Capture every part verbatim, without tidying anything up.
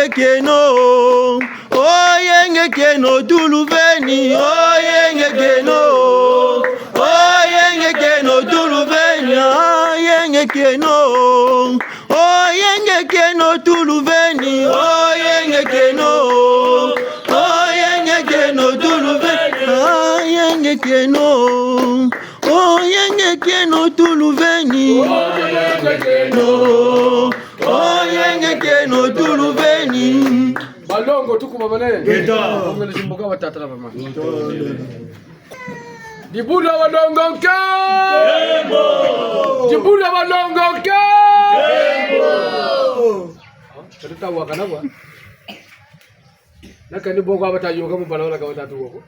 Kieno, o yenge kieno tuluveni, o yenge kieno, o yenge kieno tuluveni, a yenge kieno, o yenge kieno tuluveni, o yenge kieno, o yenge kieno tuluveni, a yenge kieno, o yenge kieno tuluveni, o yenge kieno. O yenge kieno tuluveni. Balongo, tukubamane. Ngeta. Ongele zimbuka batata na bamama. Dibundu dia balongo nke. Nkembo. Dibundu dia balongo nke. Nkembo. Katuta wakana kwa. Na kani bo kwa bata yôka mu balabala ka batatu woko.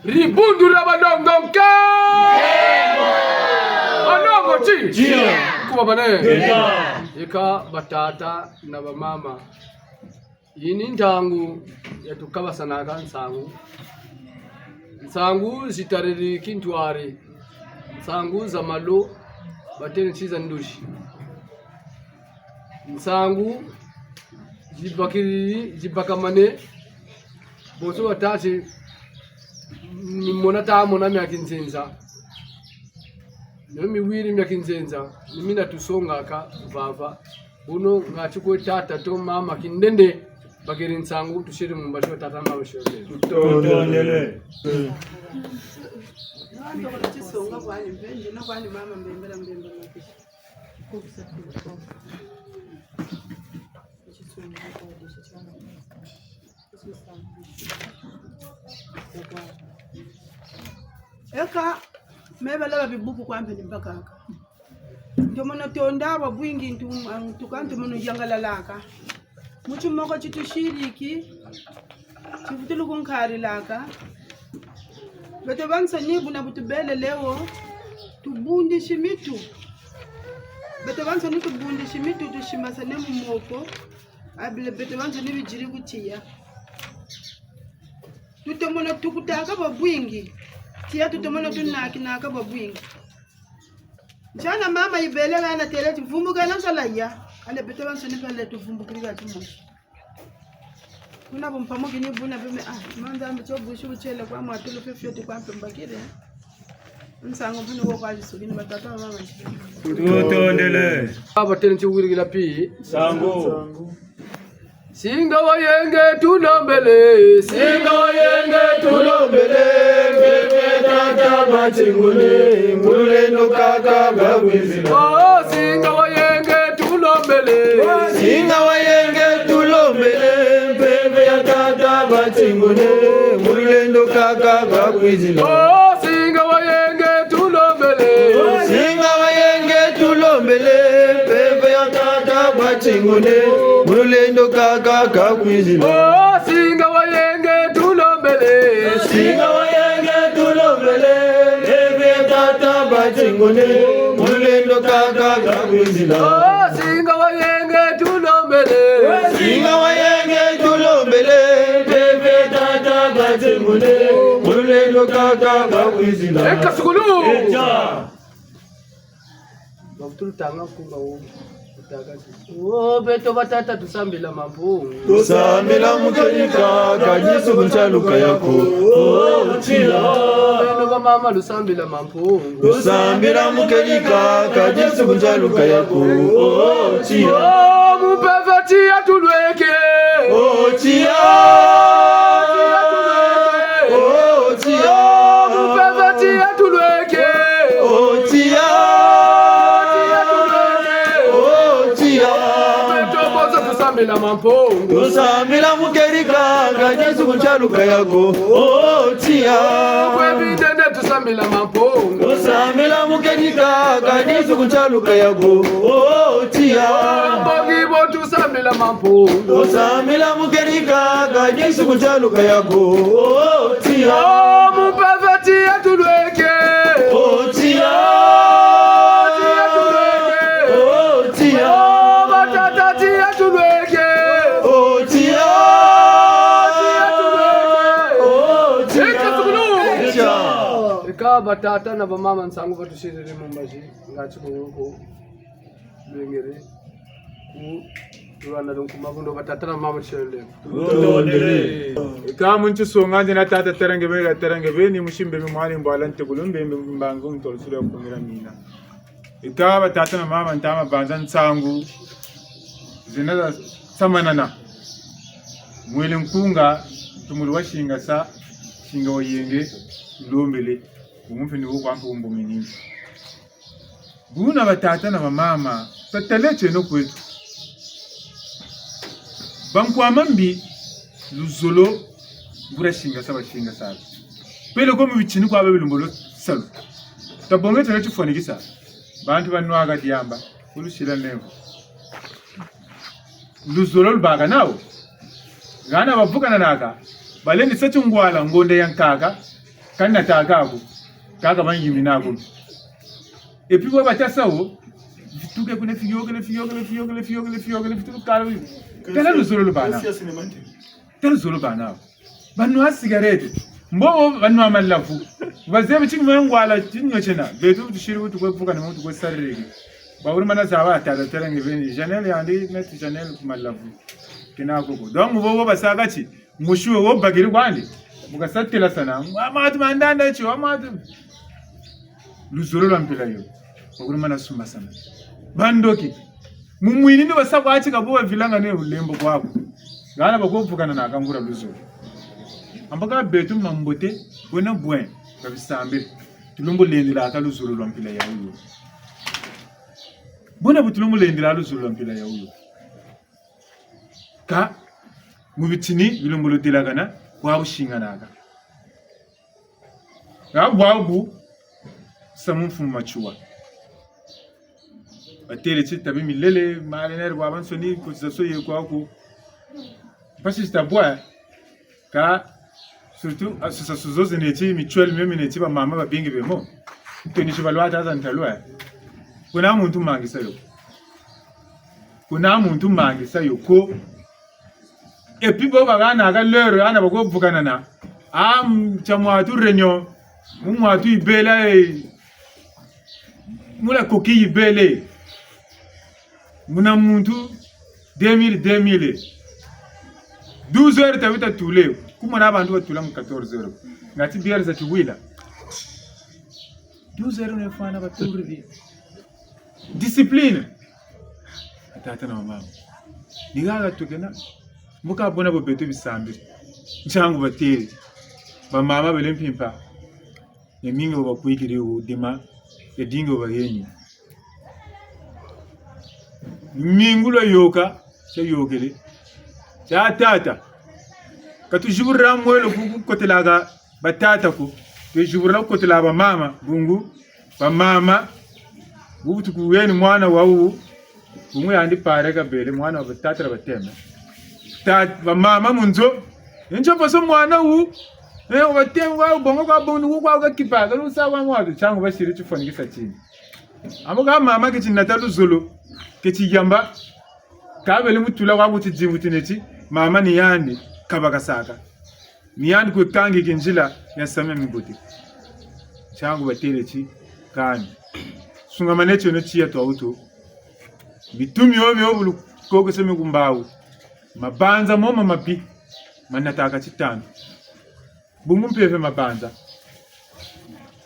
Dibundu dia balongo nke. Balongo ti. Tia. Kubamane. Ngeta. Yika batata na bamama. Yi ni ntangu ya tukabasanaka nsangu. Nsangu zitariri kintwari. Nsangu za malo, batêle nsi za ndozi. Nsangu zibakiri, zibakamane, bonso batâ ti ni mona ta mona mia kinzenza. Ni miwiri mia kinzenza, ni mina tusongaka vava. Buno ngati kwe tata to mama kindende, bakiri nsangu, tusiri mu mbazi wa tata mama shonde. Tutondele. Ndio, ndio, ndio. Ndio, ndio, ndio. Eka, me bala ba bibuku kwa mpe ni mpakaka. Ntomono tonda bwa bwingi ntu-, ntuka ntomono yangalalaka. Mu timoko ti tusiriki, tivutulu kunkarilaka. Beto bansoni buna bu tubelele wo, tubundisi mitu. Beto bansoni tubundisi mitu, tusimasane mu moko. Abile beto bansoni bidiri ku tiya. Tutomono tukutaka bwa bwingi. Tiya tutomono tunakinaka bwa bwingi. Ntiana mama yibele hana têle ti vumbukela nsala ya. Kâ beto bansoni pele tuvumbukiri ka timosi. Kuna bu mpamukini buna beme, ah, ma Nzambi tio busi butiele kwa mwatulu fio fio ti kwa mpe mbakiri. Nsangu mpe ni wo kwa zisukini batata na bamama. Tutondele. Aba têle nti wirikila pi. Nsangu. Singa wa yenge tulombele, singa wa yenge tulombele, mpeve tata batingune, mu lulendo kaka lwa kwizila. Oh, singa wa yenge tulombele. Singa wa yenge tulombele, mpeve ya tata batingune, mu lulendo kaka lwa kwizila. Oh, singa wa yenge tulombele. Singa wa yenge tulombele, mpeve ya tata batingune, mu lulendo kaka lwa kwizila. Oh, singa wa yenge tulombele. Singa wa yenge tulombele, mpeve ya tata batingune, mu lulendo kaka lwa kwizila. Oh, singa wa yenge tulombele. Singa wa yenge tulombele, mpeve ya tata batingune, mu lulendo kaka lwa kwizila. Eka sukulu. Etia. Bavutulu tanga nkunga wo. Utaka ti. Oh, beto batata tusambila Mampungu. Tusambila mu kedika, ka disu ku ntialuka yaku. Oh, tiya. Beno bamama lusambila Mampungu. Tusambila mu kedika, ka disu ku ntialuka yaku. Oh, tiya. Oh, mu mpeve tiya tulweke. Oh, tiya. Oh, tiya. Mu mpeve tiya tulweke. Oh, tiya. Oh, tiya. Beto bonso tusambila Mampungu. Tusambila mu kedika, ka disu ku ntialuka yaku. Oh, tiya. Kwe bindende tusambila Mampungu. Tusambila mu kedika, ka disu ku ntialuka yaku. Oh, tiya. Mbongi bo tusambila Mampungu. Tusambila mu kedika, ka disu ku ntialuka yaku. Oh, tiya. Oh, mu mpeve tiya tulweke. Oh, tiya. Tiya tulweke. Oh, tiya. Oh, batata tiya tulweke. Oh, tiya. Tiya tulweke. Oh, tiya. Eka sukulu. Tiya. Eka batata na bamama nsangu batusiriri mu mbazi, ngati ku, ku lwengere, ku Tulwana donc mabundo batata na mama tiele. Tutondele. Eka mu nti songa nze na tata Terenge beni, Terenge beni, musimbe mi mwana mbwala ntekulu mbembe mbangu ntolo sula kumira mina. Eka batata na mama ntama banza nsangu. Zena za samanana. Mwele nkunga, tumulu wa singasa, singa wa yenge, lombele. Umumfi ni wo kwa mpu umbu minini. Buna batata na bamama, tatele tieno kweto. Bankwama mbi, luzolo, ngura singasa basingasa. Peleko mu bitini kwa babilumbu lo salu. Tabonge tieno tifwanikisa. Bantu banwaka diamba, kulusila nemvo. Luzolo lubaka nawu. Hana bavukananaka, balendi sa tingwala ngonda ya nkaka, ka nataka ko, kaka banyiminako. Et puis, bwa bata sa wo, fituke kuna fiyokele, fiyokele, fiyokele, fiyokele, fiyokele, fituke kala wi. Tala luzolo lubana. Tala luzolo bana. Banwa cigarette. Mbo banwa malavu. Bazebi ti ngwala, ti nwa tiena. Beto tusiri bu tukwe vukana, mu tukwe sariri. Bawuri mana zaba tata Terenge beni. Janelle yandi, neti Janelle ku malavu. Kena koko. Donc, bo, bo basaka ti, musi wo bakiri kwandi. Mu kasa tela sana. Amatu mandanda ti, amatu. Luzolo lwa mpila yo. Bakuri mana sumbasana. Bandoki. Mu mwini ni basa kwa ti ka bo bavilanga ne bulembo kwaku. Hana bakwe vukananaka ngura luzolo. Ambaka beto mambote, bwena bwe, ka bisambiri. Tulombo lendilaka luzolo lwa mpila ya wuyo. Bwena bu tulombo lendila luzolo lwa mpila ya wuyo. Ka, mu bitini, bilombo ludelakana, kwa businganaka. Nga bwabu, samu mfumu Matsoua. Batele ti tabi milele, malenere bwa bansoni, cotisation ye kwaku. Mpasi zi tabwa, ka, surtout, association zo zi neti, mutuelle meme neti, bamama babingi bemo. Teni ti balwata za ntalwa. Kuna muntu mangisa yo. Kuna muntu mangisa yo ko. Et puis bo bahanaka l'heure, hana bakwe vukanana. Ah, m-, tia mwatu réunion. Mu mwatu yibela, eh. Muna koki yibele. Muna muntu deux mille, deux mille. Douze heures tabi tatule. Kumona bantu batula mu quatorze heures. Ngati bière za tiwila. Douze heures ne fwana baturi. Discipline. Batata na bamama. Ni haha tukena. Mu ka bona bo beto bisambiri. Ntiangu batele. Bamama bele mpimpa. Yamingi bo bakwikiri wo dema. Yadingi bo baheni. Mingu lwa yoka. Tia yokele. Tia tata. Ka tuziburila mwelo ku, ku kotelaka batata ko. Tuziburila ku kotela bamama. Bungu. Bamama, bubu tukuheni mwana wawu, bungu yandi pare kabele, mwana wa batata na bateme. Ta-, bamama mu nzo, nzo paso mwana wu, eh, wa bateme, wa bongo kwa bongo, kwa kakipa, ka lusa kwa mwatu, ntiangu basiri tifwanikisa tini. Amo ka mama keti nata luzolo, keti yamba, kabele mutula kwa kuti dimbu tineti, mama ni yandi, kabakasaka. Ni yandi kwe kangiki nzila ya nsamu mia mbote. Ntiangu batele ti, kani. Sungamane tieno tiya twa wuto. Mitu mio mio bu lukokese mi ku mbawu. Mabanza mo ma mabi. Manataka titandu. Bungu mpeve mabanza.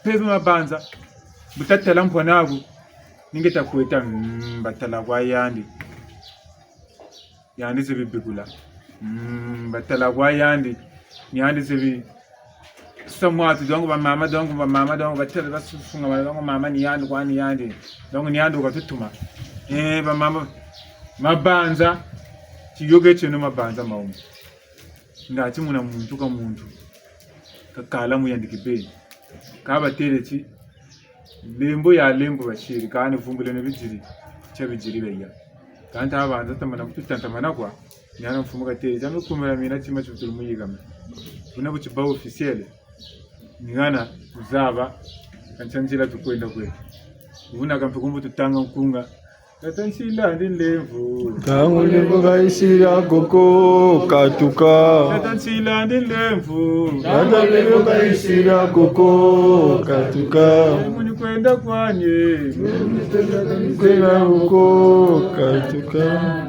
Mpeve mabanza. Bu tatala mpwa naku. Ni nge takweta, mm, batala kwa yandi. Yandi zebi bikula. Mm, batala kwa yandi. Ni yandi zebi sa mwatu, donc bamama, donc bamama, donc batele basusunga, donc mama ni yandi, kwa ni yandi. Donc ni yandi wu katutuma. Eh, bamama, mabanza, tiyoke tieno mabanza mawuma. Ngati muna muntu ka muntu. Kakala mu yandi kibeni. Ka batele ti, lembo ya lembo basiri, kani vumbuleno bidiri, tia bidiri beya. Kani tabanza tamana kututantamana kwa, ni hana mfumu katele, zame kumela mina tima tibutulu muyigame. Buna bu tiba officiel, ni hana kuzaba, kantia nzila tukwenda kwe. Buna kampe kumbu tutanga nkunga, Tata Nsila ndi nlemvo. Ntangu nlemvo kayisila koko katuka. Tata Nsila ndi nlemvo. Tata nlemvo kayisila koko katuka. Muni kwenda kwani. Kwenda koko katuka.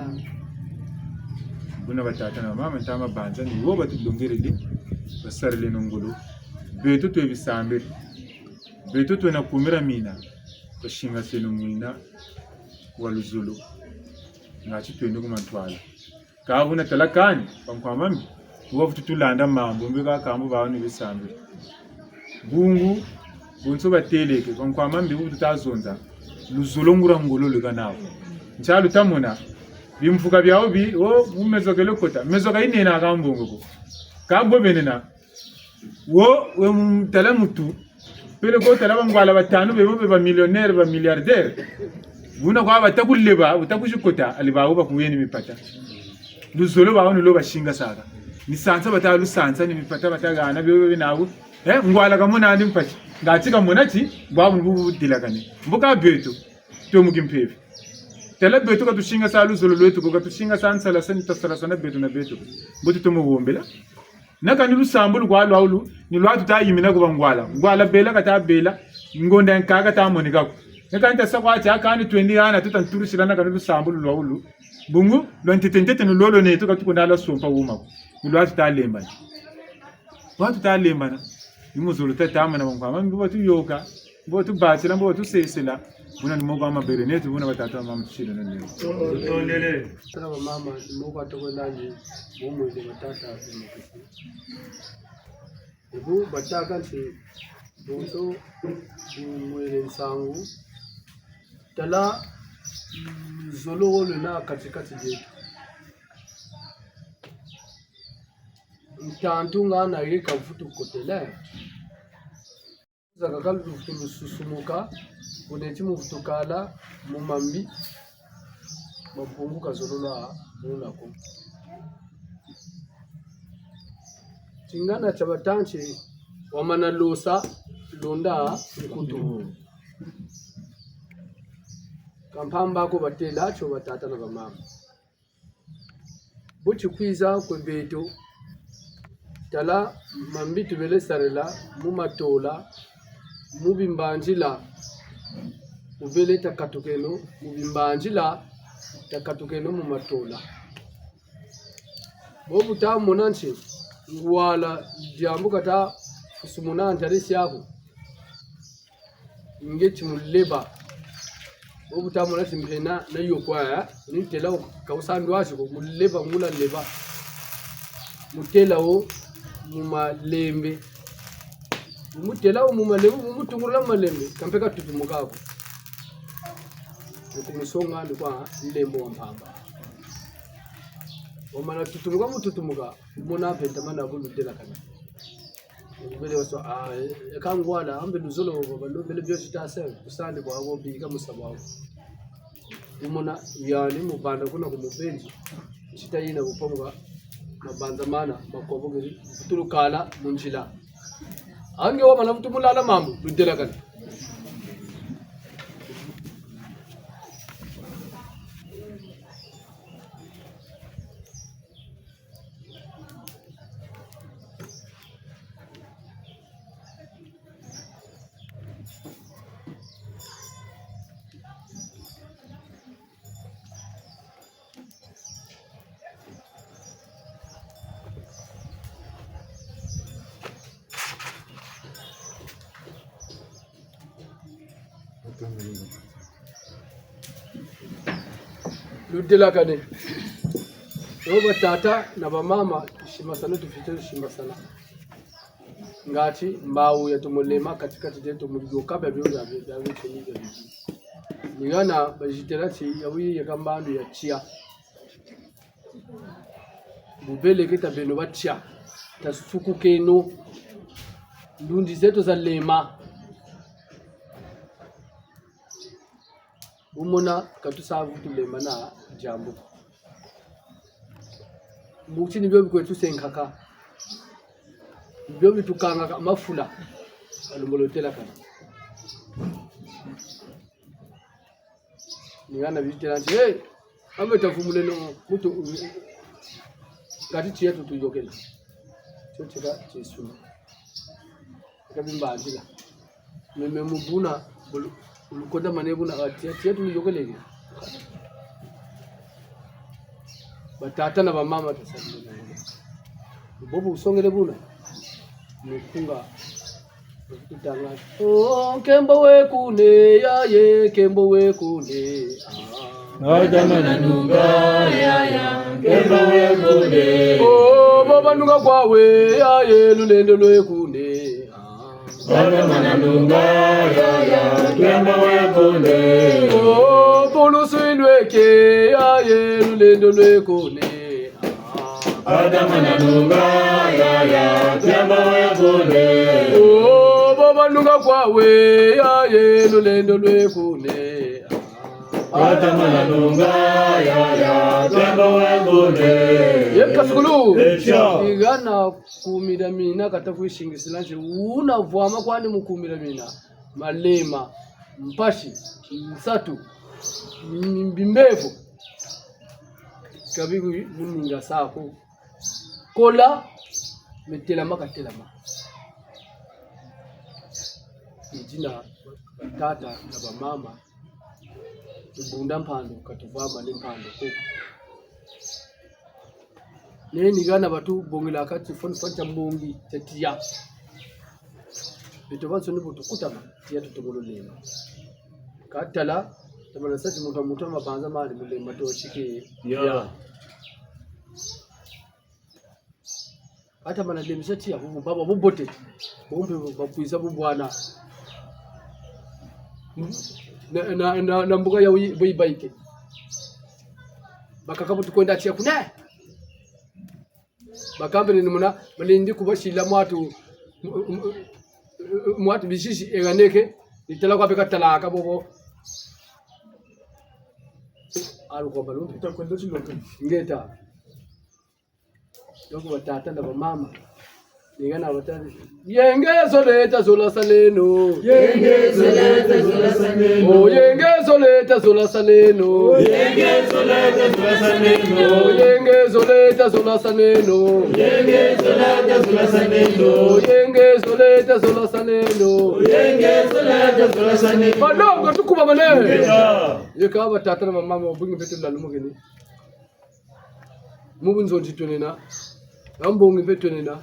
Buna batata na bamama, ntama banza ni wo batulongerele, basarileno ngolo. Beto twe bisambiri. Beto twena kumira mina, basingaseno mwina wa luzolo. Ngati twende ku mantwala. Ka buna tala kani, bankwa mami, wavutu tulanda mambu, mbi ka kambu bawu ni bisambiri. Bungu, bonso bateleke, bankwa mami, bu tuta zonza. Luzolo nguria ngolo lweka nawu. Ntia luta mona, bimvuka biawu bi, o, mu mezo kele kota, mezo ka yinena ka mbongo ko. Ka bo benena, wo, we mu-, tala mutu, peleko tala bangwala batanu, bebo be ba millionnaire, ba milliardaire. Buna kwa bata kuleba, bata kuzikota, ali bawu bakuweni mipata. Luzolo bawu ni lo basingasaka. Ni sansa bata lusansa, ni mipata bata hana, bebe bebe nawu. Eh, ngwala kamona andi mpasi. Ngati kamona ti, bwabu ni bubu budelakane. Mbo ka beto, twe mu kimpeve. Tala beto ka tusingasa luzolo lweto ko, ka tusingasa nsalasa ni tasalasana beto na beto. Mbo tutomo wombela. Na kani lusambulu kwa lwawu lu, ni lwa tuta yimina ku bangwala. Ngwala bela kata bela, ngonda nkaka ta monika ko. Na kani tasa kwa ti, a kani twendi hana tuta nturisila na kani lusambulu lwawu lu. Bungu, lwa ntete ntete ni lolo neto ka tukuna lwa sompa wuma ko. Ni lwa tuta lembana. Lwa tuta lembana. Ni mu zulu tata mana bankwa mami, mbo batuyoka. Mbo tubatila, mbo tusesela. Buna ni moko wa mabele neto, buna batata na bamama tusileno nene. Tondele. Tata na bamama, ni moko atoko nani, bo mwele batata, bo mwele. Ebu batâka nti, bonso, bu mwele nsangu. Tala, mm, luzolo wo lwena kati-kati dieto. Ntantu ngana ye kavutu kotele. Zakaka luvutu lususumuka, bu neti mu vutu kala mu mambi, ma Mpungu ka zololo muna ko. Tingana tia batâ nti, wamana losa, londa nkutu. Ka mpamba ko batêla tio batata na bamama. Bu tikwiza kwe beto, tala mambi tubele sarila mu matola, mu bimbanzila, tubele takatukeno, mu bimbanzila, takatukeno mu matola. Bo bu ta mona nti, ngwala diambu kata fusumuna ntadisi yaku. Nge ti mu leba. Bo bu ta mona ti mpena na yo kwa ya, ni têla wo ka wusa ndwasi ko, mu leba, ngula leba. Mu têla wo mu malembe. Mu têla wo mu malembe, mu mu tungulula mu malembe, ka mpe ka tutumuka ko. Ni ku musonga ni kwa nlembo wa mpamba. Wamana tutumuka mu tutumuka, mona mpe ntamana bu ludelakana. Bele waso, ah, e, e ka ngwala, ambe luzolo, ba, ba, lo, bele bio sita se, kusandi kwa wo, bika musa bwa wo. Wumona, yani, mu banda kuna ku mubenzi, sita yina kupamuka, mabanza mana, makobo kiri, tulukala, mu nzila. Ange wamana vutu mulala mambu, ludelakana. Ludelakane. Yo batata na bamama, tusimbasana, tufweti tusimbasana. Ngati mbawu ya tumulema kati-kati dieto mu yoka bia bio bia bio bia bio tuni bia bio. Ni hana bazitela ti ya wuyi yeka mbandu ya tiya. Bu beleke ta beno ba tiya. Tasukukeno. Ndundi zeto zalema. Wumona ka tusa vutu lembana diambu. Mbuti ni bio bikwe tusenkaka. Ni bio bitukangaka mafula. Alumbolo telakana. Ni hana bitela nti, hey, ambe tavumuleno, mutu, ngati tiya tutuyokele. Tio tika tisuna. Ka bimbanzila. Meme mu buna, bulu-, bulukoda mane buna, ah, tiya, tiya tuyokeleke. Batata na bamama, tasadila na ngolo. Bobo usongele buna. Mukunga. Tutanga. Oh, nkembo we kune, yaye, nkembo we kune. Ah. Adama na nunga, yaya, nkembo we kune. Oh, baba nunga kwawe, yaye, lulendo lwe kune. Ah. Adama na nunga, yaya, nkembo we kune. Oh, pulusu ilweke, yaye, lulendo lwe kune. Adama na nunga, yaya, nkembo we kune. Oh, baba nunga kwawe, yaye, lulendo lwe kune. Adama na nunga, yaya, nkembo we kune. Ye kasukulu. Echa. Igana kumi na mina kata kwisingisila nti wuna vwama kwandi mu kumi na mina. Malema, mpasi, nsatu, m-, bimbevo. Kabi ku muninga sa ko. Kola, me telama katelama. Ni dina batata na bamama, tubunda mpandu, ka tuvwama ni mpandu ko. Neni hana batubongela kati foni foni tia mbongi, tia tiya. Beto bansoni bu tukutama, tiya tutongolo lema. Ka tala, tamana sa ti muntu wa muntu wa mabanza mandi mu lema to tike. Ya. Ata mana lemisa tiya, bu baba bubote. Bumpe bakwiza bubwana. Na, na, na, na mbuka ya wi-, bu yibayike. Bakaka bu tukwenda tiya kuna. Bakambele ni muna, balendi kubasila mwatu, m-, m-, mwatu bizizi ehaneke, ni tala kwa beka talaka bobo. Alu kwa balumbi. Ita kwenda tiloka. Ngeta. Donc, batata na bamama. Ninga na batata. Yenge zoleta zola saleno. Yenge zoleta zola saleno. Oh, yenge zoleta zola saleno. Yenge zoleta zola saleno. Oh, yenge zoleta zola saleno. Yenge zoleta zola saleno. Oh, yenge zoleta zola saleno. Yenge zoleta zola saleno. Balongo tukuba mane. Ngeta. Yeka batata na bamama, bungi beto na lumukini. Mu bunzonzi twenena, na mbongi mpe twenena,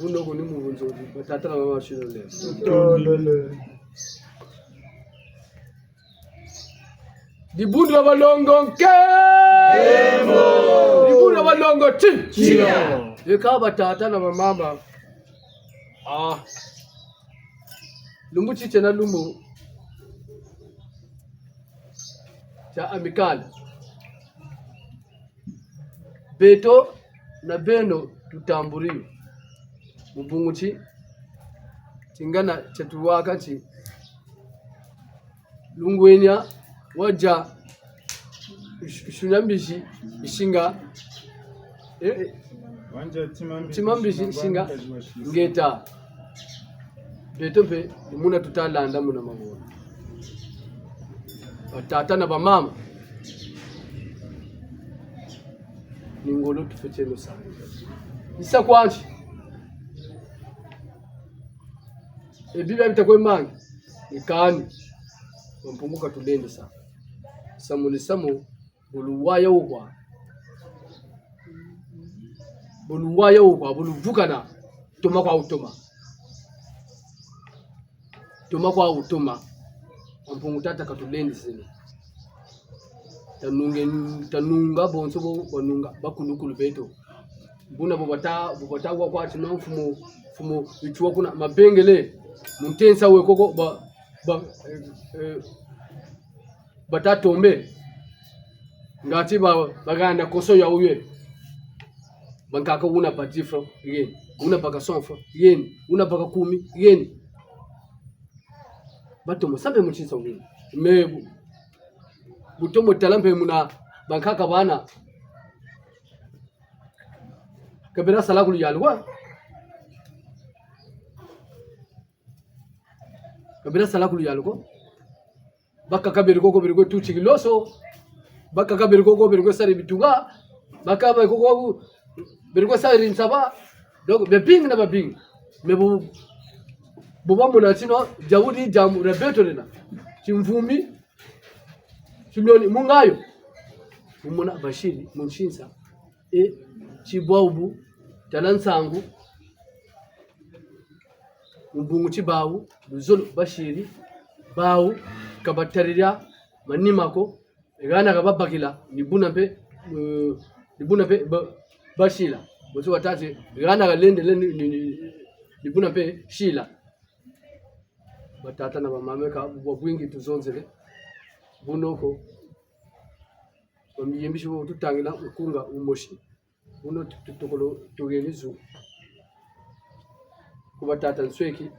bunoko ni mu bunzonzi, batata na bamama sino le. Tondele. Dibundu dia balongo nke. Emo. Dibundu dia balongo ti. Tia. Yeka batata na bamama. Ah. Lumbu ti tiena lumbu tia Amicale. Beto na beno tutamburi. Mu bungu ti, tingana tia tuwaka ti, lungwenia wadia, nsu-, nsunia mbizi, nsinga, eh, eh, ntima mbizi, nsinga, ngeta. Beto mpe, muna tuta landa muna mabona. Batata na bamama. Ni ngolo tufweti eno sa. Ni sa kwandi. E Bibila bita kwe mangi. Ni kani. Bampungu ka tulendisa. Samu ni samu, bu luwaya wukwa. Bu luwaya wukwa, bu luvukana. Toma kwa wutoma. Toma kwa wutoma. Bampungu tata ka tulendiseno. Tanunge, tanunga bonso bo, banunga, bakulukulu beto. Buna bo bata, bo bata wa kwa tino mfumu, mfumu, bituwa kuna, mabengele, mu ntensa we koko, ba, ba, eh, eh, bata tombe. Ngati ba, baganda koso ya wuye. Bankaka wuna ba dix francs, yeni. Wuna ba quatre cents francs, yeni. Wuna ba kumi, yeni. Batomo sa mpe mu ntinsa wena. Mais bu, bu tomo tala mpe muna bankaka bana. Ka bena sala ku luyalu kwa. Ka bena sala ku luyalu ko. Bakaka beri koko beri kwe tuti kiloso. Bakaka beri koko beri kwe sari bitunga. Bakaka beri koko beri kwe sari nsaba. Donc, babingi na babingi. Mais bu, bu bamona tino, diawu di diambu dia beto diena. Timvumbi, timioni, mu ngayo. Mu mona basiri, mu ntinsa. E, ti bwawu bu, tala nsangu, mu bungu ti bawu, luzolo basiri, bawu, ka batarila manima ko, hana ka babakila, ni buna mpe, eh, ni buna mpe ba-, basila. Bonso batâ ti, hana ka lendele ni, ni, ni, ni buna mpe sila. Batata na bamama ka bwa bwingi tuzonzele. Bunoko, bamiyimbisi bo tutangila nkunga wumosi. Buno tu-, tu-, tukolo tugeni zu ku batata Nsweki,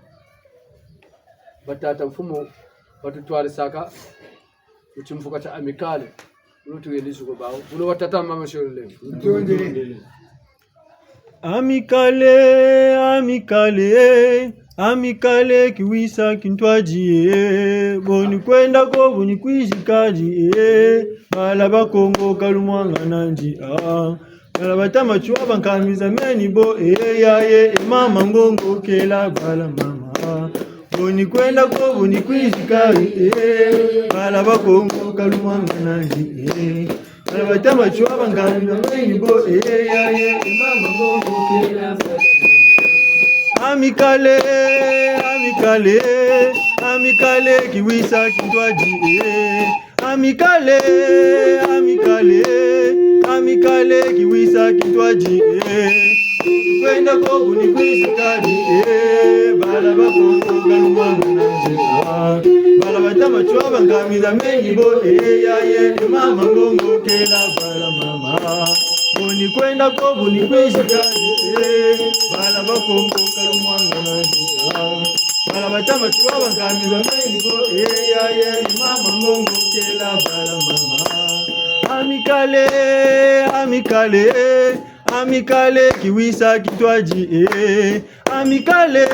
batata mfumu batutwarisaka ku timvuka tia Amicale. Buno tugeni zu ku bawu. Buno batata mama shole. Amicale, Amicale, Amicale, kiwisa kintwadi, eh. Boni kwenda ko, boni kwizikadi, eh. Bala ba Kongo kalumwangana nzi, ah. Bala bata Matsoua bankambila meni bo, eh, ya, ye, eh, mama ngongo kela bala mama. Boni kwenda ko, boni kwizikadi, eh. Bala ba Kongo kalumwangana nzi, eh. Bala bata Matsoua bankambila meni bo, eh, ya, ye, eh, mama ngongo kela bala mama. Amicale, Amicale, Amicale, kiwisa kintwadi, eh. Amicale, Amicale, Amicale, kiwisa kintwadi, eh. Kwenda ko, boni kwizikadi, eh. Bala ba Kongo kalumwangana nzi, ah. Bala bata Matsoua bankambila meni bo, eh, ya, ye, eh, mama ngongo kela bala mama. Boni kwenda ko, boni kwizikadi, eh. Bala ba Kongo kalumwangana nzi, ah. Bala bata Matsoua bankambila meni bo, eh, ya, ye, eh, mama ngongo kela bala mama. Amicale, Amicale, Amicale, kiwisa kintwadi, eh. Amicale,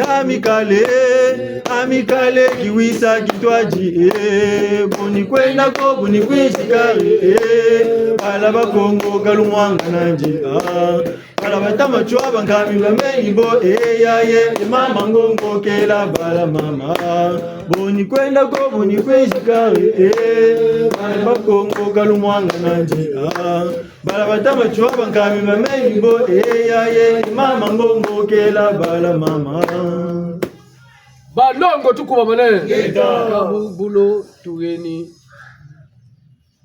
Amicale, Amicale, kiwisa kintwadi, eh. Boni kwenda ko, boni kwizikadi, eh. Bala ba Kongo kalumwangana nzi, ah. Bala bata Matsoua bankambila meni bo, eh, ya, ye, eh, mama ngongo kela bala mama. Boni kwenda ko, boni kwizikadi, eh. Bala ba Kongo kalumwangana nzi, ah. Bala bata Matsoua bankambila meni bo, eh, ya, ye, eh, mama ngongo kela bala mama. Balongo tukubamane. Ngeta. Ka bu-, bulo tugeni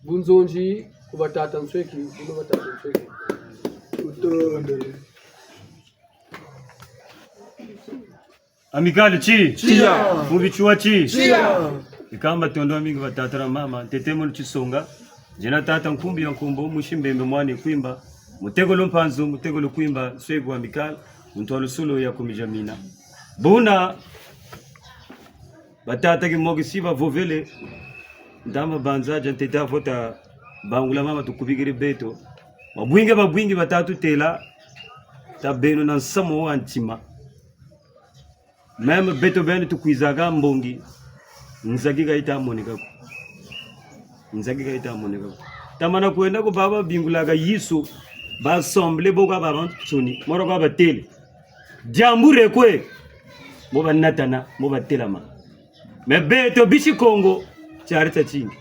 bunzonzi ku batata Nsweki, bulo batata Nsweki. Tutondele. Amicale ti? Tiya. Mfumu Matsoua ti? Tiya. Ikamba tondo mingi batata na mama, ntete mu lusonga. Ngiena tata Nkumbi ya Nkumbu, musi Mbembe mwana Kwimba, mutekolo Mpanzu, mutekolo Kwimba, nsweki wa Amicale, muntu wa lusulu ya kumi dia mina. Buna, batata kimokisi bavovele, ntama banza, dia ntete avo tabangula mama tukubikiri beto. Babingi, babingi bata tutêla, tabeno na nsamu wa ntima. Même beto beno tukwizaka mbongi, nzaki ka yita moneka ko. Nzaki ka yita moneka ko. Tamana kwenda ko baba bingulaka Yezu, ba assemblée bo kwa babansoni, moro kwa batêle. Diambu re kwe, mo banatana, mo batelama. Mais beto bisi Kongo, tiari tiatingi.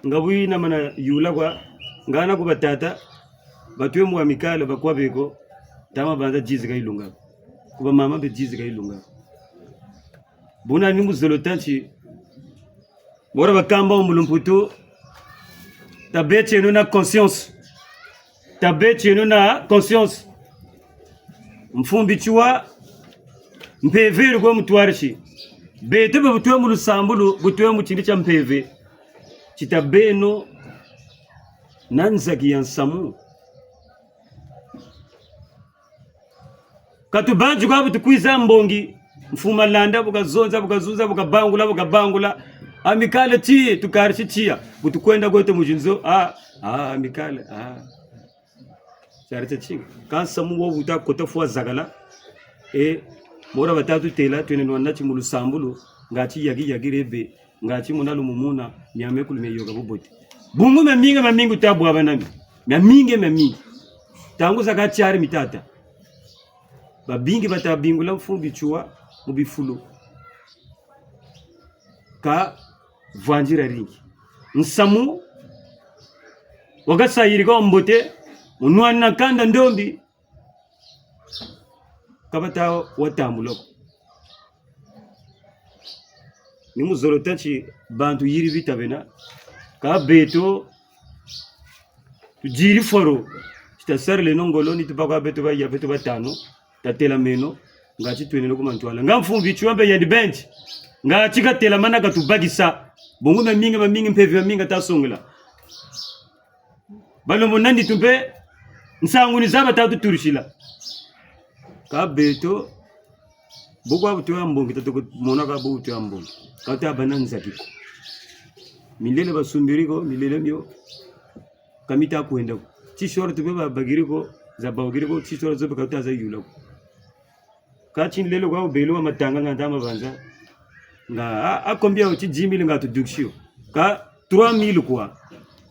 Nga bwina mana yula kwa, ngana ku batata, batwe mu Amicale bakwa beko, tama banza dizi ka yilunga. Ku bamama mpe dizi ka yilunga. Buna ni muzolo tâ ti, bora bakamba mu lumputu, tabetieno na conscience. Tabetieno na conscience. Mfumu Matsoua, mpeve eri kwe mutwarisi. Beto be butwe mu lusambulu, butwe mu tindi tia mpeve. Ti tabeno na nzaki ya nsamu. Ka tubanzi kwa bu tukwiza mbongi, mfumu Malanda bu kazonza, bu kazonza, bu kabangula, bu kabangula. Amicale ti, tukarisi tiya. Bu tukwenda kweto mu zinzo, ah, ah, Amicale, ah. Tiari tiatingi. Ka nsamu wo wuta kota fwa zakala. E, mora bata tutêla, twene nwana ti mu lusambulu, ngati yaki yaki rebe. Ngati muna lumumuna, miamekulu miayoka bubote. Bungu miamingi, miamingi wuta bwabana mi. Miamingi, miamingi. Ntangu zakaka tiari mi tata. Babingi bata bingula mfumu Matsoua mu bifulu. Ka vwanzira ringi. Nsamu Wakasayirika wa mbote, mu nwanina kanda ndombi, ka bata wa tambula ko. Ni mu zolo tâ ti bantu yiri bita bena, kâ beto, tudiri foro, ti tasarileno ngolo ni tubâ kwa beto baya, beto batanu, tatelameno, ngatu twendeno ku mantwala. Nga mfumu Bitshwambe yandi benti, ngatu katelamana katubakisa. Bungu mamingi, mamingi, mpeve mamingi ta songela. Balembo nandi tumpe, nsangu ni za bata tuturisila. Kâ beto, bo kwa bu twe ya mbongi, tatuku mona ka bo bu twe ya mbongi. Ka tabâ na nzaki ko. Milele basumbiri ko, milele mio. Ka mita kwenda ko. Ti short be babakiri ko, zabakiri ko, ti short zo be ka ta zayula ko. Kâ ti lelo kwa wubele wa matanga nga nta mabanza. Nga, a, a combien wo ti dix mille nga tudukisi yo. Kâ trois mille kwa.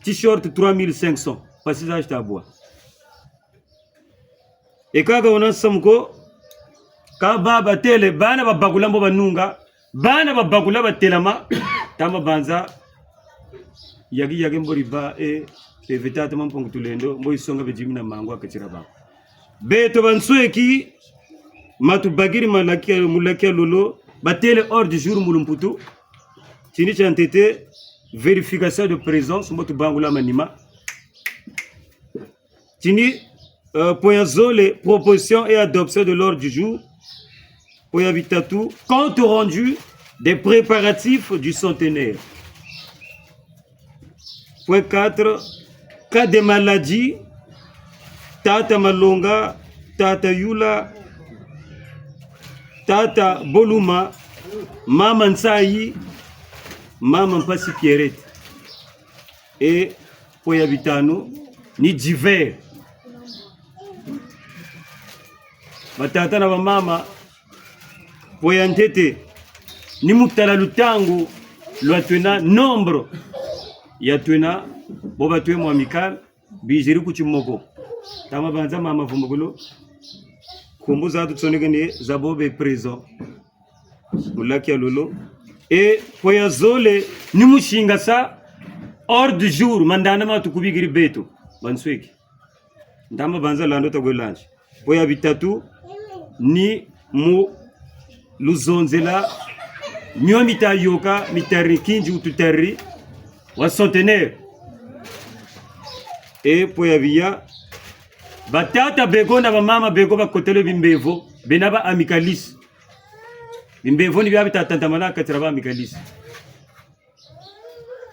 Ti short trois mille cinq cents. Pasi za ti tabwa. E kaka wuna nsamu ko, kâ ba batele, bana babakula mbo banunga, bana babakula batelama, ta mabanza, yaki yaki mbo riba, e, mpeve tata Mampungu Tulendo, mbo yisonga bidimi na mangu a katira ba. Beto bansweki, ma tubakiri ma laki, mu laki ya lolo, batele ordre du jour mu lumputu, tini tia ntete, vérification de présence, mbo tubangula manima. Tini, euh, point ya zole, proposition et adoption de l'ordre du jour. Point ya bitatu, compte rendu des préparatifs du centenaire. Point quatre, cas de maladie, tata Malonga, tata Yula, tata Boluma, mama Nsayi, mama Mpasi Pierrette. E point ya bitanu ni divers. Batata na bamama, point ya ntete ni mu tala lutangu lwa twena, nombre ya twena, bo batwe mu Amicale, biziri ku timoko. Ta mabanza mama Vumbukulu, nkumbu za tutsonekene za bo be présents. Mu laki ya lolo. E point ya zole ni mu singasa ordre du jour, mandanda ma tukubikiri beto bansweki. Nta mabanza landa ta kwe landi. Point ya bitatu ni mu luzonzela mio mita yôka, mitariri nkinzi wu tutariri wa centenaire. E point ya biya, batata beko na bamama beko bakotele bimbevo, bena ba amicalistes. Bimbevo ni bia bita tantamana kati na ba amicalistes.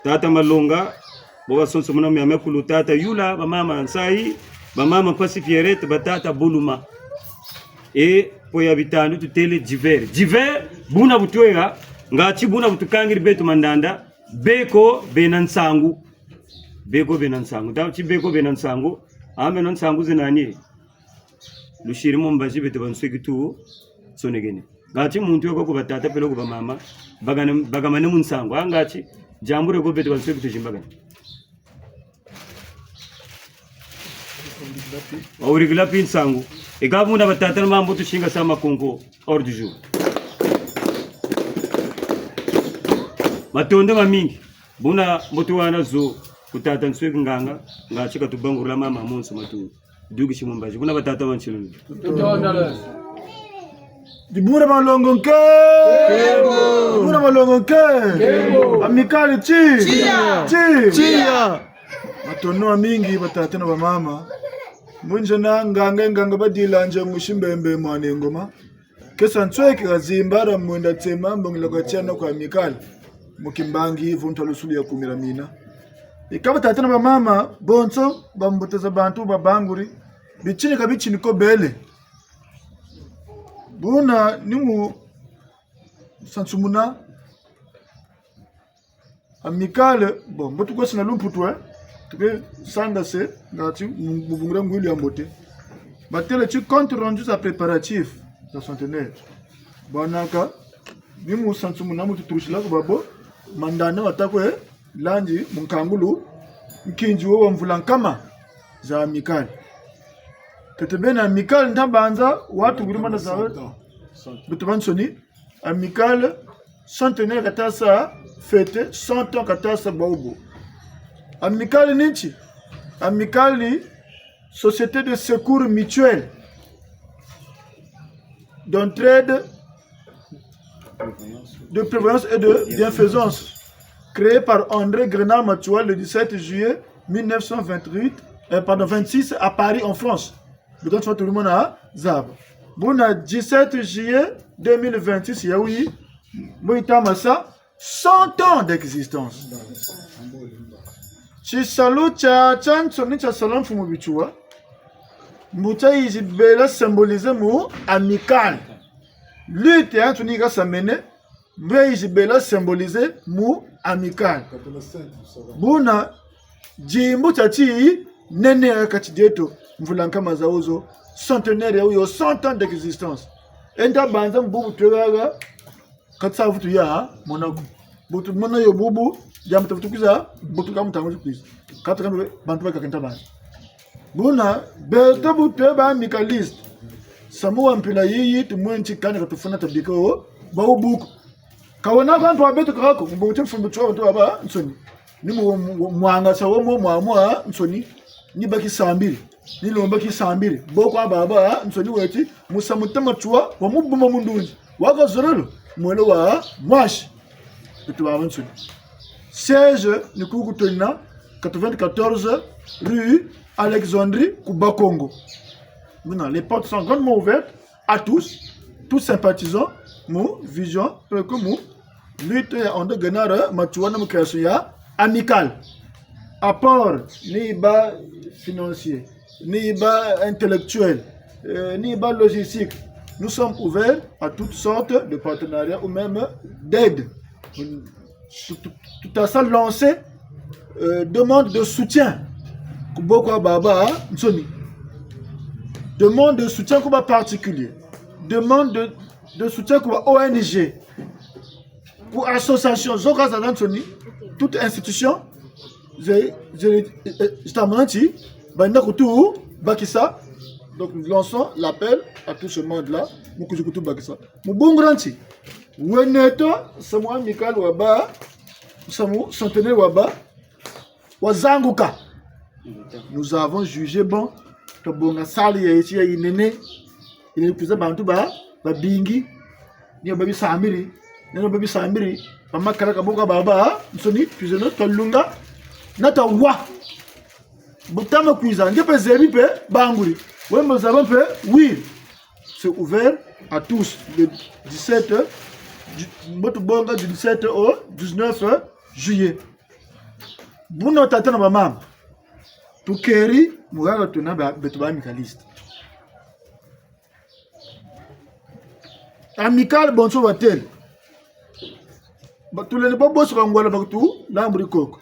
Tata Malonga, bo basonsomuna mu miamiakulu, bo batata Yula, bamama Nsayi, bamama Mpasi Pierrette, batata Boluma. E point ya bitanu tutele divers. Divers, buna bu tweka, ngatu buna bu tukangiri beto mandanda, beko bena nsangu. Beko bena nsangu. Ntangu ti beko bena nsangu, a meno nsangu zena nani? Lusiri mu mbazi beto bansweki tutsonekene. Ngatu muntu weka ku batata peleko ku bamama, bakana, bakamane mu nsangu. A ngatu, diambu dieko beto bansweki tuzimbakane. Wawirikila pi nsangu. E ka buna batata na bamama mbo tusingasa makonko ordre du jour. Matondo mamingi. Buna mbo tuwana zo ku tata nsweki nganga, ngatu katubangurila mama monso matu dukisi mu mbazi. Buna batata bansilulu. Dibundu dia malongo nke! Dibundu dia malongo nke! Amicale ti! Tiya! Ti! Tiya! Matondo mamingi batata na bamama. Mwinza na nganga, nganga badila nze musi mbembe mwana ngoma. Kesa nsweki kazimba dia mwenda tsema mbongila kwa tiana kwa Amicale. Mu kimbangi vuntu lusulu ya kumira mina. E ka batata na bamama, bonso, bambuta za bantu, babanguri, bitini ka bitini ko bele. Buna ni mu sansumuna Amicale, bon, mbo tukwesi na lumputu, eh? Tuke sanda se, ngatu, mu, mu bungula ngwilu ya mbote. Batele ti compte rendu za préparatifs za centenaire. Bwanaka, ni mu sansumuna mu tuturisila ku babo, mandanda mata kwe landi mu nkangulu, nkinzi wo wa mvula nkama za Amicale. Tete bena Amicale nta banza, watu wirimana zawe. Beto bansoni, Amicale centenaire kata sa fête, cent ans kata sa bwabu. Amicale ni nti? Amicale, société de secours mutuel, d'entraide, de prévoyance et de bienfaisance, créée par André Grenard Matsoua le dix-sept juillet mille neuf cent vingt-huit, euh, pardon, vingt-six à Paris, en France. Beto nsoni tout le monde a zaba. Buna dix-sept juillet deux mille vingt-six, yawu yi, mu yita ma sa cent ans d'existence. Tisalu tia, tiansoni tia sala mfumu Matsoua, mbo tiayizi bela symboliser mu Amicale. Lutte yansoni yi kasa mene, mbo yizi bela symboliser mu Amicale. Buna dimbu tia tinene ha kati dieto, mvula nkama zawu zo, centenaire yawu yo, cent ans d'existence. Enda banza mu bubu twe haha, ka tusa vutu ya mona ko. Bu tumona yo bubu, diambu ta vutu kwiza, bu tuka mu ntangu zi kwiza. Ka tuka mbe bantu bakaka nta bantu. Buna, beto bu twe ba amicalistes, samu wa mpila yiyi, tumweni ti kani ka tufuna tabika wo, bawu bu ko. Ka wena bantu ba beto kaka ko, mu bungu ti mfumu Matsoua bantu babansoni. Ni mu, mu, mwangasa wo mo mwa mwansoni, ni baki sambiri, ni lomba ki sambiri. Bo kwa babansoni weti, musamu tata Matsoua, wa mu bumba mu ndunzi. Wa kazololo, mwelo wa mwasi. Beto babansoni. Siège ni kuku twena, quatre-vingt-quatorze rue Alexandrie, ku Bakongo. Maintenant, les portes sont grandement ouvertes à tous, tous sympathisants, mu vision, pour que mu lutte ya André Grenard Matsoua na mu création ya Amicale. Apport, ni ba financier, ni ba intellectuel, euh, ni ba logistique. Nous sommes ouverts à toutes sortes de partenariats ou même d'aide. Tout, tout, tout à ça lancé, euh, demande de soutien ku bo kwa babansoni. Demande de soutien ku ba particulier. Demande de, de soutien ku ba O N G. Ku association zo ka zazansoni, toute institution, je, je, je, je t'amanti, banda kutu bakisa. Donc nous lançons l'appel à tout ce monde-là, mu kwizi kutu bakisa. Mu bungu dia nti, wena neto, samu Amicale wabâ, samu centenaire wabâ, wazanguka. Nous avons jugé bon, twabonga salle ya yeti ya yinene, yina kwiza bantu ba, babingi, ni ba bisambiri, ni ba bisambiri, ba makala ka bo kwa babansoni, twizeno twalunga, na tawa. Bu tama kwiza, nge mpe zebi mpe banguri. Wembo zaba mpe, oui. C'est ouvert à tous. Le dix-sept, du, mbo tubonga du dix-sept au dix-neuf juillet. Buna tata na bamama, tukeri mu haha twena ba, beto ba amicalistes. Amicale bonso batêle. Ba tulendi bo bonso ka ngolo ba kutu lamburi koko.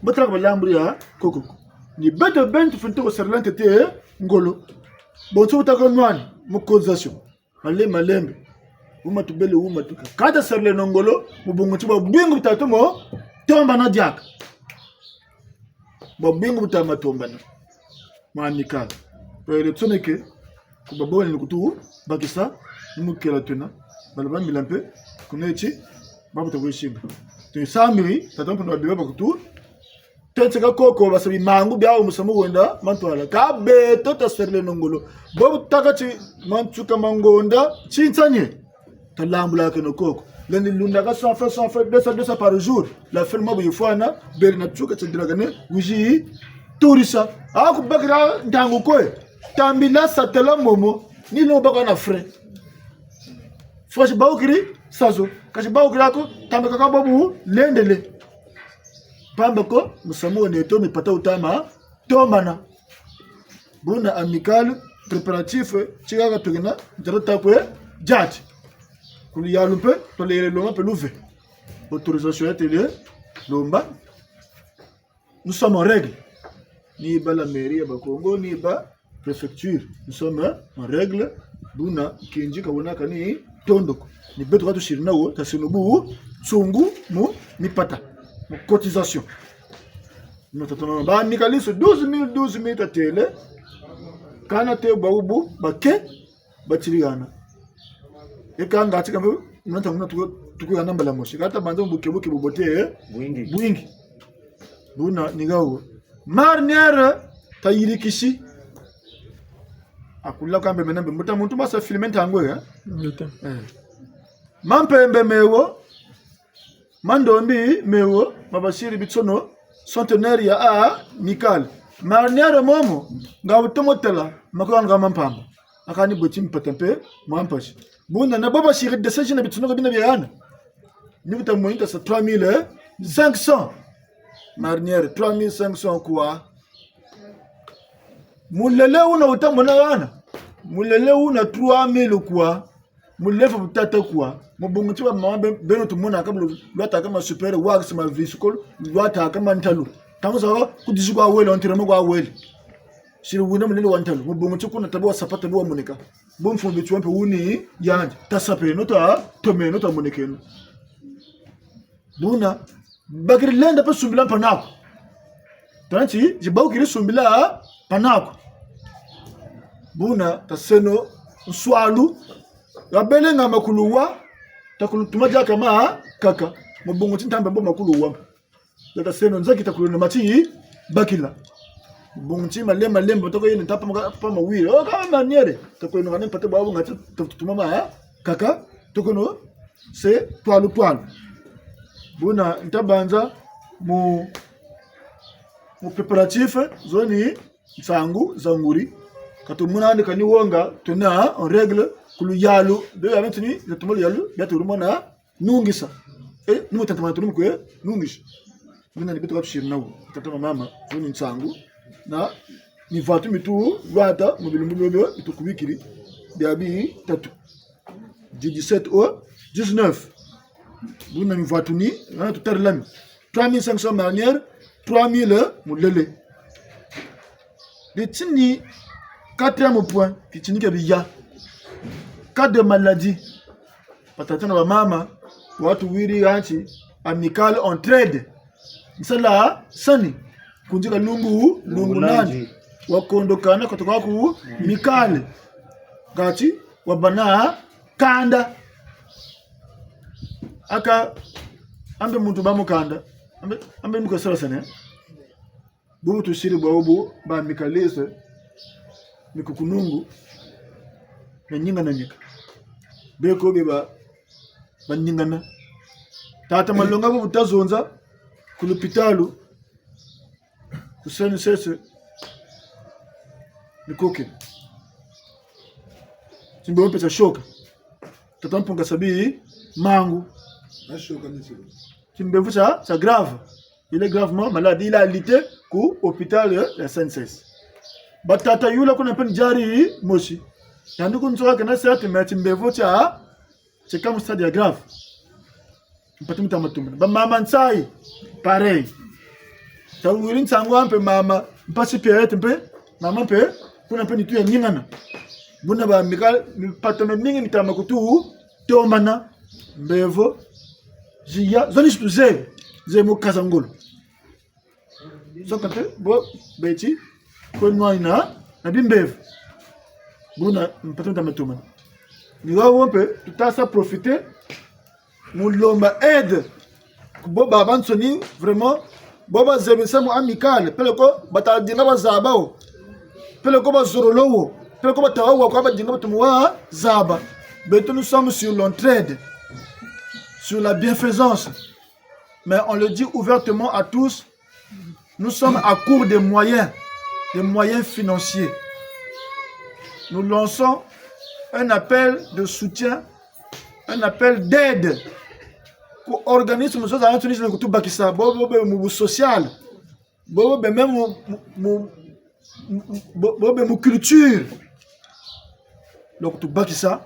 Mbo tala ka balamburi ya koko ko. Ni beto beni tufweti ko sarila ntete ngolo. Bonso bu taka nwana mu cotisation. Male malembe. Wuma tubele wuma tuka. Ka tasarileno ngolo, mu bungu ti bwabwingi bu tatomo tombana diaka. Bwabwingi bu tama tombana. Mu Amicale. Twele tsoneke, ku babonga ni kutu bakisa, ni mu kela twena, bala bambila mpe, kuna eti, babu ta kwesinga. Tusambiri, tata mpe na babiba ba kutu, tetseka koko, basa bimangu biawu musamu wenda, mantwala. Ka beto tasarileno ngolo. Bo bu taka ti, mansuka mangonda, ti nsanye. Talambulakeno koko. Lendi lundaka cent francs, cent francs, deux cents, deux cents par jour. La fin mwa bu yifwana, beri na tsuka tsadilakane, wizi turisa. A kubakira ntangu kwe. Tambila sa tala momo, ni lo baka na frais. Frais bawukiri, sa zo. Kasi bawukira ko, tambika ka babu, lendele. Pamba ko, musamu wena neto mipata wutama, tombana. Buna Amicale, préparatif, ti haha tukena, nzara takwe, diati. Ku luyalu mpe, twalele lomba mpe luve. Autorisation ya tele, lomba. Nous sommes en règle. Ni ba la mairie ya Bakongo, ni ba préfecture. Nous sommes en règle. Buna, nkinzi ka wena kani tondo ko. Ni beto ka tusiri nawo, tasiri no bu, tsungu, mu, mipata. Mu cotisation. No tata na ba amicalistes douze mille, douze mille tatele. Kana te bawu bu, bake, batirikana. E ka nga tika mbe, muna ta muna tuku, tuku yana mbala mosi. Ka tabanza mu buke buke bubote, eh? Bwingi. Bwingi. Buna, ni hawu. Marinière, tayirikisi. Akula kambe mena mbe mbuta muntu masa filme ntangu, eh? Mbuta. Eh. Mampembe mewo, mandombi mewo, mabasiri bitsono, centenaire ya Amicale. Marnière momo, nga wutomo tala, makulu nga mampamba. Akani bwe ti mpata mpe, mwa mpasi. Buna na bo basiri dessin na bitsono bina bia hana. Ni buta mweni ta sa trois mille cinq cents. Marnière, trois mille cinq cents kwa. Mulele wuna wuta mona hana. Mulele wuna trois mille kwa. Mulefu butata kwa. Mu bungu ti ba mama be-, beno tumona ka bu lwataka ma super wax ma viscol, lwataka ma ntalu. Ntangu za ku dix kwa wele, entraînement kwa wele. Siri wuna mulele wa ntalu. Mu bungu ti kuna tabu wa sapata bu wa moneka. Bu mfumbi tiwa mpe wuni yandi. Tasape no ta, tome no ta monekeno. Buna, bakiri lenda mpe sumbila mpangi'aku. Tanti, zi bawukiri sumbila mpangi'aku. Buna, taseno nswalu, wabele nga makulu wa, takulu tuma diaka makaka, mu bungu ti ntamba mbo makulu wa. Taseno nzaki takulu na mati, bakila. Mu bungu ti malembe, malembe, toko yene ntapa maka, pa mawiri. Oh, ka marnière, takulu na ngane mpate bwabu ngati, tutuma makaka, toko no, se twalu twalu. Buna ntabanza mu, mu préparatif, zo ni nsangu za nguri. Ka tumona ndi kani wonga, tuna en règle, ku luyalu, bia bia ntini, za tuma luyalu, bia tulumona nungisa. Eh, ni mu tatamana tulumu kwe nungisa. Mina ni beto ka tusiri nawu. Tata na mama, zo ni nsangu. Na mivwatu mi tulwata, mu bilumbu bio bio, mi tukubikiri, bia bitatu. Du dix-sept au dix-neuf. Buna mivwatu ni, na tutari lami. Trois mille cinq cents marnière, trois mille mulele. Bitini quatrième point, bitini ke biya. Cas de maladie. Batata na bamama, watuwiri hanti, Amicale Entraide. Nsala sani, kunzika lungu, lungu nandi. Wakondokana katuka ku Amicale. Ngati, wabâna kanda. Aka, ambe muntu ba mu kanda. Ambe, ambe nuka sala sene. Bubu tusiri bwabu, ba amicalistes, mikukunungu, na nyinga na nyika. Beko beba, baningana. Tata Malonga bubu tazonza, ku lupitalu, ku C N S S, ni koke. Timbe mpe tiashoka. Tata Mpungu sabi mangu. Ashoka ni tibu. Timbevo tia, tia grave. Il est gravement malade. Il a alité ku hôpital ya C N S S. Batata yula kuna mpe ni diari mosi. Yandi ku nzoka kena certes, mais timbevo tia, tia ka mu stade ya grave. Mpata mi tama tumana. Bamama Nsayi, pareil. Tawiri nsangu wa mpe mama, mpasi Pierrette mpe, mama mpe, kuna mpe nitu yaningana. Buna ba Amicale, mpata miamingi mi tama kutu, tomana, mbevo, ziya, zo ni zi tuzebi, ze mu kaza ngolo. Soko te, bo, beti, kwe nwanina, na bimbevo. Buna, mpata mi tama tumana. Ni wawu mpe, tuta sa profiter, mu lomba aide. Ku bo babansoni, vraiment, bo bazebi nsamu Amicale, peleko bata dinga bazaba wo. Peleko bazololo wo. Peleko bata wa kwa badinga batuma wa zaba. Beto, nous sommes sur l'entraide, sur la bienfaisance. Mais on le dit ouvertement à tous, nous sommes à court de moyens, de moyens financiers. Nous lançons un appel de soutien, un appel d'aide ku organisme zozo za ntu ni zina kutubakisa, bobo be mu social, bobo be même mu, mu, mu, bo-, bobo be mu culture. Donc, tubakisa,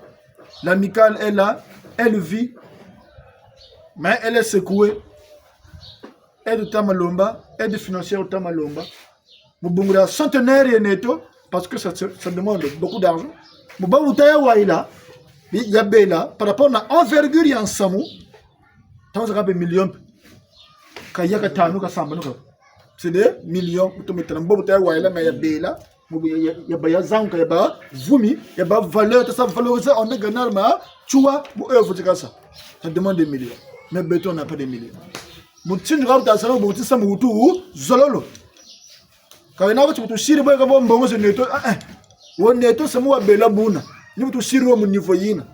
l'Amicale est là, elle vit, mais elle est secouée. Aide tuta ma lomba, aide financière tuta ma lomba. Mu bungu dia centenaire ya neto, parce que ça, ça, ça demande beaucoup d'argent. Mu bawu ta ya wayila, ya bela, par rapport na envergure ya nsamu, ntangu zakaka be million mpe. Ka ya ka tanu, ka sambanu ka. C'est des millions, mu tomo tala, mu bawu ta ya wayila, mais ya bela, mu ya, ya, ya bâ ya zanguka, ya bâ vumi, ya bâ valeur, ta sa valoriser en égal ma, tu vois, mu œuvre ti ka sa. Ça demande des millions. Mais beto, on n'a pas des millions. Mutindu ka wuta sala, mu ti sa mu wutu, zololo. Ka wena ko ti bu tusiri bo ka bo mbongo ze neto, ah, eh. Wo neto samu wa bela buna. Ni bu tusiri wo mu niveau yina.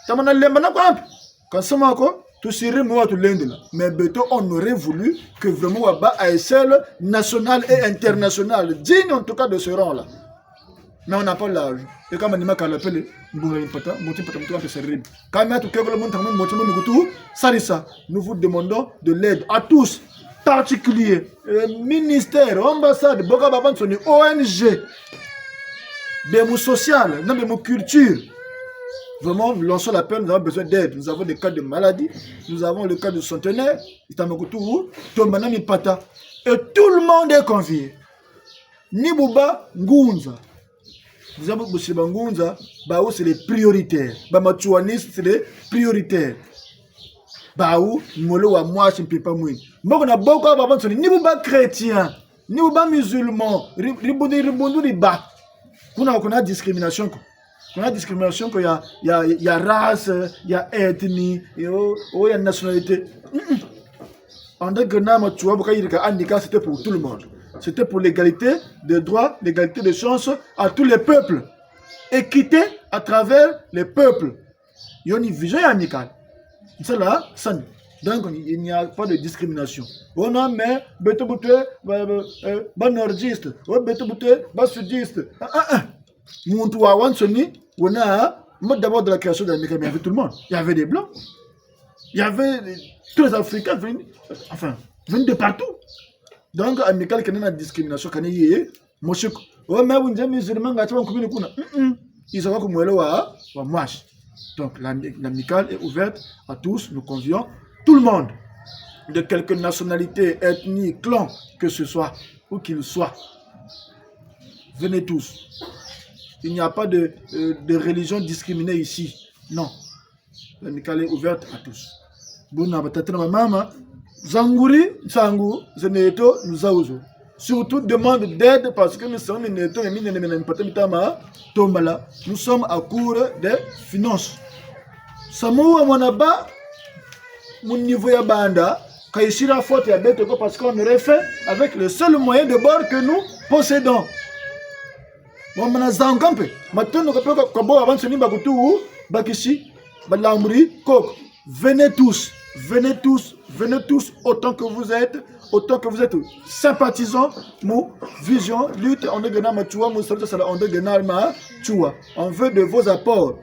Tamana lemba na kwa mpe. Ka samu ko, tusiri mu wa tulendela. Mais beto, on aurait voulu que vraiment wa bâ à échelle nationale et internationale, digne en tout cas de ce rang-là. Mais on n'a pas l'âge. Et comme on m'a calapé, mbunga mpata, muti mpata, muti mpata, c'est horrible. Quand même, tout quelque monde, muti, muti, muti, ça, nous vous demandons de l'aide à tous, particuliers, euh, ministères, ambassades, boka babansoni, O N G, de mon social, non, de mon culture. Vraiment, nous lançons l'appel, nous avons besoin d'aide. Nous avons des cas de maladie, nous avons le cas de centenaire, Itamakutu, Tomba na Mipata. Et tout le monde est convié. Ni bu bangunza. Vous avez aussi bangunza, bawu c'est les prioritaires. Ba matsouanistes, c'est les prioritaires. Bawu, mwelo wa mwasi mpimpa mwini. Mboko na boko babansoni, ni bu ba chrétiens, ni bu ba musulmans, ri-, ribundu, ribundu riba. Kuna, kuna discrimination ko. Kuna discrimination ko ya, ya, ya race, ya ethnie, ya, o, o ya nationalité. Mm-mm. André Grenard Matsoua, bu kayirika Amicale, c'était pour tout le monde. C'était pour l'égalité des droits, l'égalité des chances à tous les peuples. Équité à travers les peuples. Yo ni vision ya Amicale. C'est là, ça. Donc, il n'y a pas de discrimination. Oh non, mais, beto bu twe, ba, ba, euh, ba nordistes, oh, beto bu twe, ba sudistes. Ah, ah, ah. Muntu wawansoni, on a, moi, d'abord de la création de l'Amicale, mais il y avait tout le monde. Il y avait des blancs. Il y avait tous les Africains venus, enfin, venus de partout. Donc, Amicale, kena na discrimination, kena ye, moshiko. Oh, mais vous, musulman, nga tiwa nkubini kuna. Mm-mm. Ils ont comme wa, wa mwashi. Donc, l'ami-, l'Amicale est ouverte à tous. Nous convions tout le monde, de quelque nationalité, ethnie, clan que ce soit, où qu'il soit. Venez tous. Il n'y a pas de, euh, de religion discriminée ici. Non. L'Amicale est ouverte à tous. Buna batata na bamama, zanguri, nsangu, ze neto, nous autres. Surtout demande d'aide parce que nous sommes neto, mais minene, minene, mpata mitama, tombala. Nous sommes à court de finances. Samu wa mwana ba, mu niveau ya banda, ka yisiri faute ya beto ko parce qu'on aurait fait avec le seul moyen de bord que nous possédons. Wamana zanga mpe, matondo ka mpe kwa, kwa bo babansoni bakutu, bakisi, balamburi, koko. Venez tous, venez tous, venez tous, autant que vous êtes, autant que vous êtes sympathisants, mu vision, lutte, André Grenard Matsoua, mu saluta sala André Grenard Matsoua. On veut de vos apports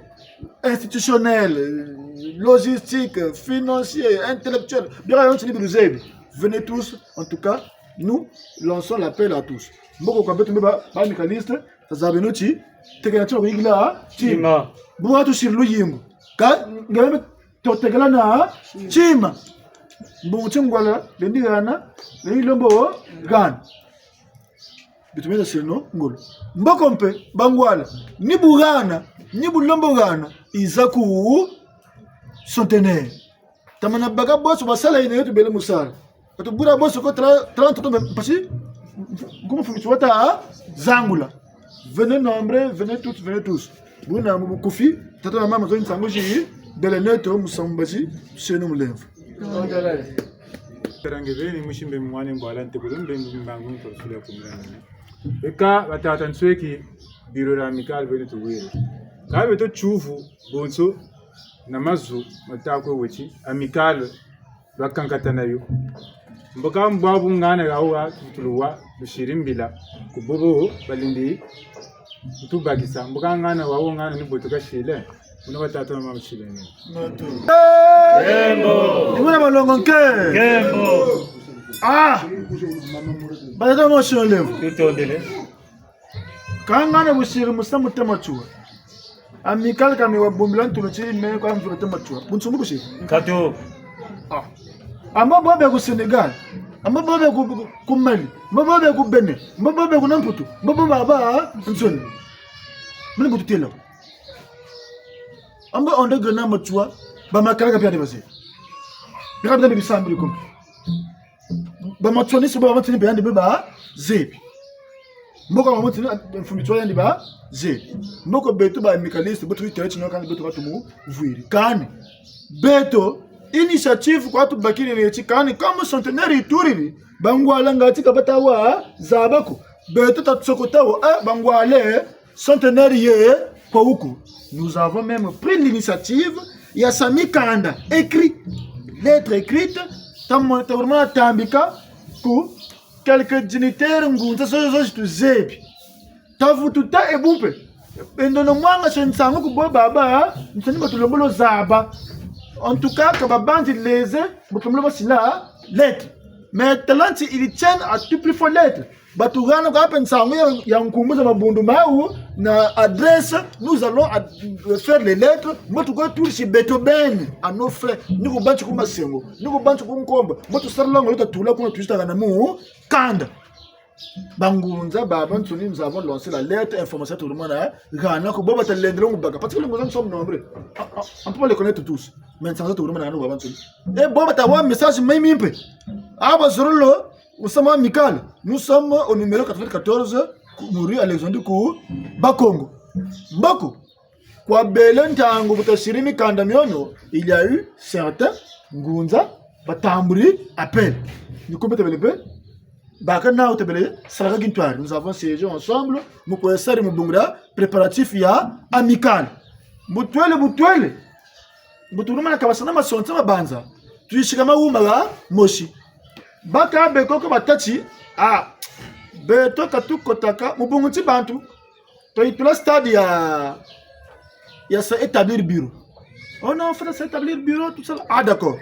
institutionnels, logistiques, financiers, intellectuels. Bira yonso ni biluzebi. Venez tous, en tout cas, nous lançons l'appel à tous. Mboko kwa beto mbe ba, ba amicalistes, tazabeno ti, tekela ti bakuyikila, tima. Tima. Bu watusiri luyimbu. Ka, nge mbe totekela na, tima. Mbungu ti ngwala, lendi hana, lendi lombo, hana. Beto mena seno, ngolo. Mboko mpe, bangwala, ni bu hana, ni bu lombo hana, yiza ku centenaire. Tamana baka bonso basala yina yo tubele mu sala. Ka tubula bonso ko tra-, trente ans, mpasi, kuma mfumu ti wata, zangula. Venez nombreux, venez toutes, venez tous. Buna mu bukufi, tata na mama zonzi nsangu zi, bele neto, musamu mbazi, seno mulemvo. Tarange beni, musi mbe mwana mbwala ntekolo mbe mbangu ntolosula kumulana. Eka, batata nsweki, bureau ya Amicale beni tuwiri. Ka beto tiyuvu, bonso, na mazu, matakwe weti, Amicale, bakankata na yo. Mboka mbwabu ngana hawa, tutuluwa, lusiri mbila, ku bobo, balindi, kutubakisa. Mboka ngana, hawa ngana, ni bo tukasile, muna batata na mama sile ni. Nkembo. Ni muna malongo nke. Nkembo. Ah! Batata na mama sile. Tutondele. Ka ngana busiri musamu tata Matsoua. Amicale ka mi wabumbila ntulu ti me kwa mvula tata Matsoua. Bunsungu busiri. Katu. Ah. Amba bobe ku Sénégal. Amba bobe ku, ku, ku Mali. Amba bobe ku Bénin. Amba bobe ku na Mputu. Amba bobe aba, nsoni. Mini bu tutêla. Amba André Grenard Matsoua, ba makala ka bia de baze. Bika bia de bisambiri kumbi. Ba Matsouanistes, ba Matsouanistes, yandi mpe bazebi. Mboko ba Matsouanistes, mfumu Matsoua yandi bazebi. Mboko beto ba amicalistes, beto tutêle ti no kani beto ka tumuvwiri. Kani, beto, initiative kwa tubakiri neti kani, comme centenaire yituriri, bangwala ngatu ka bata wa zaba ko. Beto ta tsokota wo, eh, bangwale, centenaire ye kwa wuku. Nous avons même pris l'initiative ya sa mikanda écrit, lettre écrite, ta mo-, ta vraiment tambika ku quelques dignitaires, ngunza zozo zi tuzebi. Ta vutu ta ebu mpe. Beno na mwangasa nsangu ku bo babansoni ba tulembolo zaba. En tout cas, ka babanzi leze, ba tulembolo basila lettre. Mais tala nti ils tiennent à tout prix faut lettre. Ba tuhana kwa mpe nsangu ya, ya nkumbu za mabundu mawu na adresse, nous allons ad-, faire les lettres, mbo tukwe tulisi beto beni, à nos frères, ni ku bantu ku Masengo, ni ku bantu ku Nkombo, mbo tusarila ngolo ta tula kuna tuzi ta hana mukanda. Bangunza babansoni, nous avons lancé la lettre, information tout le monde, hein, hana ko bo ba ta lendela mu baka. Parce que les ngunza, nous sommes nombreux. Ah, ah, on peut pas les connaître tous. Mais nsangu za tout le monde, hana babansoni. Eh, bo ba ta wa message mimi mpe. Ah, ba zololo, nous sommes amicales. Nous sommes au numéro quatre-vingt-quatorze, ku, mu rue Alexandre ku Bakongo. Mboko, kwa bele ntangu bu tasiri mikanda miono, il y a eu certains ngunza batambuli appel. Ni kumbe tabele mpe, baka nawu tabele salaka kintwari. Nous avons siégé ensemble, mu kwe sari mu bungu dia préparatif ya amicale. Bu twele, bu twele. Bu tulumana kabasana masonsa mabanza. Tuyisika mawuma ga mosi. Baka be koko batâ ti, ah, beto ka tukotaka mu bungu ti bantu. Twayitula stade ya, ya sa établir bureau. Oh non, faut sa établir bureau, tout ça. Ah, d'accord.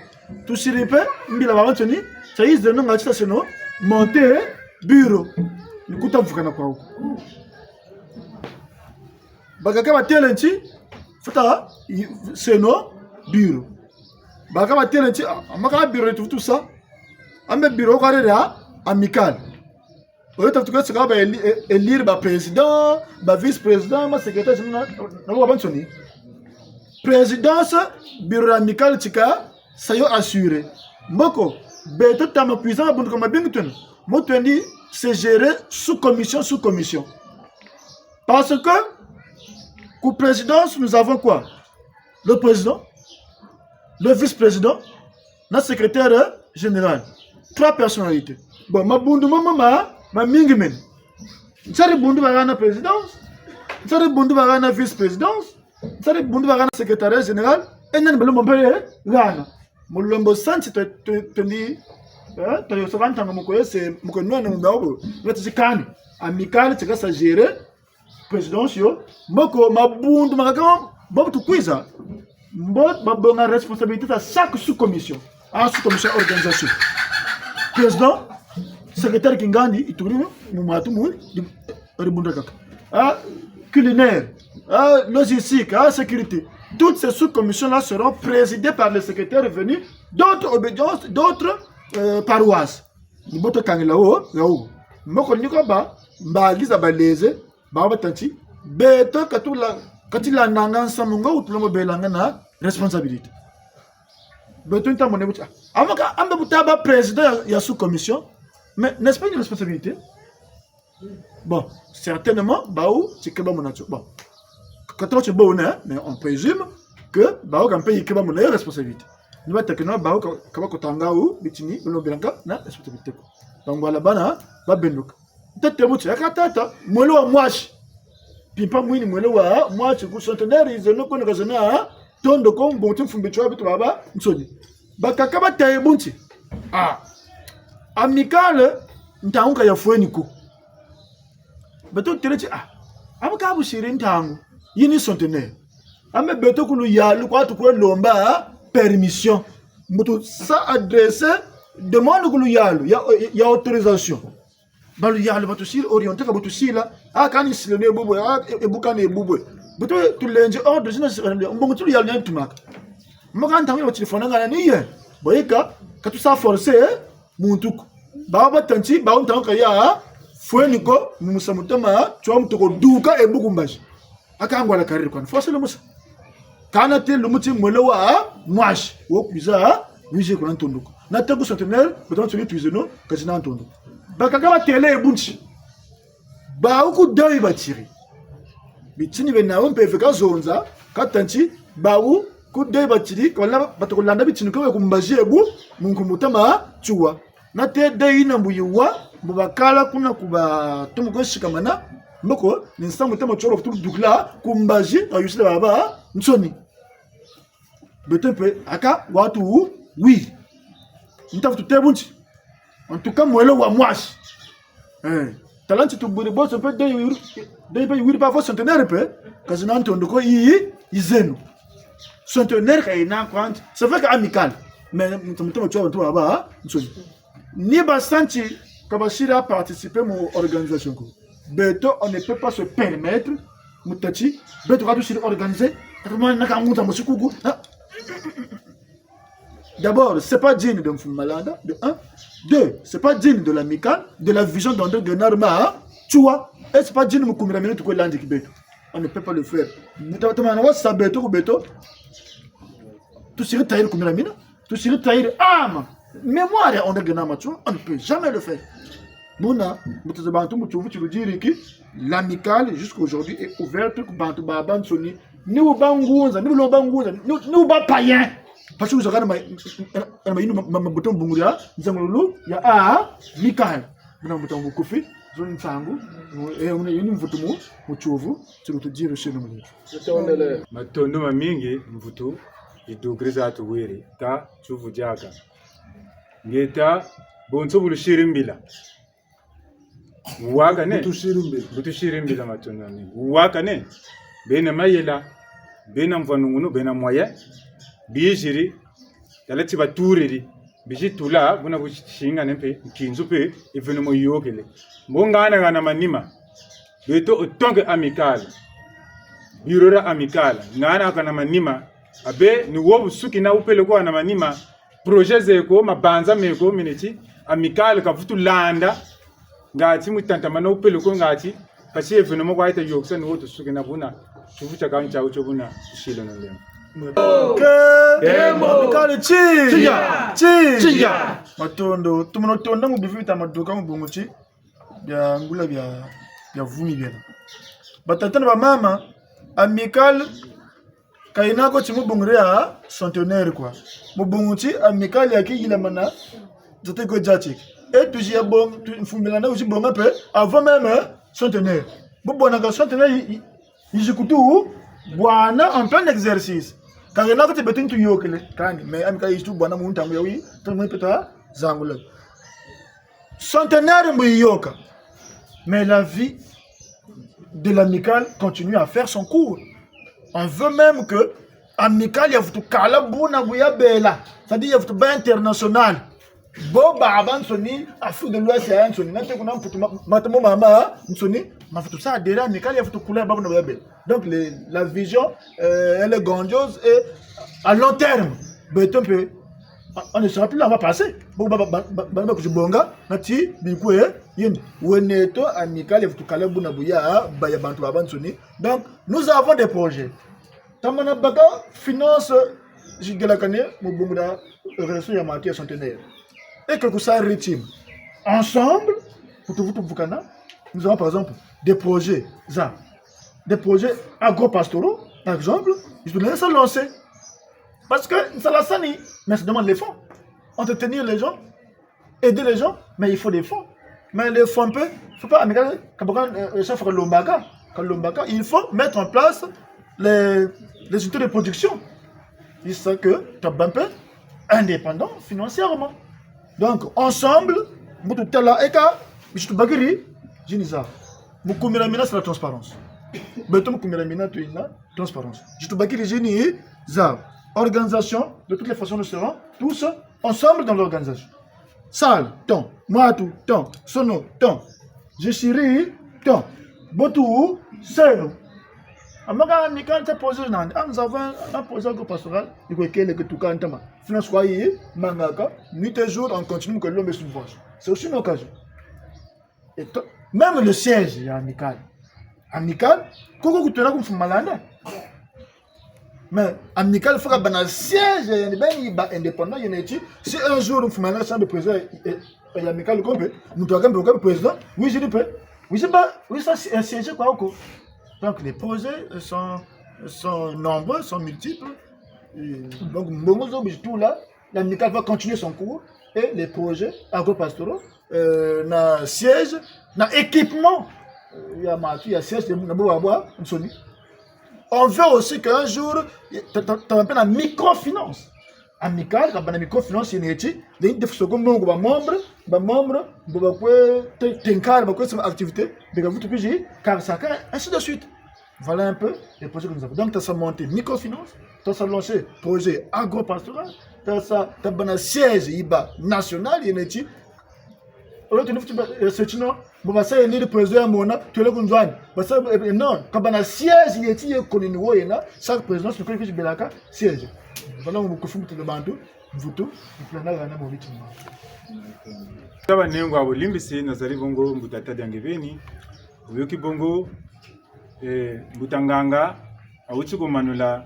Tusiri mpe, mbila babansoni, sa yizi no nga ti taseno monter bureau. Ni ku ta vukana kwawu. Bakaka batêle nti, faut ta, i, seno bureau. Bakaka batêle nti, ah, amaka bureau tout ça. Ambe bureau kwa rere ya amicale. Oyo ta tuka sika ba éli-, é-, élire ba président, ba vice-président, ma secrétaire, na, na, na babansoni. Présidence, bureau amicale tika, sa yo assuré. Mboko, beto ta ma puissant, bundu ka mabingi twena. Mo twendi, c'est géré sous commission, sous commission. Parce que, ku présidence, nous avons quoi ? Le président, le vice-président, na secrétaire général. Trois personnalités. Bon, mabundu mama ma, mamingi mena. Nsari bundu bahana présidence, nsari bundu bahana vice-présidence, nsari bundu bahana secrétariat général, et nani balombo mpe hana. Mu lembo sa nti twe-, twe-, twendi, eh, twe yo saka ntangu mu kwe se, mu kwe nwana mu bawu. Nati sikani, amicale, tika sa gérer, présidence yo, mboko mabundu makaka, mbo bu tukwiza, mbo babonga responsabilité za chaque sous-commission. Ah, sous-commission organisation. Président, secrétaire kingandi, ituri mu matu mu, di, dibundu kaka. Ah, culinaire, ah, logistique, ah, sécurité. Toutes ces sous-commissions-là seront présidées par les secrétaires venus d'autres obédiences, d'autres, euh, paroisses. Ni bo ta kangila wo, ya wo. Mboko ni ko ba, mbazi za baleze, ba batâ nti, beto ka tula, ka tilandanga nsamu nga wu tulombo belanga na responsabilité. Beto nta mona bu ti, ah, amaka, ambe bu ta ba président ya, ya sous-commission, mais n'est-ce pas une responsabilité ? Bon, certainement, bawu, ti ke ba mona tio. Bon, ka tala ti bo ne, mais on présume que bawu ka mpe yi ke ba mona yo responsabilité. Ni ba tekeno bawu ka, ka ba kotanga wu, bitini, balombelanga na responsabilité ko. Bangwala bana, ba benduka. Ntete muti, ya ka tata, mwelo wa mwasi. Mpimpa mwini mwelo wa mwasi, ku centenaire, yize no kwenda ka zena, tondo ko, mbo ti mfumbi tio bitu babansoni. Bakaka batâ bu nti. Ah. Amicale, ntangu ka yafweni ko. Beto tutêle ti, ah, amaka bu siri ntangu, yi ni centenaire. Ambe beto ku luyalu kwa tukwe lomba permission. Mbo tusa adresser demande ku luyalu ya, ya autorisation. Ba luyalu batusila orienter ka bu tusila. Ah, kani sila ni bubwe, ah, e, ebu kani bubwe. Beto tulendi ordre, zina sila ni, mbongo ti luyalu ni tumaka. Mbaka ntangu ya batiri fwana ngana ni ye. Boyika, ka tusa forcer, eh? Muntu ko. Bawu batâ nti, bawu ntangu ka yafweni ko, mu musamu tama, tio mutoko duka ebu ku mbazi. Aka ngwala kariri kwani. Force le musa. Kana te lumuti mwelo wa mwasi. Wo kwiza, wizi kuna ntondo ko. Na te ku centenaire, beto nsoni twizeno, ka zina ntondo ko. Bakaka batêle bu nti. Bawu ku deuil batiri. Bitini bena wo mpeve ka zonza, ka tâ nti, bawu ku deuil batiri, ka bala batoko landa bitini ko we ku mbazi ebu, mu nkumbu tama tiwa. Na te deuil yina mbo yiwa, Bu bakala kuna ku ba tomo ko sikamana, mboko, ni nsangu temo tioro vutu dukila ku mbazi, kayusila babansoni. Beto mpe, aka, watu, oui. Nta vutu tê bu nti. En tout cas, mwelo wa mwasi. Eh, tala nti tubwiri bonso mpe de yuri, de mpe yuri ba vo centenaire mpe, ka zina ntondo ko yi, yi zeno. Centenaire ka yena kwa nti. C'est vrai que Amicale. Mais, mutu, mutu, mutu, mutu, baba, hein, nso. Ni ba sa nti, ka basiri participer mu organisation ko. Beto, on ne peut pas se permettre, mu tâ ti, beto ka tusiri organiser, ka tumana na ka nguta musiku ku, hein. D'abord, c'est pas digne de Mfumu Malanda, de un. Deux, c'est pas digne de l'Amicale, de la vision d'André Grenard Ma, tu vois. Et c'est pas digne mu kumi dia mina tukwe landi ki beto. On ne peut pas le faire. Muta, muta, mana wa sa beto ku beto. Tusiri trahir kumi dia mina. Tusiri trahir âme. Mémoire ya André Grenard Ma, tu vois. On ne peut jamais le faire. Buna, muta za bantu mu tiyuvu ti ludiriki, l'Amicale, jusqu'aujourd'hui, est ouverte ku bantu babansoni. Ni wu ba ngunza, ni wu lo ba ngunza, ni, ni wu ba païen. Parce que wuzakana ma, ma, ma, ma, ma, ma, buto mu bungu dia, nzangululu, ya, ah, Amicale. Muna mbuta mu bukufi, zo ni nsangu, eh, muna yini mvutu mu, mu tiyuvu, ti lutudirikiseno mu leto. Matondo mamingi, mvutu, didukiri za tuwiri, ta, tiyuvu diaka. Nge ta, bonso bu lusiri mbila. Wakane. Bu tusiri mbila. Bu tusiri mbila matondo mamingi. Wakane. Bena mayela, bena mvwanungunu, bena moyen. Biziri, tala ti baturiri. Bizi tula, buna bu singane mpe, nkinzu mpe, événement yiyôkele. Mbo ngana ngana manima. Beto autant que Amicale. Bureau dia Amicale. Ngana kana manima. Abe, ni wo bu suki na wupele ko na manima. Projet ze ko, mabanza me ko, mene ti, Amicale ka vutu landa, ngati mu tatamana wupele ko ngati, kasi événement kwa yita yôkesa ni wo tusuki na buna, tiyuvu tiakaka ntiawu tio buna, tusiri na nlemvo. Ok. Demo. Amicale ti. Tiya. Ti. Tiya. Matondo, tumana tonda mu bivu bita maduka mu bungu ti, bia ngula bia, bia vumi biena. Batata na bamama, Amicale, ka yena ko ti mu bungu dia centenaire kwa. Mu bungu ti Amicale ya kiyilamana, zate ko diatiki. E tuzi ya bonga, tu, mfumbila na uzi bonga mpe, avant même, hein, centenaire. Bu bwana ka centenaire yi, yi, yizi kutu bwana en plein exercice. Ka yena ko ti beto ntu yôkele, kani, mais Amicale yizi tu bwana mu ntangu ya wi, ntangu ya peta zangula. Centenaire mbo yiyôka. Mais la vie de l'Amicale continue à faire son cours. On veut même que Amicale ya vutu kala buna bu ya bela. C'est-à-dire ya vutu bâ international. Bo babansoni, Afrique de l'Ouest yayansoni. Nate kuna Mputu ma-, mata mo mamansoni. Ma vutu sa adhérer Amicale ya vutu kula babu na bu ya bela. Donc, les, la vision, euh, elle est grandiose et à long terme. Beto mpe, on ne sera plus là, on va passer. Bon, ba, ba, ba, ba, ba, kuzibonga, nati, bikwe, yende. Weneto, Amicale, ya vutu kala buna bu ya, ba ya bantu babansoni. Donc, nous avons des projets. Tamana baka, finance, zigelakane, mu bungu dia, relation ya matu ya centenaire. Et que ça rythme. Ensemble, pour tout, tout, nous avons par exemple des projets, ça, des projets agro-pastoraux, par exemple, ils doivent se lancer. Parce que ça la sani, mais ça demande les fonds. Entretenir les gens, aider les gens, mais il faut des fonds. Mais les fonds, on peut, faut pas, mais quand, quand, euh, ça, faut que l'ombaka, quand l'ombaka, il faut mettre en place les, les unités de production. Il faut que tu es un peu indépendant financièrement. Donc, ensemble, mbo tutala eka, bizi tubakiri, zini za. Mu kumi dia mina, c'est la transparence. Beto mu kumi dia mina, tu na transparence. Bizi tubakiri, zini za. Organisation, de toutes les façons, nous serons tous ensemble dans l'organisation. Salle, tant. Mwatu, tant. Sono, tant. Zisiri, tant. Botu, seno. Amaka, Amicale, t'as posé nani. Ah, nous avons un projet agro-pastoral. Il faut que le que tout cas, ntama. Finance quoi, yi, mangaka. Nuit et jour, on continue que l'homme est subvention. C'est aussi une occasion. Et to-, même le siège, ya Amicale. Amicale, koko kutona ku Mfumu Malanda. Mais Amicale, faut que bâ na siège, ya ni beni ba indépendant, ya neti. Si un jour, Mfumu Malanda, c'est un président, et, et, et Amicale, comme, nous devons comme président, oui, je dis, oui, je bâ, oui, ça, c'est un siège, quoi, encore. Donc, les projets sont, sont nombreux, sont multiples. Et donc, mbongo zo, tout là, l'Amicale va continuer son cours et les projets agro-pastoraux euh, na siège, na équipement, euh, ya matu, ya siège, na bo babwansoni. On veut aussi qu'un jour, ta, ta, ta, na microfinance. Amicale, ka bâ na microfinance, yena ti, de, de, soko mbongo ba membres, ba membres, bo bakwe, te, tenkari, bakwe, sama activité, beka vutu kwizi, karisaka, ainsi de suite. Voilà un peu les projets que nous avons. Donc, ta sa monter microfinance, ta sa lancer projet agro-pastoral, ta sa, ta bâ na siège yi bâ national, yena ti, au lieu de nous, euh, c'est sinon, bon, bah, ça, il y a le président, mon, tu es le conjoint. Bah, ça, euh, non, ka bâ na siège, yeti, ye koni ni wo yena, sa président, c'est que je belaka, siège. Voilà, on me confirme tout le bantu, mvutu, et puis on a la même rythme. Taba nengo ya bolimbisi, nazali bongo mbuta Tadi ya Ngebeni, oyoki bongo, eh, mbuta nganga, awuti komanula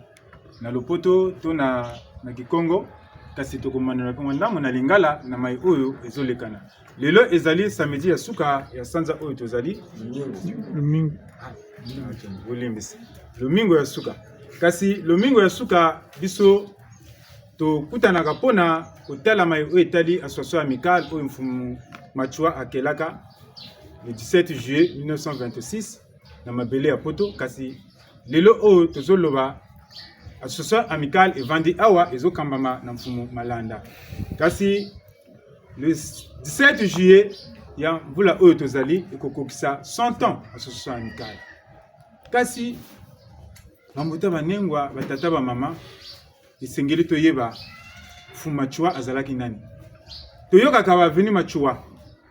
na lopoto to na, na kikongo, kasi tokomanula mpe mwa ndambo na lingala na mai oyo ezolekana. Lelo ezali samedi ya suka ya sanza oyo tozali. Lomingo. Ah, bolimbisi. Lomingo ya suka. Kasi lomingo ya suka biso tokutanaka mpo na kotala mai oyo etali association amicale oyo Mfumu Matsoua akelaka le dix-sept juillet mille neuf cent vingt-six na mabele ya Poto, kasi lelo oyo tozoloba, association amicale evandi awa, ezokambama na Mfumu Malanda. Kasi le dix-sept juillet ya mvula oyo tozali, ekokokisa cent ans association amicale. Kasi bambuta banengwa, batata bamama, esengeli toyeba Mfumu Matsoua azalaki nani. Toyokaka ba avenue Matsoua,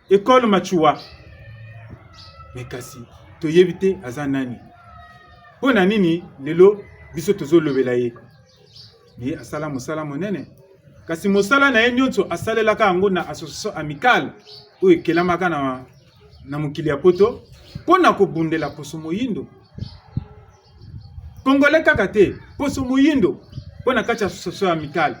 école Matsoua. Mais kasi, toyebi te aza nani. Mpo na nini lelo biso tozolobela ye? Ye asala mosala monene. Kasi mosala na ye nyonso asalelaka yango na association amicale oyo ekelamaka na, na mokili ya Poto mpo na kobundela poso moyindo. Congolais kaka te, poso moyindo. Mpo na kati ya association amicale,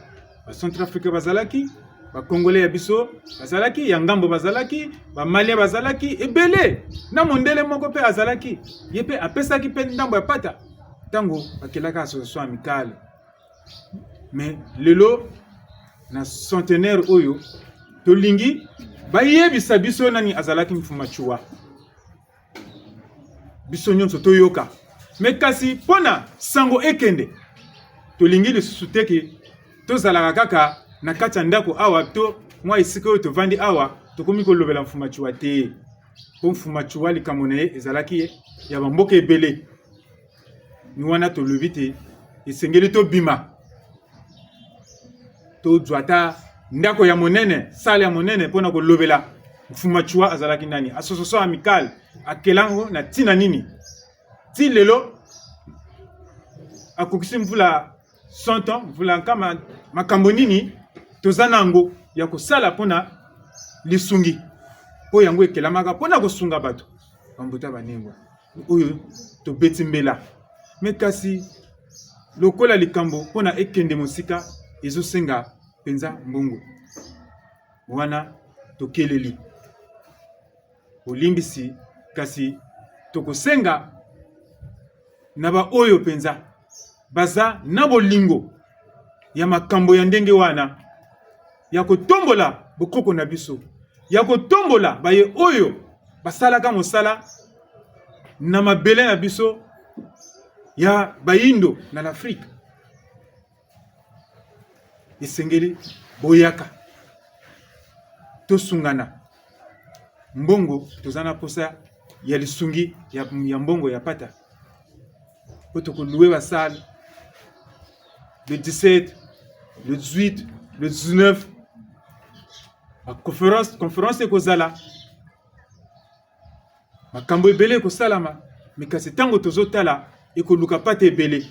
ba Centrafricains bazalaki, ba Congolais ya biso bazalaki, ya ngambo bazalaki, ba Maliens bazalaki, ebele. Na mondele moko mpe azalaki. Ye mpe apesaki mpe ndambo ya pata ntango bakelaka association amicale. Mais lelo, na centenaire oyo, tolingi bayebisa biso nani azalaki Mfumu Matsoua. Biso nyonso toyoka. Mais kasi, mpo na sango ekende, tolingi lisusu te ke tozalaka kaka na kati ya ndako awa to mwa esika oyo tovandi awa, tokomi kolobela Mfumu Matsoua te. Mpo Mfumu Matsoua, likambo na ye ezalaki ya bamboka ebele. Ni wana tolobi te esengeli tobima, tozwa ata ndako ya monene, salle ya monene, mpo na kolobela Mfumu Matsoua azalaki nani, association amicale, akela yango na ntina nini. Ti lelo, akokisi mvula cent ans, mvula nkama, makambo nini toza na yango ya kosala mpo na lisungi, mpo yango ekelamaka mpo na kosunga bato, bambuta banengwa, oyo tobeti mbela. Mais kasi, lokola likambo mpo na ekende mosika, ezosenga mpenza mbongo. Wana tokeleli bolimbisi, kasi tokosenga na baoyo mpenza baza na bolingo ya makambo ya ndenge wana, ya kotombola bokoko na biso, ya kotombola baye oyo basalaka mosala na mabele na biso ya bayindo na l'Afrique. Esengeli boyaka, tosungana. Mbongo, toza na posa ya lisungi ya, ya mbongo ya pata. Mpo toko louer ba salle le dix-sept, le dix-huit, le dix-neuf. Ba conférence, conférence ekozala. Makambo ebele ekosalama, mais kasi ntango tozotala, ekoluka pata ebele,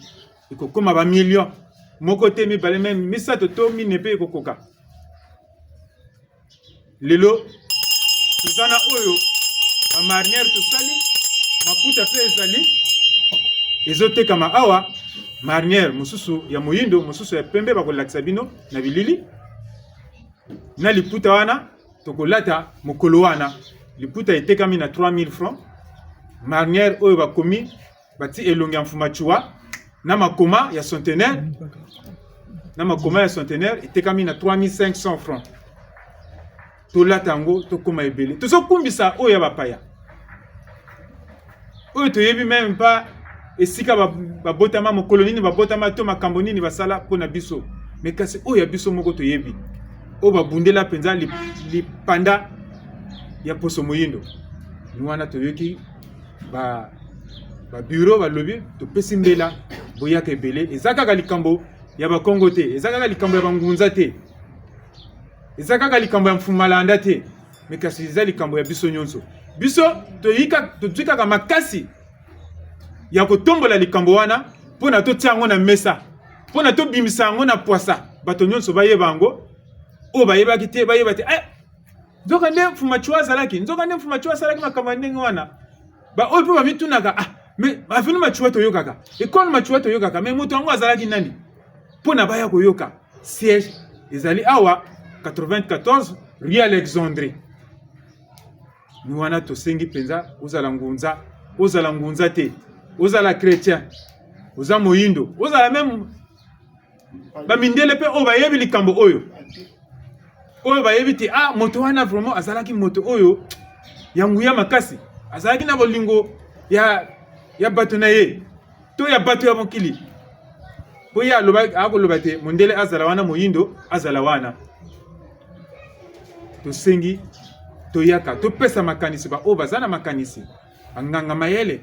ekokoma ba millions, moko te, mibale, même misato to mine mpe ekokoka. Lelo, toza na oyo, ba marinière tosali, maputa mpe ezali, ezotekama awa, marinière mosusu ya moyindo, mosusu ya pembe, bakolakisa bino na bilili. Na liputa wana, tokolata mokolo wana. Liputa etekami na trois mille francs. Marinière oyo bakomi, batie elongi ya Mfumu Matsoua, na makoma ya centenaire. Na makoma ya centenaire, etekami na trois mille cinq cents francs. tolata yango, tokoma ebele. Tozokumisa oyo ya bapaya. Oyo toyebi même pas esika ba-, babotama, mokolo nini babotama, to makambo nini basala mpo na biso. Mais kasi oyo ya biso moko toyebi. Oyo babundela mpenza li-, lipanda ya poso moyindo. Ni wana toyoki ba, ba bureau balobi, topesi mbela, boyaka ebele. Eza kaka likambo ya Bakongo te, eza kaka likambo ya bangunza te, eza kaka likambo ya Mfumu Malanda te, mais kasi eza likambo ya biso nyonso. Biso toyika, tozwi kaka makasi ya kotombola likambo wana, mpo na totia yango na mesa, mpo na tobimisa yango na pwasa, bato nyonso bayeba yango, oyo bayebaki te, bayeba te. Eh, nzoka nde Mfumu Matsoua azalaki, nzoka nde Mfumu Matsoua asalaki makambo ya ndenge wana. Ba oyo mpe bamitunaka, ah, mais avenue Matsoua toyokaka, école Matsoua toyokaka, mais moto yango azalaki nani? Mpo na baya koyoka, siège ezali awa, quatre-vingt-quatorze rue Alexandrie. Ni wana tosengi mpenza, ozala ngunza, ozala ngunza te, ozala chrétien, oza moyindo, ozala même bamindele mpe oyo bayebi likambo oyo. Oyo bayebi te, ah, moto wana vraiment azalaki moto oyo ya nguya makasi. Azalaki na bolingo ya, ya bato na ye, to ya bato ya mokili. Mpo ye aloba, akoloba te, mondele azala wana, moyindo azala wana. Tosengi, toyaka, topesa makanisi, ba oyo baza na makanisi, banganga mayele,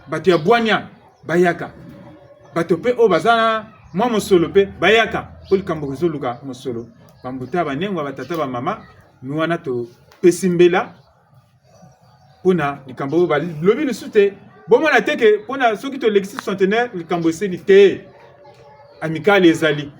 bato ya bwanya, bayaka. Bato mpe oyo baza na mwa mosolo mpe bayaka, mpo likambo ezoluka mosolo. Bambuta, banengwa, batata, bamama, ni wana topesi mbela mpo na likambo oyo balobi lisusu te. Bomona te ke mpo na soki tolekisi centenaire, likambo esili te. Amicale ezali.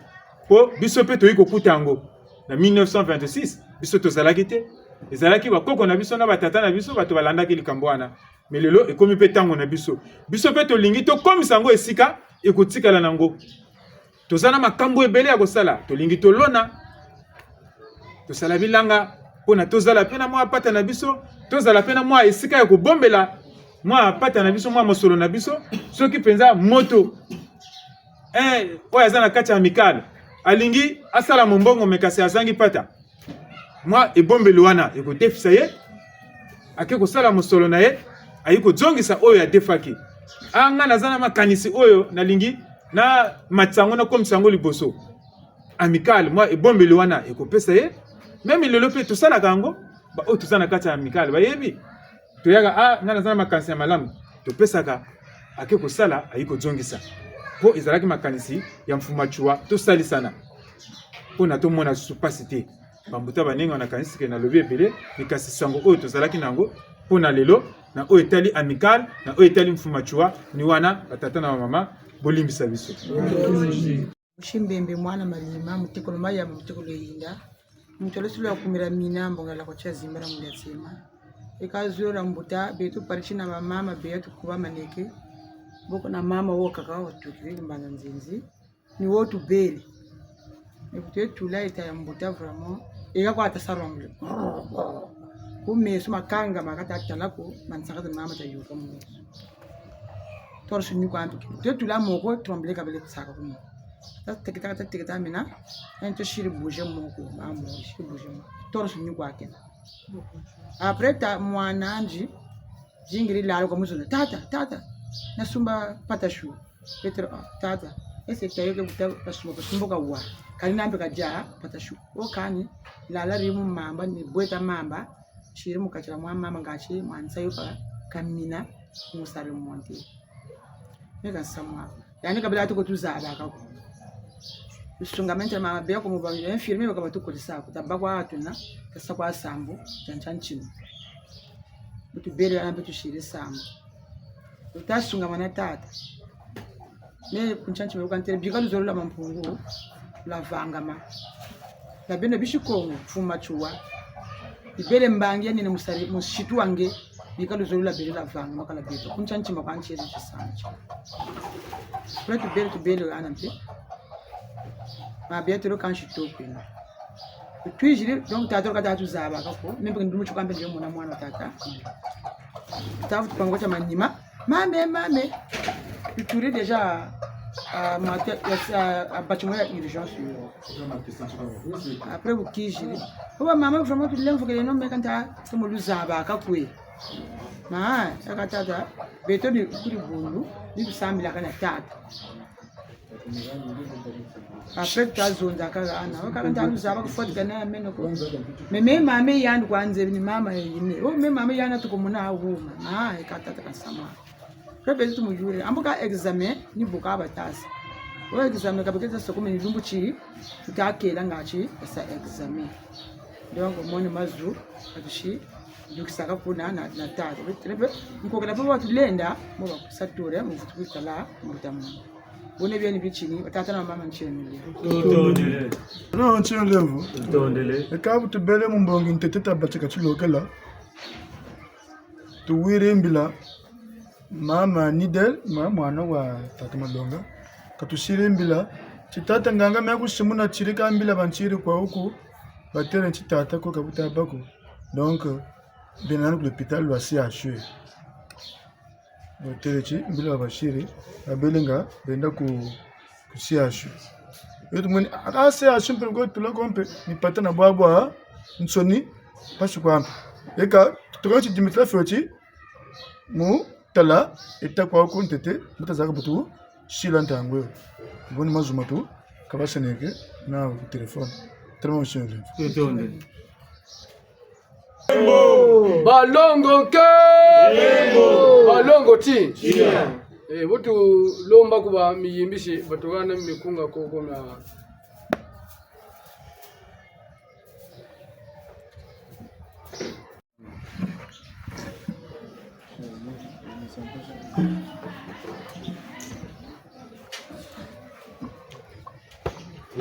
Mpo biso mpe toyei kokuta yango na mille neuf cent vingt-six, biso tozalaki te. Ezalaki bakoko na biso na batata na biso, bato balandaki likambo wana. Mais lelo ekomi mpe ntango na biso. Biso mpe tolingi tokomisa yango esika ekotikala na yango. Toza na makambo ebele ya kosala. Tolingi tolona, tosala bilanga, mpo na tozala mpe na mwa pata na biso, tozala mpe na mwa esika ya kobombela mwa pata na biso, mwa mosolo na biso. Soki mpenza moto, eh, oyo aza na kati ya amicale alingi asala mombongo, mais kasi azangi pata, mwa ebombelo wana ekodefisa ye, ake kosala mosolo na ye, ayi kozongisa oyo adefaki. Ah, nga naza na makanisi oyo, nalingi namatisa yango, nakomisa yango liboso. Amicale, mwa ebombelo wana ekopesa ye. Meme lelo mpe tosalaka yango, ba oyo toza na kati ya amicale bayebi. Toyaka, ah, nga naza na makanisi ya malamu, topesaka, ake kosala, ayi kozongisa. Mpo ezalaki makanisi ya Mfumu Matsoua, tosalisana mpo na tomona lisusu mpasi te. Bambuta, banengwa, nakanisi ke nalobi ebele, mais kasi sango oyo tozalaki na yango mpo na lelo, na oyo etali amicale, na oyo etali Mfumu Matsoua, ni wana, batata na bamama, bolimbisa biso. Musi Mbembe, mwana Malima, mutekolo Mayamba, mutekolo Yinda. Muntu lwa sulu ya kumira mina, mbonga la kotia zimba na munda tsema. Eka zulu la mbuta, beto parti na bamama, beya tukuba maneke. Boko na mama wo kaka watukiri ku Mbanza Nzenze. Ni wo tubele. Ni kutwe tula yita ya mbuta vraiment. Eka kwa ata sarongole. Ku meso makanga makata tala ko, mansaka za mama ta yoka mu meso. Torse ni kwa mpe. Kutwe tula moko, trembler kabele tsaka ku moko. Ta teketa, ta teketa mina. Ento siri bouger moko, mama, siri bouger moko. Torse ni kwa kena. Après ta mwana nzi, zingiri lala kwa muzuna. Tata, tata, nasumba patasu. Petro, ah, tata, ese tayo ke buta kasumba, kasumba kawa. Kani nambe kadia patasu. O kani, lala rimu mamba, ni bweta mamba. Siri mu kati la mwa mamba ngati, mwa nsayo ka, kamina, musari monte. Meka nsamwa. Yandi kabila ati ko tuzabaka ko. Lusungamento mama beya ko mu ba infirmier baka batukolisa ko. Tabâ kwa tuna, tasa kwa sambu, tiantia ntinu. Bu tubele yana mpe tusiri sambu. Luta sungamana tata. Me ku ntia ntinu bu kantele, bika luzolo lwa Mampungu, lwavangama. Lwa beno bisi Kongo, Mfumu Matsoua. Bibele mbangi ya nene musari, musitu wa nge, bika luzolo lwa bele lwavangama kala beto. Ku ntia ntima kwa ntiele tisanti. Kula tubele, tubele yana mpe. Ma beto lo kansi to kwena. Twiziri, donc tata lo kata tuzabaka ko. Meme ndumu tio kampe ndio mona mwana tata. Tafu tupango tia manima. Mame, mame. Tuturi déjà. Ah, mate, ya, ah, ah, bâtiment ya urgence yo. Après, bu kiziri. Oba mama, vraiment, tulemvokeleno, meka nta, tumu luzaba ka kwe. Ma, ya ka tata, beto ni kuri bundu, ni tusambilaka na tata. Après, tazonzaka hana. Oka nta luzaba kufotika na meno ko. Mais, mais mama yandi kwa nzebi ni mama yine. Oh, mais mama yandi tukumona huma. Ah, ya ka tata kasama. Pepe tumuyule. Ambu ka examen, ni bu kabatasa. O examen ka bakeza soko meni lumbu ti, tutakela ngati, esa examen. Donc, moni mazu, katusi, dukisaka kuna na, na tata. Pepe, nkokela pepe watulenda, mo bakusature, mu vutu kwikala, mbuta muntu. Bone bieni bitini, batata na mama ntienile. Tutondele. No, ntienile mvu. Tutondele. Eka bu tubele mu mbongi ntete tabatika tilokela. Tuwiri mbila. Mama Nidel, ma-, mwana wa tata Malonga. Katusiri mbila. Ti tata nganga me kusimuna tiri ka mbila bantiri kwa uku. Batele nti tata ko kabuta bako. Donc, bena nani ku l'hôpital lwa C H U. Batele ti, mbila basiri. Babele nga, benda ku, ku C H U. Yetu mweni, aka C H U mpe ngo tula ko mpe, ni pata na bwabwa, nsoni, pasi kwa mpe. Eka, tuka ti Dimitri Fioti, mu tala, eta kwa ku ntete, mbuta zaka butu, sila ntangu yo. Boni mazu matu, kabaseneke, na ku téléphone. Tellement monsieur le. Tutonde. Balongo ke! Balongo ti! Eh, bu tulomba ku ba miyimbisi, batuhana mikunga koko mia.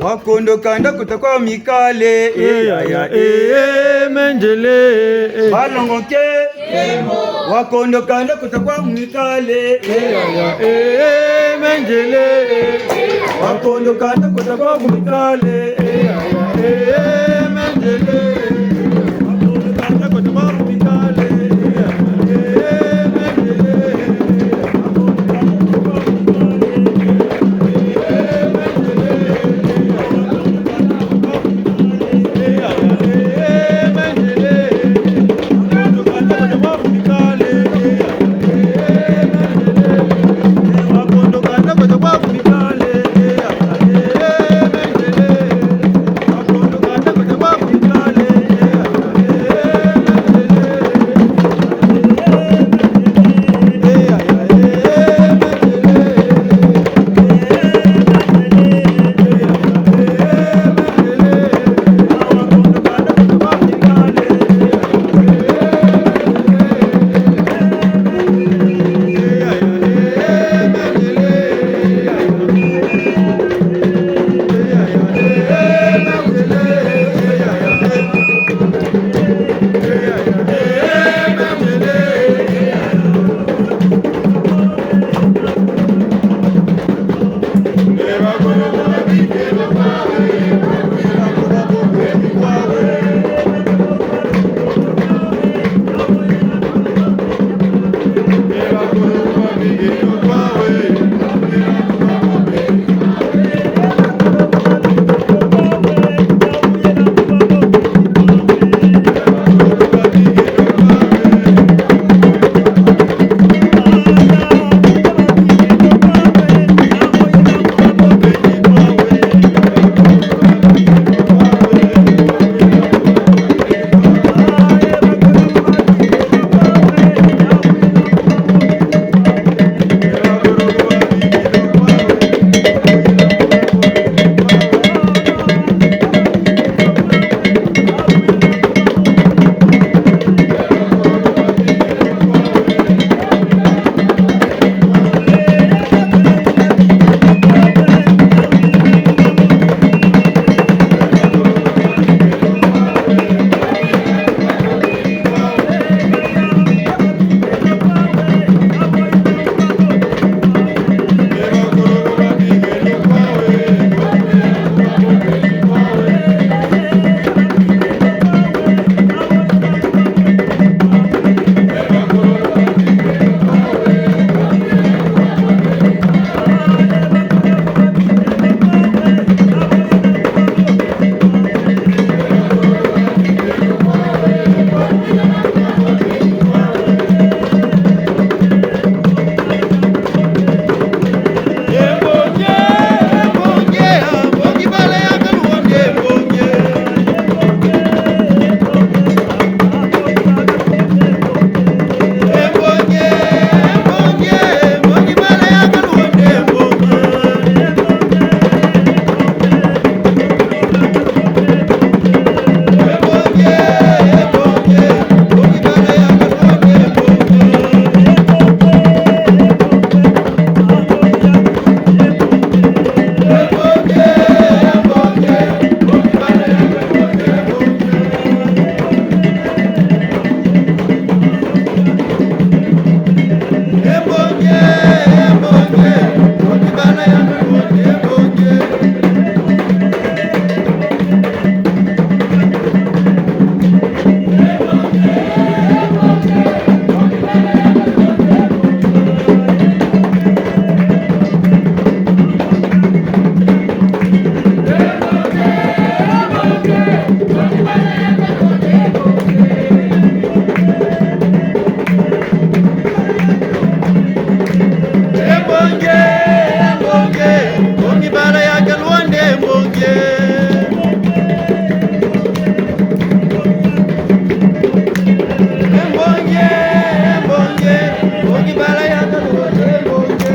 Wakondo kanda kota kwa mikale, eh, yaya, eh, eh, mendele, eh. Balongo ke, wakondo kanda kota kwa mikale, eh, yaya, eh, eh, mendele, eh. Wakondo kanda kota kwa mikale, eh, yaya, eh, eh, mendele, eh. Mbongi, mbongi, mbongi bala ya Kaluande mbongi. Mbongi, mbongi, mbongi bala ya Kaluande mbongi.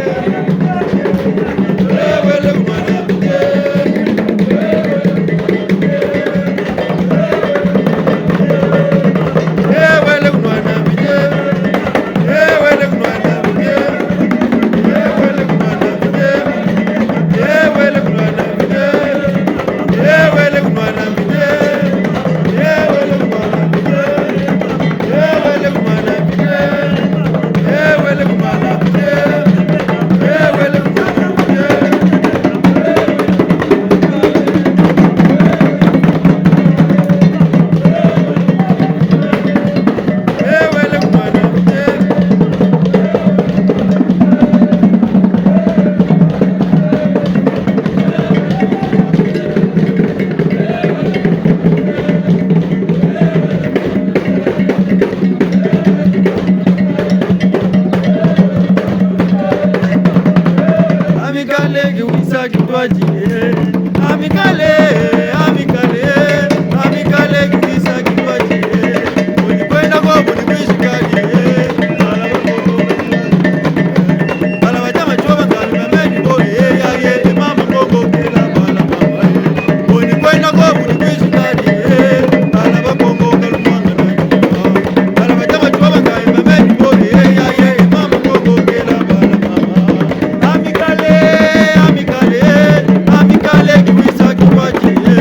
Amicale, kiwisa kintwadi, eh. Amicale, amicale, amicale, kiwisa kintwadi, eh. Boni kwenda ko, boni kwizikadi, eh. Bala batama tioba ngalo na meni bo, eh, ya, ye, eh, mama Kongo kela bala mama, eh. Boni kwenda ko, boni kwizikadi, eh. Bala ba Kongo kalu mwanga na, bala batama tioba ngalo na meni bo, eh, ya, ye, eh, mama Kongo kela bala mama. Amicale, amicale, amicale, kiwisa kintwadi, eh.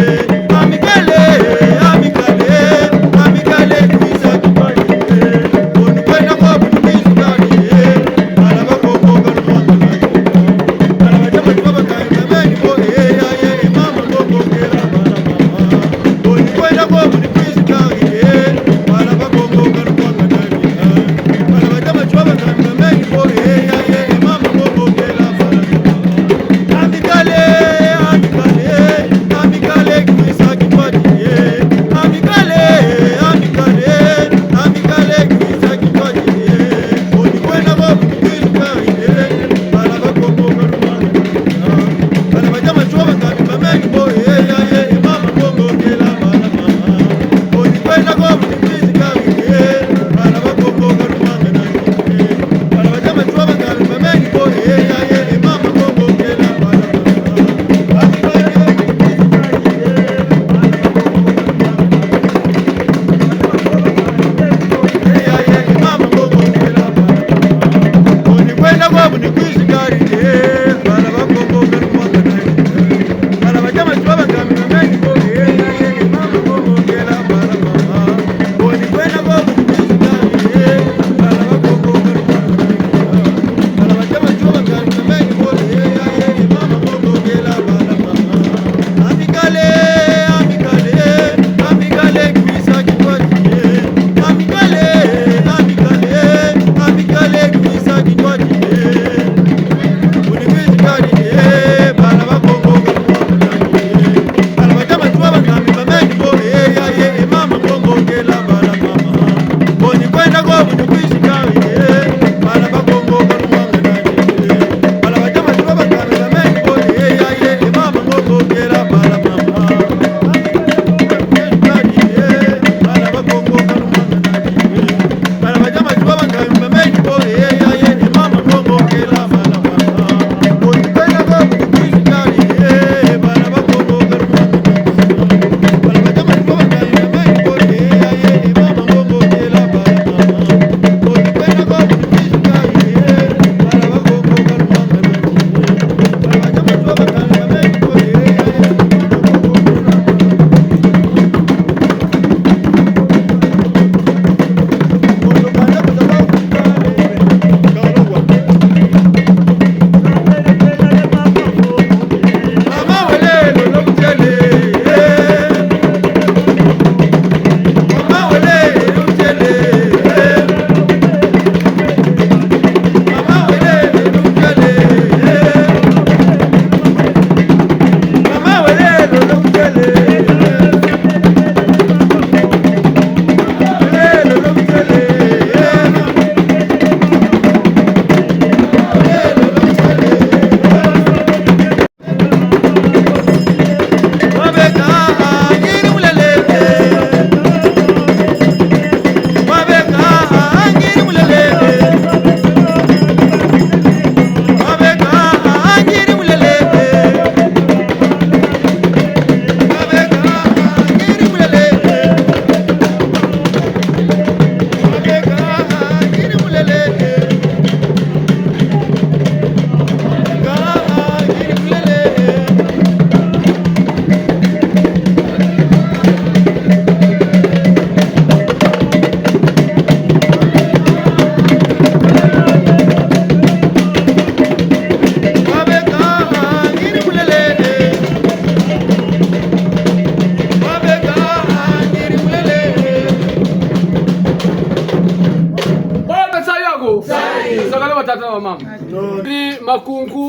Ni makunku,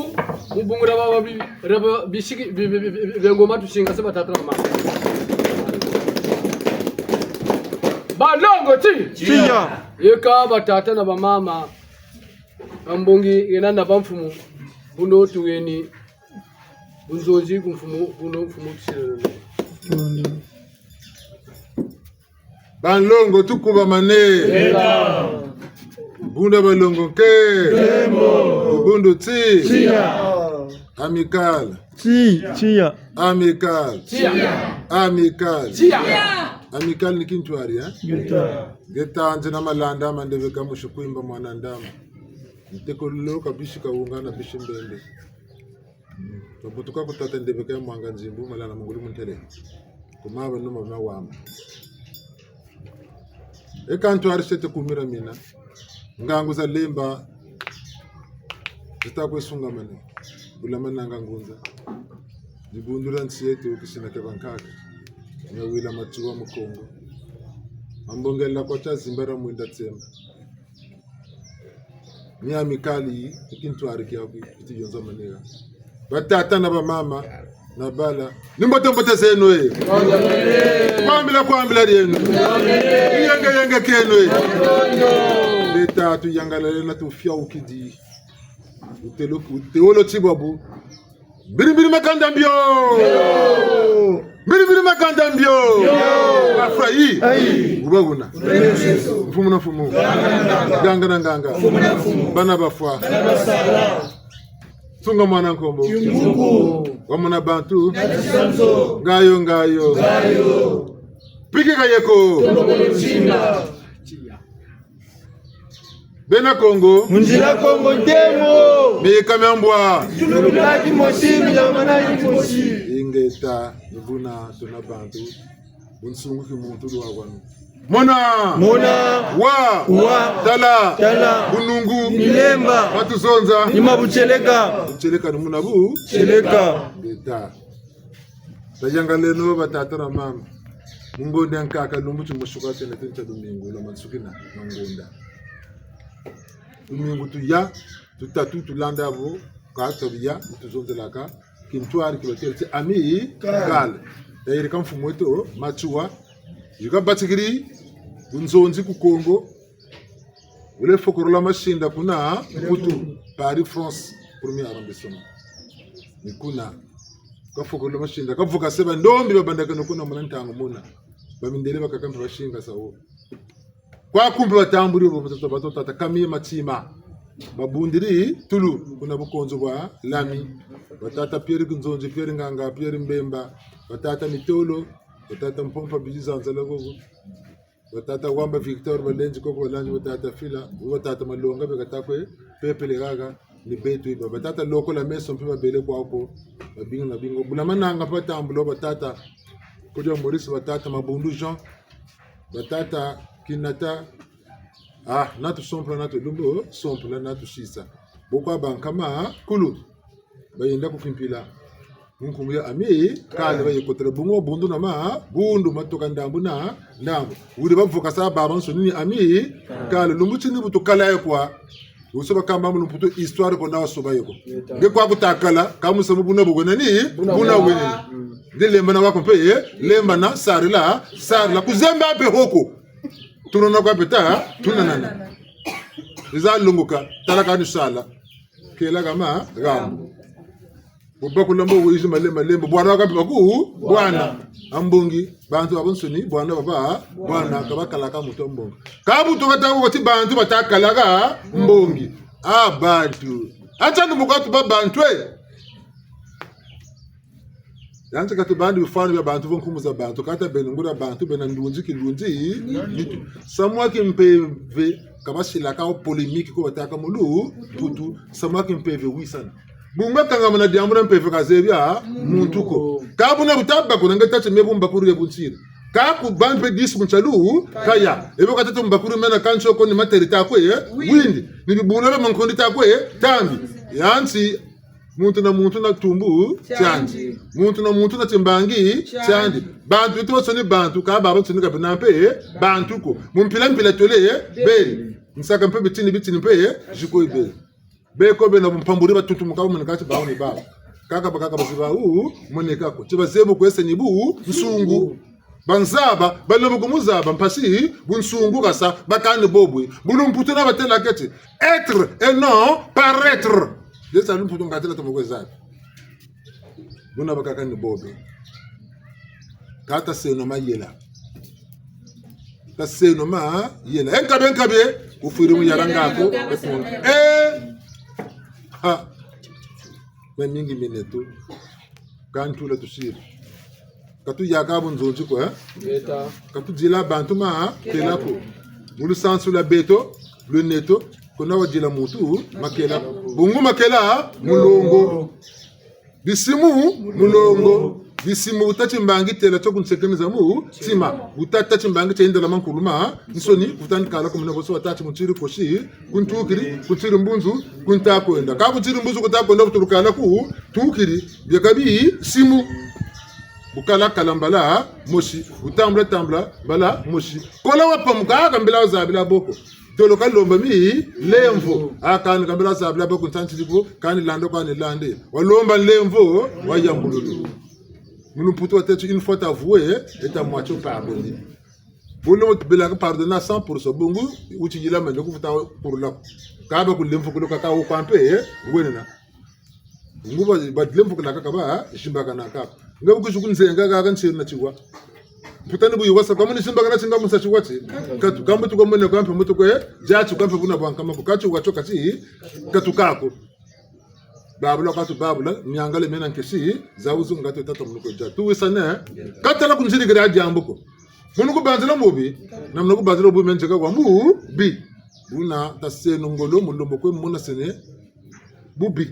mu bungu dia ba, ba, bi, dia ba, bisiki, bi, bi, bi, bi, bi, ngoma tusinga se batata na bamama. Balongo ti? Tiya. Yeka batata na bamama. Ambongi yena na bamfumu. Buno tuweni. Bunzonzi ku mfumu, buno mfumu tusilele. Banlongo tukubamane. Bunda balongo ke. Bundu ti. Tiya. Amical. Ti, tiya. Amical. Tiya. Amical. Tiya. Amical ni kintwari, eh? Ngeta. Ngeta nze na Malanda ma Ndebeka musi Kwimba mwana Ndama. Ntekolo ka bisi Kawunga na bisi Mbembe. Babutuka ku tata Ndebeka ya Mwanga Nzimbu, Malanda mu ngulu mu ntele. Ku maba numa ma wama. E kantwari sete kumira mina. Ngangu za Lemba zita kwe sungamane. Bula Mananga ngunza. Dibundu dia nsi yeto kisina kia bankaka. Nya wila Matsoua mu Kongo. Ambongela kwa tia zimbara mwinda tsemba. Ni Amicale yi, ni kintwari kiaku, kiti yonza manera. Batata na bamama, na bala. Ni mbote mbote zeno e. Kwambila kwambila dieno. Ni yenge yenge kieno e. Leta tuyangalele na tufiaukidi. Utelo, uteolo tibabu. Mbiri mbiri makanda mbio. Mbiri mbiri makanda mbio. Afrayi. Ayi. Uba buna. Mfumu na mfumu. Nganga na nganga. Bana bafwa. Sunga mwana nkombo. Wamona bantu. Ngayo ngayo. Piki kayeko. Bena Kongo. Mu nzila Kongo ntemo. Miyika mia mbwa. Tulubila kimosi, milamana kimosi. Ingeta, ni buna tuna bantu. Bunsungu ki muntu lwa wanu. Mona. Mona. Wa. Wa. Tala. Tala. Bunungu. Ni lemba. Matuzonza. Ni ma butieleka. Butieleka ni muna bu. Tieleka. Ingeta. Tayangaleno batata na mama. Mu ngonda ya nkaka lumbu ti musuka tene tene tia lumingu lwa mansukina na ngonda. Lumingu tuya, tutatu tulanda vo, ka tuya, tuzonzelaka, kintwari ki batele ti Amicale. Tayirika mfumu weto, Matsoua, yika batikiri, bunzonzi ku Kongo, wele fokolola masinda kuna Mputu, Paris, France, premier arrondissement. Ni kuna. Kafokolola masinda. Kavuka se bandombi babandakana kuna muna ntangu muna. Bamindele bakaka mpe basingasa wo. Kwaku mpe batambuli bo, batata, batata, Camille Matsima. Babundiri tulu kuna bukonzo bwa Lami. Batata Pierre Kinzonzi, Pierre Nganga, Pierre Mbemba. Batata Mitolo. Batata Mpompa Bizi Zanzala koko. Batata Wamba Victor, balenzi koko, balanzi batata Fila, batata Malonga, beka ta kwe pepele haha, ni beto iba. Batata Lokola Meso mpe babele kwaku, babingi na bingo. Bula Mananga mpe batambula, batata Kodia Maurice, batata Mabundu Jean, batata Kinata, ah, natu sompla, natu lumbu, sompla, natu sisa. Bo kwa bankama kulu. Bayenda ku kimpila. Mu nkumbu ya Amicale bayikotela bungu mabundu na mabundu, matoka ndambu na ndambu. Wuri bavukasa babansoni ni Amicale. Lumbu tini bu tukala ye kwa. Wuso bakamba mu lumputu histoire ko na wasoba ye ko. Nge kwa kutakala, ka musamu buna bu wena ni, buna wena ni. Nge lembana wako mpe, eh, lembana, sarila, sarila. Kuzemba mpe hoko. Tunana kwa beta, tunanana. Iza lunguka, tala kani sala. Kela kama, gambo. Bo bakula mbo wizi malembe, malembe. Bwana waka mpe baku, bwana. Ambongi, bantu babansoni, bwana baba, bwana, ka bakalaka muntu wa mbongi. Ka muntu kata ko ti bantu batakalaka mbongi. Ah, bantu. Acha ni mukatu ba bantu, eh. Yanti ka tubandi bifwani bia bantu vo nkumbu za bantu, kata beno nguria bantu, bena ndunzi kilunzi, nitu. Samu wa kimpeve, ka basilaka wo polémique ko batâka mu lumputu, samu wa kimpeve wisana. Bu nga kangama na diambu na mpeve ka zebi a muntu ko. Ka buna bu tabakula nge tâ ti me bu mbakuri ye bu ntiri. Ka ku ba mpe dix mu nsalu, kaya. Ebe ka tâ ti mbakuri mena kansi ko ni materi ta kwe, eh? Windi. Ni bibula bia mankondi ta kwe, eh? Tambi. Yanti, muntu na muntu na tumbu tiandi. Muntu na muntu na timbangi tiandi. Bantu beto bansoni bantu, ka babansoni ka bena mpe bantu ko. Mu mpila mpila twele beri. Nsaka mpe bitini bitini mpe ziko iberi. Beko bena bumpamburi batuntumuka bu moneka ti bawu ni bawu. Kaka bakaka baziba wu moneka ko. Ti bazebi kwe sa ni bunsungu. Banzaba, balomba kumuzaba, mpasi, bunsungu kasa, bakani bobwe. Bu lumputu na batêla keti, être et non paraître. Yesa lumputu ngatela tomo kwe zabi. Buna bakaka ni bobe. Kâ taseno mayela. Taseno mayela. E nkabi, e nkabi, wufwiri mu yala ngako. Eh! Ha! Mamingi mineto. Kâ ntula tusiri. Ka tuyaka bunzonzi ko, eh? Ngeta. Ka tudila bantu makela ko. Mu lusansu lwa beto, lweneto, kuna wadila muntu makela ko. Bungu makela, mulongo. Bisimu, mulongo. Bisimu bu tâ ti mbangi têla tio ku nsekeneza mu ntima. Bu tâ tâ ti mbangi tia yindala mankulu ma nsoni, ku tani kala ku mina boso wa tâ ti mu tiri kosi, ku ntukiri, ku tiri mbunzu, ku nta kwenda. Kâ ku tiri mbunzu ku ta kwenda, ku tulu kala ku tukiri, bieka bisimu. Bu kala kala mbala mosi, bu tambula tambula mbala mosi. Kola wapamuka, ka mbila wazabila bo ko. Tolo kalomba milemvo. A kani ka mbila wazabila bo ko, ntanti di ko, kani landa, kani lande. Walomba nlemvo, wayambululu. Mu lumputu watêle ti une faute avouée est à moitié pardonnée. Bu lomba ti bela ka pardonner à cent pour cent, bungu, wuti yila mene ku futa kurula ko. Kâ ba ku lemvokolo kaka wo kwa mpe, eh, wenena. Ngu ba, ba lemvokolaka kaba, zimbakana kaka. Nga bu kwizi ku nzenga kaka nsiri na tiwa. Mputa ni bu yiwasa, kwa muni zimbakana ti nga musa tiwa ti. Katu, kambu tu kwa mune kwa mpe mutu kwe, dia ti kwa mpe buna bwa nkama ko. Kati wa tio kati, katu kako. Babula katu babula, miangale miena nkesi, za wuzu ngatu tata munu kwe dia. Tuwisane, katala ku nzirikiri diambu ko. Munu kubanzila mubi, na munu kubanzila mubi menzeka kwa mubi. Buna taseno ngolo mu lumbu kwe muna sene bubi.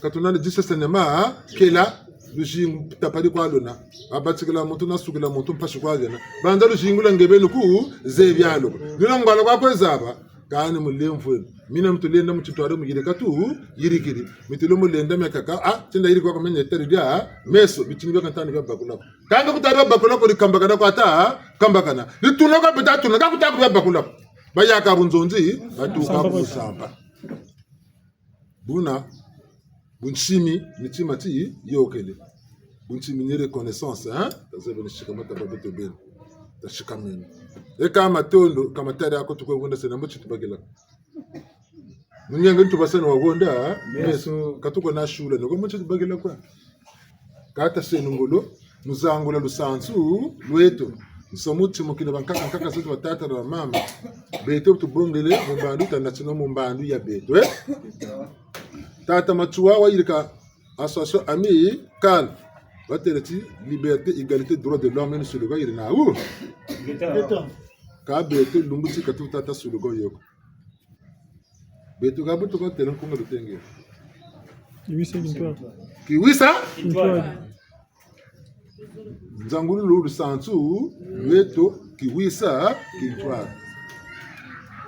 Ka tunani disesene makela, luzingu tapari kwa lwena. Babatikila muntu na sukila muntu mpasi kwa zena. Banza luzingu lwa nge beni kuzebi alo. Luna ngwala kwa kwe zaba. Kani mulemvweno. Mina mi tulenda mu tintwari mu yirika tu yirikiri. Mi tulo mu lenda miakaka. Ah, tinda yirika kwa kumenya tari dia meso. Bitini bia kantani bia bakula ko. Kanga ku ta bia bakula ko, ni kambakana kwa ta kambakana. Ni tuna kwa bita tuna. Ka ku ta ku bia bakula ko. Bayaka bunzonzi, batuka ku nsamba. Buna, bunsimi, ni tima ti yôkele. Bunsimi ni reconnaissance, hein? Tazebi ni sikama taba beto beni. Tasikameni. E ka matondo, ka matari ako tukwe wunda sena mbo ti tubakila. Munyenge ntubaseno wa wunda, hein? Meso. Ka tukwe na sula, noko mbo ti tubakila kwa. Kâ taseno ngolo, mu zangula lusansu lweto. Nsamu timukina bankaka, nkaka zeto, batata na bamama. Beto tubongele mu mbandu, tanatina mu mbandu ya beto, eh? Tata Matsoua wayirika association Amicale. Batêle ti liberté, égalité, droits de l'homme, ni slogan yiri nawu. Kâ beto lumbu ti ka tu tata slogan yo ko. Beto ka bu tuka têle nkunga lutenge. Kiwisa kintwari. Kiwisa? Kintwari. Nzangululu lusansu lweto kiwisa kintwari.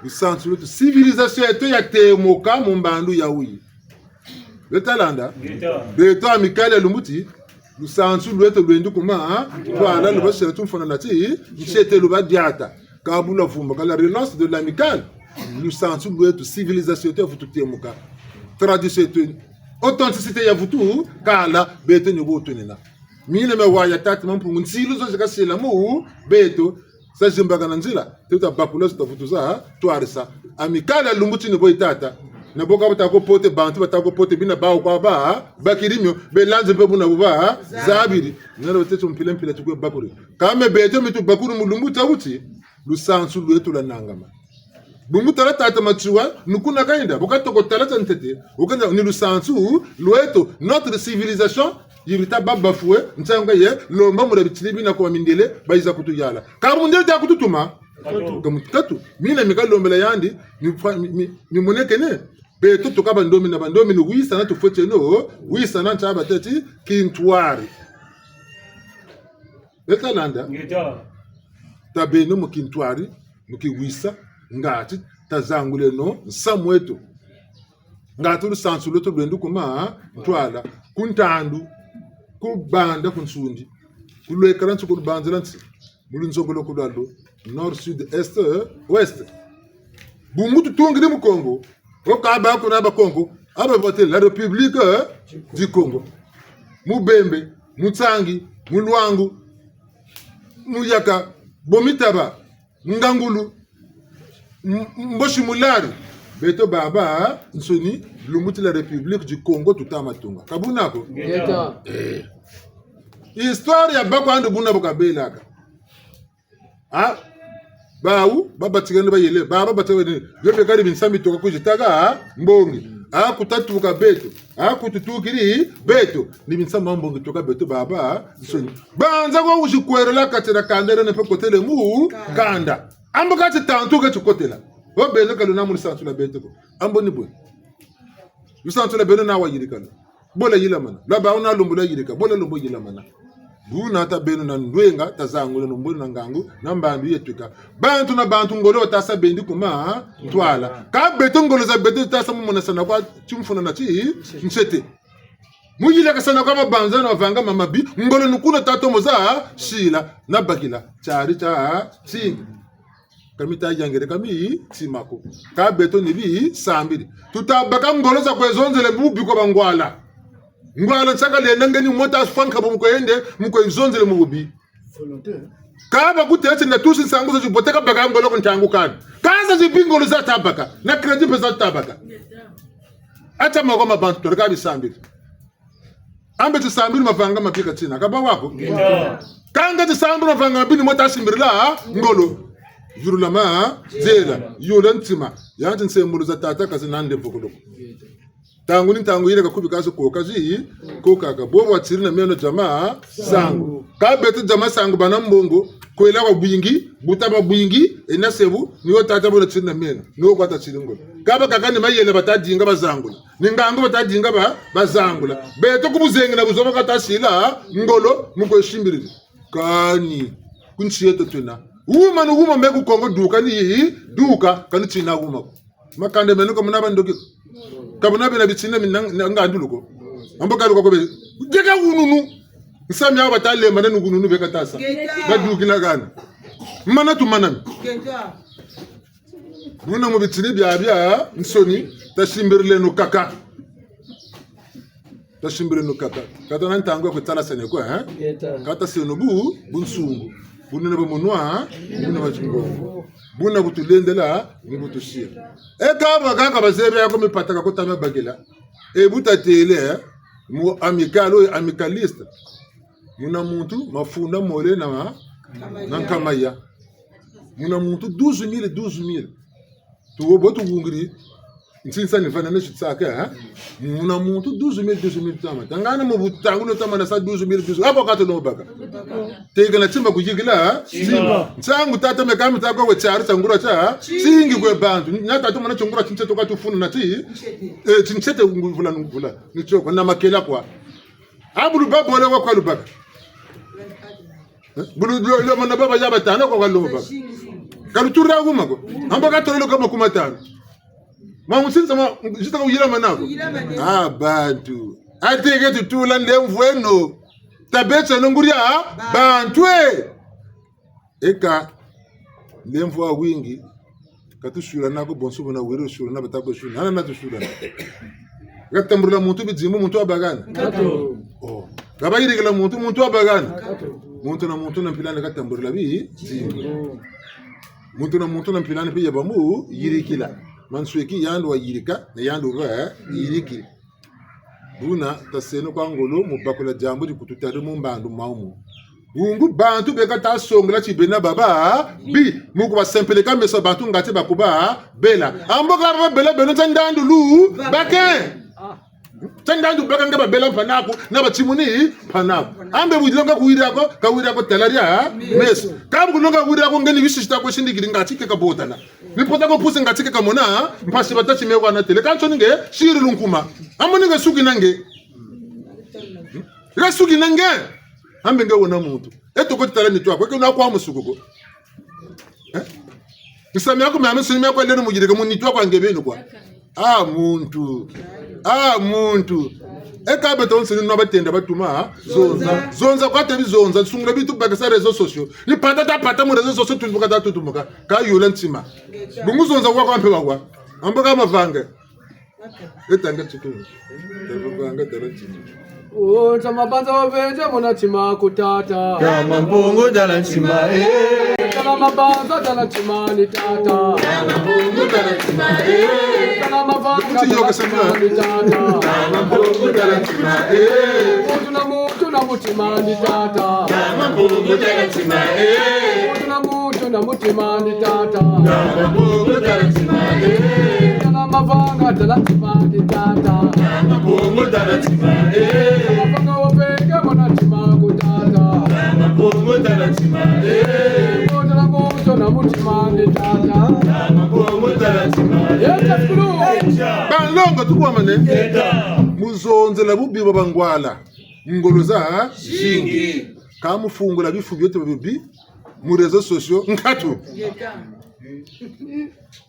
Lusansu lweto, civilisation yeto yatemuka mu mbandu ya wuyi. Beto landa? Ngeta. Beto Amicale ya lumbu ti, lusansu lweto lwendi kuma, ha? Ntwala lubasela tumfona nati, ntiete lubadiata. Ka bu lwa vumbuka la relance de l'Amicale. Lusansu lweto, civilisation yeto yavutu temuka. Tradition yeto, authenticité yavutu kala, beto ni bo tunina. Mina mia waya tata Mampungu, nsilu zo zi kasila mu beto, za zimbakana nzila, teta bakula zo tavutu za twarisa. Amicale ya lumbu ti ni bo yi tata. Na bo ka bata ko pote bantu, bata ko pote bina bawu kwa ba bakiri mio, belanze mpe buna bu bazabiri. Nalo tete mpila mpila tukwe bakuri. Kâ me beto mi tubakuri mu lumbu tia wuti, lusansu lweto lwanangama. Bungu tala tata Matsoua, ni kuna kayenda, bu katoko tala tia ntete, wukenda ni lusansu lweto, notre civilisation, yiri ta baba fwe, nsangu ye, lomba mura bitini bina kwa mindele, bayiza kutuyala. Kâ mindele ta kututuma, katu. Kâ mu-, katu, mina mi kalombela yandi, mi fa-, mi, mi, mi monekene, beto tuka bandombi na bandombi ni wisana tufweteno, wisana ntia batêle ti, kintwari. Beto landa. Ngeta. Tabeno mu kintwari, mu kiwisa, ngatu tazanguleno nsamu weto. Ngatu lusansu lweto lwendi kuma, ntwala, ku ntandu, ku banda ku nsundi, ku lwekala nsi ku lubanzila nsi, mu lunzongolo ku lwalo, nord, sud, est, ouest. Bungu tutungiri mu Kongo, wo ka ba kuna ba Kongo, Aba batêle la République, eh, du Congo. Mubembe, Mutsangi, Muluangu, Muyaka, Bomitaba, Ngangulu, M-, Mbochi Mulari. Beto babansoni, lumbu ti la République du Congo tuta ma tunga. Ka buna ko? Ngeta. Eh. Histoire ya bakwandi buna bu kabelaka. Ah, bawu, babatikana bayele, ba, babatikana, bio beka ni binsamu bitoka ku zitaka, ah, mbongi. Ah, ku tatuka beto. Ah, ku tutukiri beto. Ni binsamu bia mbongi toka beto babansoni. Banza kwa wuzi kwerela kati na kanda, ne mpe kotele mu kanda. Ambo kati tantu kati kotela. Wo beno ka luna mu lusansu lwa beto ko. Ambo ni bwe. Lusansu lwa beno na wa yirika lo. Bo lwa yilamana. Lwa bawu na lumbu lwa yirika. Bo lwa lumbu yilamana. Buna ta beno na ndwenga, ta zangula lumbu na ngangu, na mbandu yetwika. Bantu na bantu ngolo ta sa bendi ku ma ntwala. Ka beto ngolo za beto ta sa mu monasana kwa timfuna na ti nsete. Mu yilakasana kwa mabanza na mavanga ma mabi, ngolo ni kuna ta tomo za sila, na bakila, tiari tia tingi. Ka mi ta yangele, ka mi tima ko. Ka beto ni bisambiri. Tuta baka ngolo za kwe zonzele mu bubi kwa bangwala. Ngwala nsaka lenda nge ni mo ta fwa nkabu mu kwe yende, mu kwe zonzele mu bubi. Ka bakutêle ti na tusi nsangu za zibote ka baka ngolo ku ntangu kani. Ka za zibi ngolo za ta baka. Na crédit mpe za ta baka. Ata mako ma bantu tole ka bisambiri. Ambe tisambiri mavanga mabi ka tina. Ka bwa ko? Ngeta. Kanga tisambiri mavanga mabi ni mo ta simbirila ngolo. Yurula ma, zela, yola ntima. Yanti nsembulu za tata ka zi nande mvukuluku. Ntangu ni ntangu yirika kubi ka zi koka zi, koka ka. Bobo watiri na meno diama sangu. Ka beto diama sangu bana mbongo, kwela kwa bwingi, buta bwa bwingi, e na sebu, ni wo tata bo natiri na meno, ni wo kwa tatiri ngolo. Ka bakaka ni mayela bata dinga bazangula. Ni ngangu bata dinga ba, bazangula. Beto ku buzengi na buzoba ka tasila, ngolo, mu kwe simbiriri. Kani, ku nsi yeto twena. Wuma ni wuma me ku Kongo duka ni, duka, kani tina wuma ko. Makanda meno ka muna bandoki. Ka muna bena bitini mi na, na ngandulu ko. Ambo ka luka ko be. Dieka wununu. Nsamu yawu bata lemba na ni wununu beka ta sa. Ngeta. Badukila kana. Mana tu mana mi. Ngeta. Buna mu bitini biabiansoni, tasimbirileno kaka. Tasimbireno kaka. Ka tuna ntangu ya kwe tala sene ko, eh? Ngeta. Ka taseno bu, bunsungu. Buna na ba munwa, buna ba tingongo. Buna bu tulendela, ni bu tusila. E ka ba kaka bazebi ya ko mipata ka kota mia bakila. E bu tatêle, eh? Mu amical, oyo amicaliste. Muna muntu, mafunda mole na ma, na nkama ya. Muna muntu douze mille, douze mille. Tuwo bo tuwungiri. Nsinsa ni vana mesu tsaka, eh? Muna muntu douze mille, douze mille tama. Tangana mu butangu no tama na sa douze mille, douze mille. Abo kato no baka. Teka na tima kuyikila, eh? Tima. Nsangu tata me kami tako we tiari tia ngura tia, eh? Tingi kwe bantu. Na tata mana tia ngura tinche toka tufunu na ti. Eh, tinche te nguvula nguvula. Ni tioko na makela kwa. Abu luba bole wa kwa lubaka. Eh? Bulu lo, lo mana baba ya batana kwa kwa lubaka. Ka luturila wuma ko. Amba ka tololo kama kuma tano. Ma musinza ma, zita ka wuyila mana ko. Ah, bantu. Ate ke tutula ndemvweno. Tabetsa no nguri ya, bantu e. Eka, ndemvo wa wingi, ka tusulana ko bonso buna wiri usulana bata ko usulana. Hana na tusulana. Ka tambulila muntu bidimbu, muntu wabakana. Kato. Oh. Ka bayirikila muntu, muntu wabakana. Kato. Muntu na muntu na mpilani ka tambulila bidimbu. Muntu na muntu na mpilani mpe yaba mu yirikila. Mansweki yandi wayirika, na yandi wa, eh, yirikila. Buna, taseno kwa ngolo, mu bakula diambu di kututari mu mbandu maumu. Bungu bantu beka ta songela ti bena baba, bi, mu kubasempeleka meso bantu ngati bakuba, bela. Ambo ka baba bela beno tia ndandu lu, bake. Tia ndandu baka nge babela mpangi'aku, na batimuni mpangi'aku. Ambe bu dilonga kuwiri ako, kawiri ako talaria, meso. Ka bu kulonga kuwiri ako nge ni bisisita kwe sindikiri ngati ke kabotana. Ni pota ko pusi ngati ke kamona, mpasi bata ti me kwa na tele. Kanso ni nge, siri lunkuma. Ambo ni nge suki na nge. Nge suki na nge. Ambe nge wena muntu. E toko ti tala nitu aku, eke na kwa musuku ko. Eh? Misamu miaku mia misuni miaku leno mu yirika mu nitu aku nge beno kwa. Ah, muntu. Ah, muntu. Eka beto nsuni nwa batenda batuma, zonza. Zonza kwa te bizonza, sungula bitu bakisa réseaux sociaux. Ni pata ta pata mu réseaux sociaux, tutumuka ta tutumuka. Ka yula ntima. Bungu zonza kwa kwa mpe wa kwa. Ambo ka mavanga. Etanga tukulu. Tavanga tala ntima. Oh, tala mabanza wavenza mona ntima ku tata. Tala Mpungu tala ntima, eh. Tala mabanza tala ntima ni tata. Tala Mpungu tala ntima, eh. Tala mavanga tala ntima ni tata. Tala Mpungu tala ntima, eh. Muntu na muntu na mutima ni tata. Tala Mpungu tala ntima, eh. Muntu na muntu na mutima ni tata. Tala Mpungu tala ntima, eh. Tala mavanga tala ntima ni tata. Tala Mpungu tala ntima, eh. Mavanga wavenza mona ntima ku tata. Tala Mpungu tala ntima, eh. Muntu na muntu na mutima ni tata. Tala Mpungu tala ntima, eh. Yeta kulu. Banlongo tukwamane. Yeta. Mu zonzela bubi bwa bangwala. Ngolo za zingi. Ka mu fungula bifu bieto bibi mu réseaux sociaux, nkatu.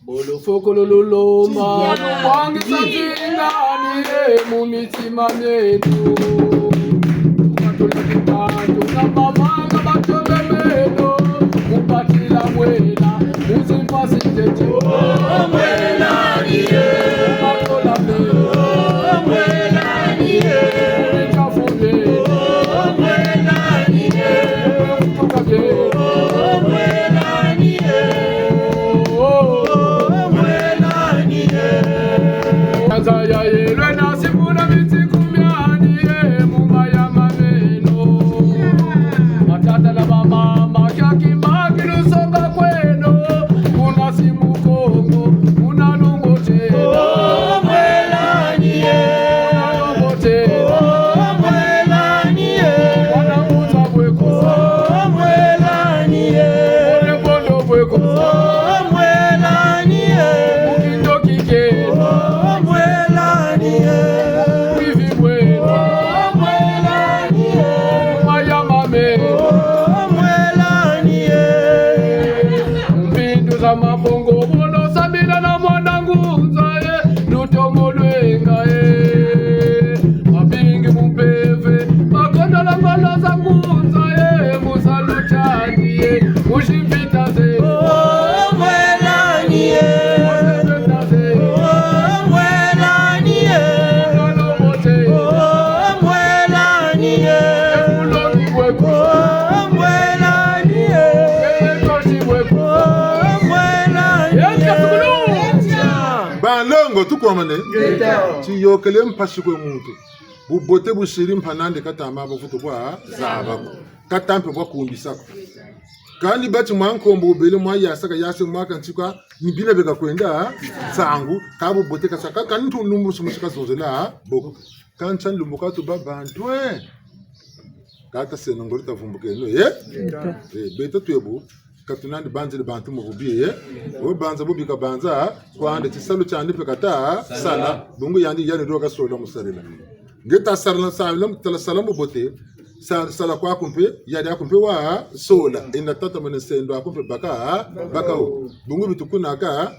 Bolo fokolo lulomba, wangisa nzinga ni ye mu mitima mieto. Batula ni bantu na mavanga batole meno, mu batila mwela, mu zimpasi zeto. Oh, mwela ni ye. Batola meno. Oh, mwela ni ye. Mu bikafu bieto. Oh, mwela ni ye. Mu bituka bieto. Oh, mwela ni ye. Oh, mwela ni ye. Nza ya yelwe na simuna mitiku miani ye mu maya ma meno. Batata na bamama, kiaki maki lusonga kweno. Kuna simu Kongo, kuna lumbote. Oh, mwela ni ye. Kuna lumbote. Oh, mwela ni ye. Wana muza bweko. Oh, mwela ni ye. Ole bondo bweko. Oh, mwela ni ye. Mukindo kike. Oh, mwela ni ye. Mwivi bweno. Oh, mwela ni ye. Maya ma meno. Oh, mwela ni ye. Mpindu za mabongo bono sambila na mwana ngunza, eh, lutomo lwenga, eh. Mabingi mu mpeve, makondola ngolo za ngunza, eh, mu salu tiandi, eh, mu zimvita ze. Oh, mwela ni ye. Mu zimvita ze. Oh, mwela ni ye. Mu lolo bote. Oh, mwela ni ye. Mu lolo bweko. Oh, mwela ni ye. Mu kosi bweko. Oh, mwela ni ye. Banlongo tukwamane. Ngeta. Tiyokele mpasi kwe muntu. Bubote busiri mpanandi kata ma bavutu bwa zaba ko. Kata mpe bwa kumbisa ko. Kani bati mwa nkombo wubele mwa yasaka yase mwa kantika ni bina beka kwenda nsangu ka bubote kasaka kani tu lumbu sumu sika zonzela bo ko. Kantia lumbu ka tuba bantu, eh. Kata seno ngolo tavumbukeno, eh? Eh, beto twebu, ka tunandi banzile bantu mu bubi, eh? Wo banza bubi kabanza, kwandi tisalu tiandi mpe kata sala, bungu yandi yandi dio kasola mu sarila. Nge ta sala, sala, tala sala mu bote, sa-, sala kwaku mpe, yandi aku mpe wa sola, enda tata mene sendo aku mpe baka, baka wo. Bungu bitu kunaka,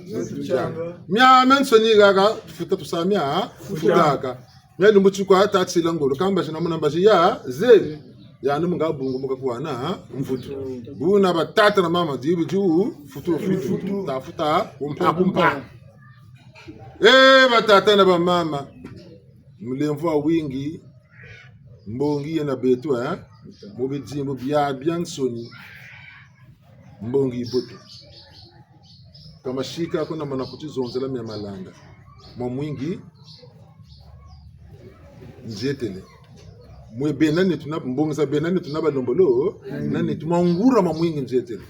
miamiansoni haha, futa tusamia, futaka. Mia lumbu ti kwa ta tila ngolo, kamba zina muna mbazi ya, ze. Yandi mu nga bungu mu kakwana, ha? Mvutu. Buna batata na mama, dibi diu, futu, futu, ta futa, kumpa, kumpa. Eh, batata na bamama. Mulemvo wa wingi, mbongi yena beto, eh? Mu bidimbu biabiansoni. Mbongi yibote. Ka masika ko namana kutizonzela mia malanda. Mwa mwingi nzietele. Mwe bena netu na mbongi za bena netu na balombolo, na netu mangura mwa mwingi nzietele.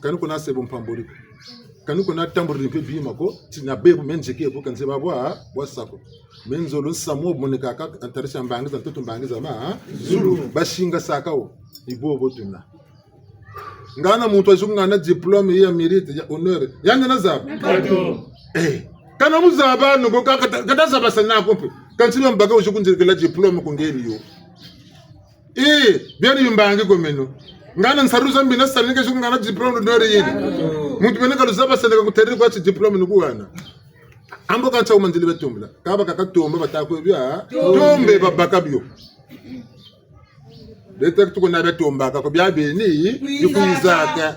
Kani kuna sebo mpamboli ko. Kani kuna tambuli mpe bima ko, ti na bebu menzeke bo kanze babwa, bwa sako. Menzolo nsamu monekaka, antarisi ya mbangi za ntoto mbangi za ma, zulu, basinga saka wo. Ni bobo tuna. Ngana muntu wazuku ngana diplôme ya mérite, ya honneur. Yandi nazaba. Nkatu. Eh. Kana muzaba, nuko ka-, kata-, kata zaba sana ko mpe. Kansi bia mbaka wuzuku nzirikila diplôme ku ngeni yo. Eh, biani bimbangi ko meno. Ngana nsalu za mbi nasala ni kazuku ngana diplôme d'honneur yini. Muntu meno kaluzaba sana ka kuteriri kwa ti diplôme nuku wana. Ambo kansa wumanzili batombela. Kaba kaka tomba bata kwe bia. Tombe babaka bio. Bete tuko na batombaka ko bia beni, bikwizaka.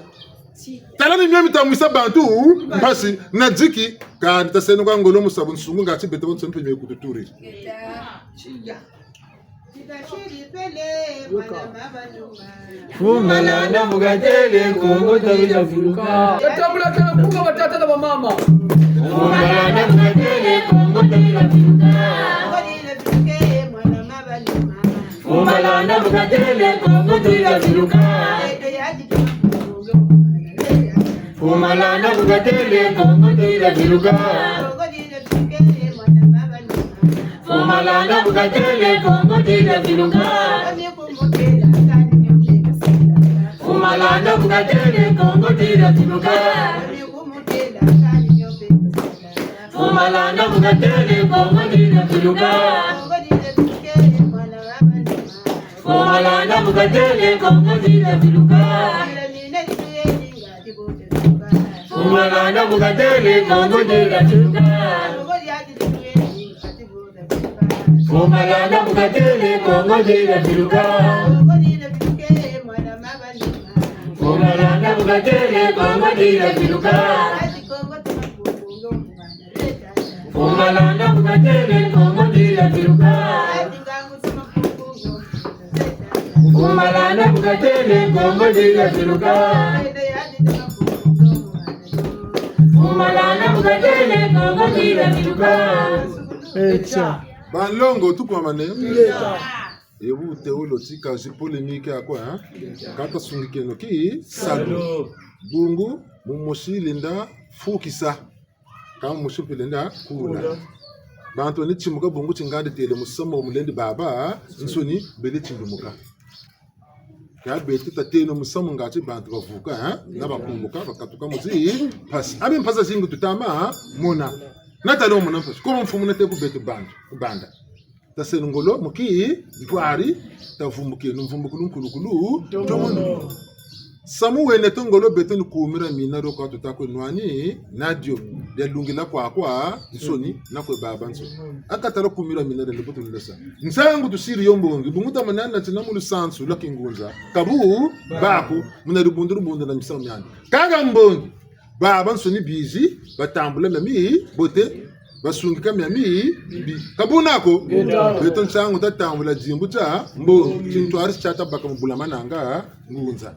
Tala ni mio mitamwisa bantu mpasi na diki, kani taseno kwa ngolo musabu nsungu ngati beto bonso mpe mie kututuriri. Fuma landa mu katele, Kongo tayila viluka. Tatambula tala kuka batata na bamama. Fuma landa mu katele, Kongo tayila viluka. Fuma landa mu katele, Kongo tayila viluka. Fuma landa mu katele, Kongo tayila viluka. Fuma landa mu katele, Kongo tayila viluka. Fuma landa mu katele, Kongo tayila viluka. Fuma landa mu katele, Kongo tayila viluka. Fuma landa mu katele, Kongo tayila viluka. Fuma landa mu katele, Kongo tayila viluka. Fuma landa mu katele, Kongo tayila viluka. Fuma landa mu katele, Kongo tayila viluka. Fuma landa mu katele, Kongo tayila viluka. Fuma landa mu katele, Kongo tayila viluka. Fuma landa mu katele, Kongo tayila viluka. Echa. Banlongo, tukwamane. Ngeta. Ebu teolo tika zi polémique akwa, hein? Kata sungikeno ki salu. Bungu, mumosi lenda fukisa. Ka mumosi mpe lenda kula. Kula. Bantu ni timuka bungu tingandi tele musamu mulendi babansoni bele tindumuka. Ka beto tateno musamu ngati bantu bavuka, hein? Na bakumbuka, bakatuka mu zi mpasi. Abi mpasi zingi tutama mona. Natalo mona mpasi. Ko mfumu nate ku beto bantu, ku banda. Taseno ngolo mu kintwari, tavumbukeno mvumbukulu nkulukulu, tomono. Samu wena to ngolo beto ni kumira mina dio kwa tuta kwe nwani, na dio, bia lungila kwakwansoni, na kwe babansoni. Aka tala kumira mina dio butu ndesa. Nsangu tusiri yo mbongi, bungu tamanana tina mu lusansu lwa kingunza, kabu, baku, muna dibundu dibundu na misamu miandi. Kaka mbongi, babansoni bizi, batambula mia mibote, basungika mia mibi. Ka buna ko, ngeta. Beto nsangu tatambula dimbu tia mbongi, tintwari tia tabaka mu bula mananga ngunza.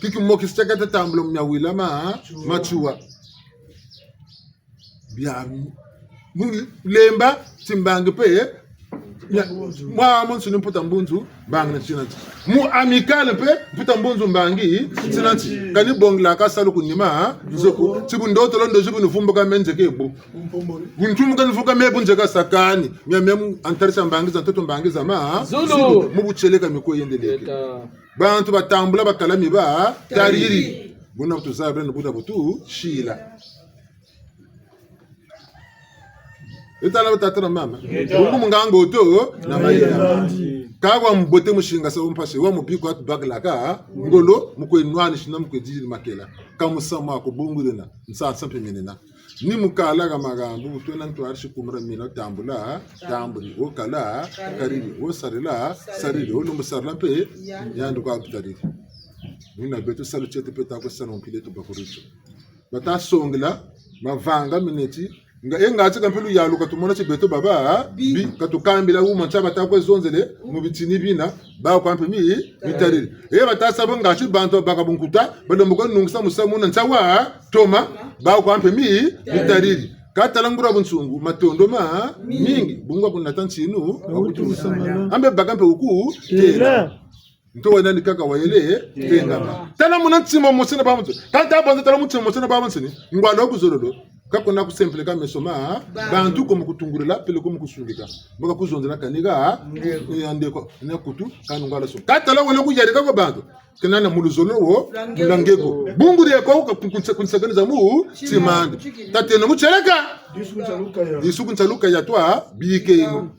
Kiki mokisi tia ka tatambula mu mia wila ma, Matsoua. Bia mu lemba timbangi mpe, ya, mwa monso ni mputa mbunzu, mbangi na ntina nti. Mu Amicale mpe, mputa mbunzu mbangi, ntina nti. Kani bongila ka salu ku nima, nzo ko, ti bu ndotolo ndozi bu nivumbuka me nzeke bu. Bu ntumbuka nivuka me bu nzeka sakani. Mia mia mu antarisa mbangi za ntoto mbangi za ma, zulu. Zulu. Mu butieleka miko yendeleke. Eta. Bantu batambula bakala miba, tariri. Buna bu tuzabila ni buna bu tusila. Etala batata na mama. Ngeta. Bungu mu ngangu oto na mayela. Mayela. Ka wa mbote mu singasa wo mpasi, wa mubi kwa tubakilaka ngolo, mu kwe nwanisi na mu kwe diri makela. Ka musamu ko bungu dena, nsansa mpe menena. Ni mu kala ka makambu, bu twena ntwarisi kumira mina tambula, tambuli, wo kala, kariri, wo sarila, sariri, wo lumbu sarila mpe, yandi kwa butariri. Buna beto salu tieto mpe ta kwe salu mpila eto bakuri tio. Bata songela mavanga mineti. Nga, e ngati ka mpe luyalu ka tumona ti beto baba, bi, ka tukambila wuma ntia bata kwe zonzele, mu bitini bina, bawu kwa mpe mi, mitariri. E bata sa bo ngati bantu babaka bunkuta, balombo kwe nungisa musamu na ntia wa, toma, bawu kwa mpe mi, mitariri. Ka tala nguria bunsungu, matondo ma, mingi, bungu wa kunata ntinu, wa kutusa. Ambe baka mpe wuku, tela. Nto wena ni kaka wayele, tengama. Tala muna ntima mosi na babansoni. Ka ta banza tala mu ntima mosi na babansoni. Ngwala wo ku zololo. Ka kuna ku sempele ka meso ma, bantu ko mu kutungulila, peleko mu kusungika. Mbo ka ku zonzela kani ka, ya ndeko, na kutu, kani ngwala so. Ka tala wele ku yadika kwa bantu. Kena na mu luzolo wo, lwa nge ko. Bungu die ko, ka ku-, kunsa-, kunsakaniza mu, timandi. Tateno mu tieleka. Disu ku nsaluka ya. Disu ku nsaluka ya twa, bikeno.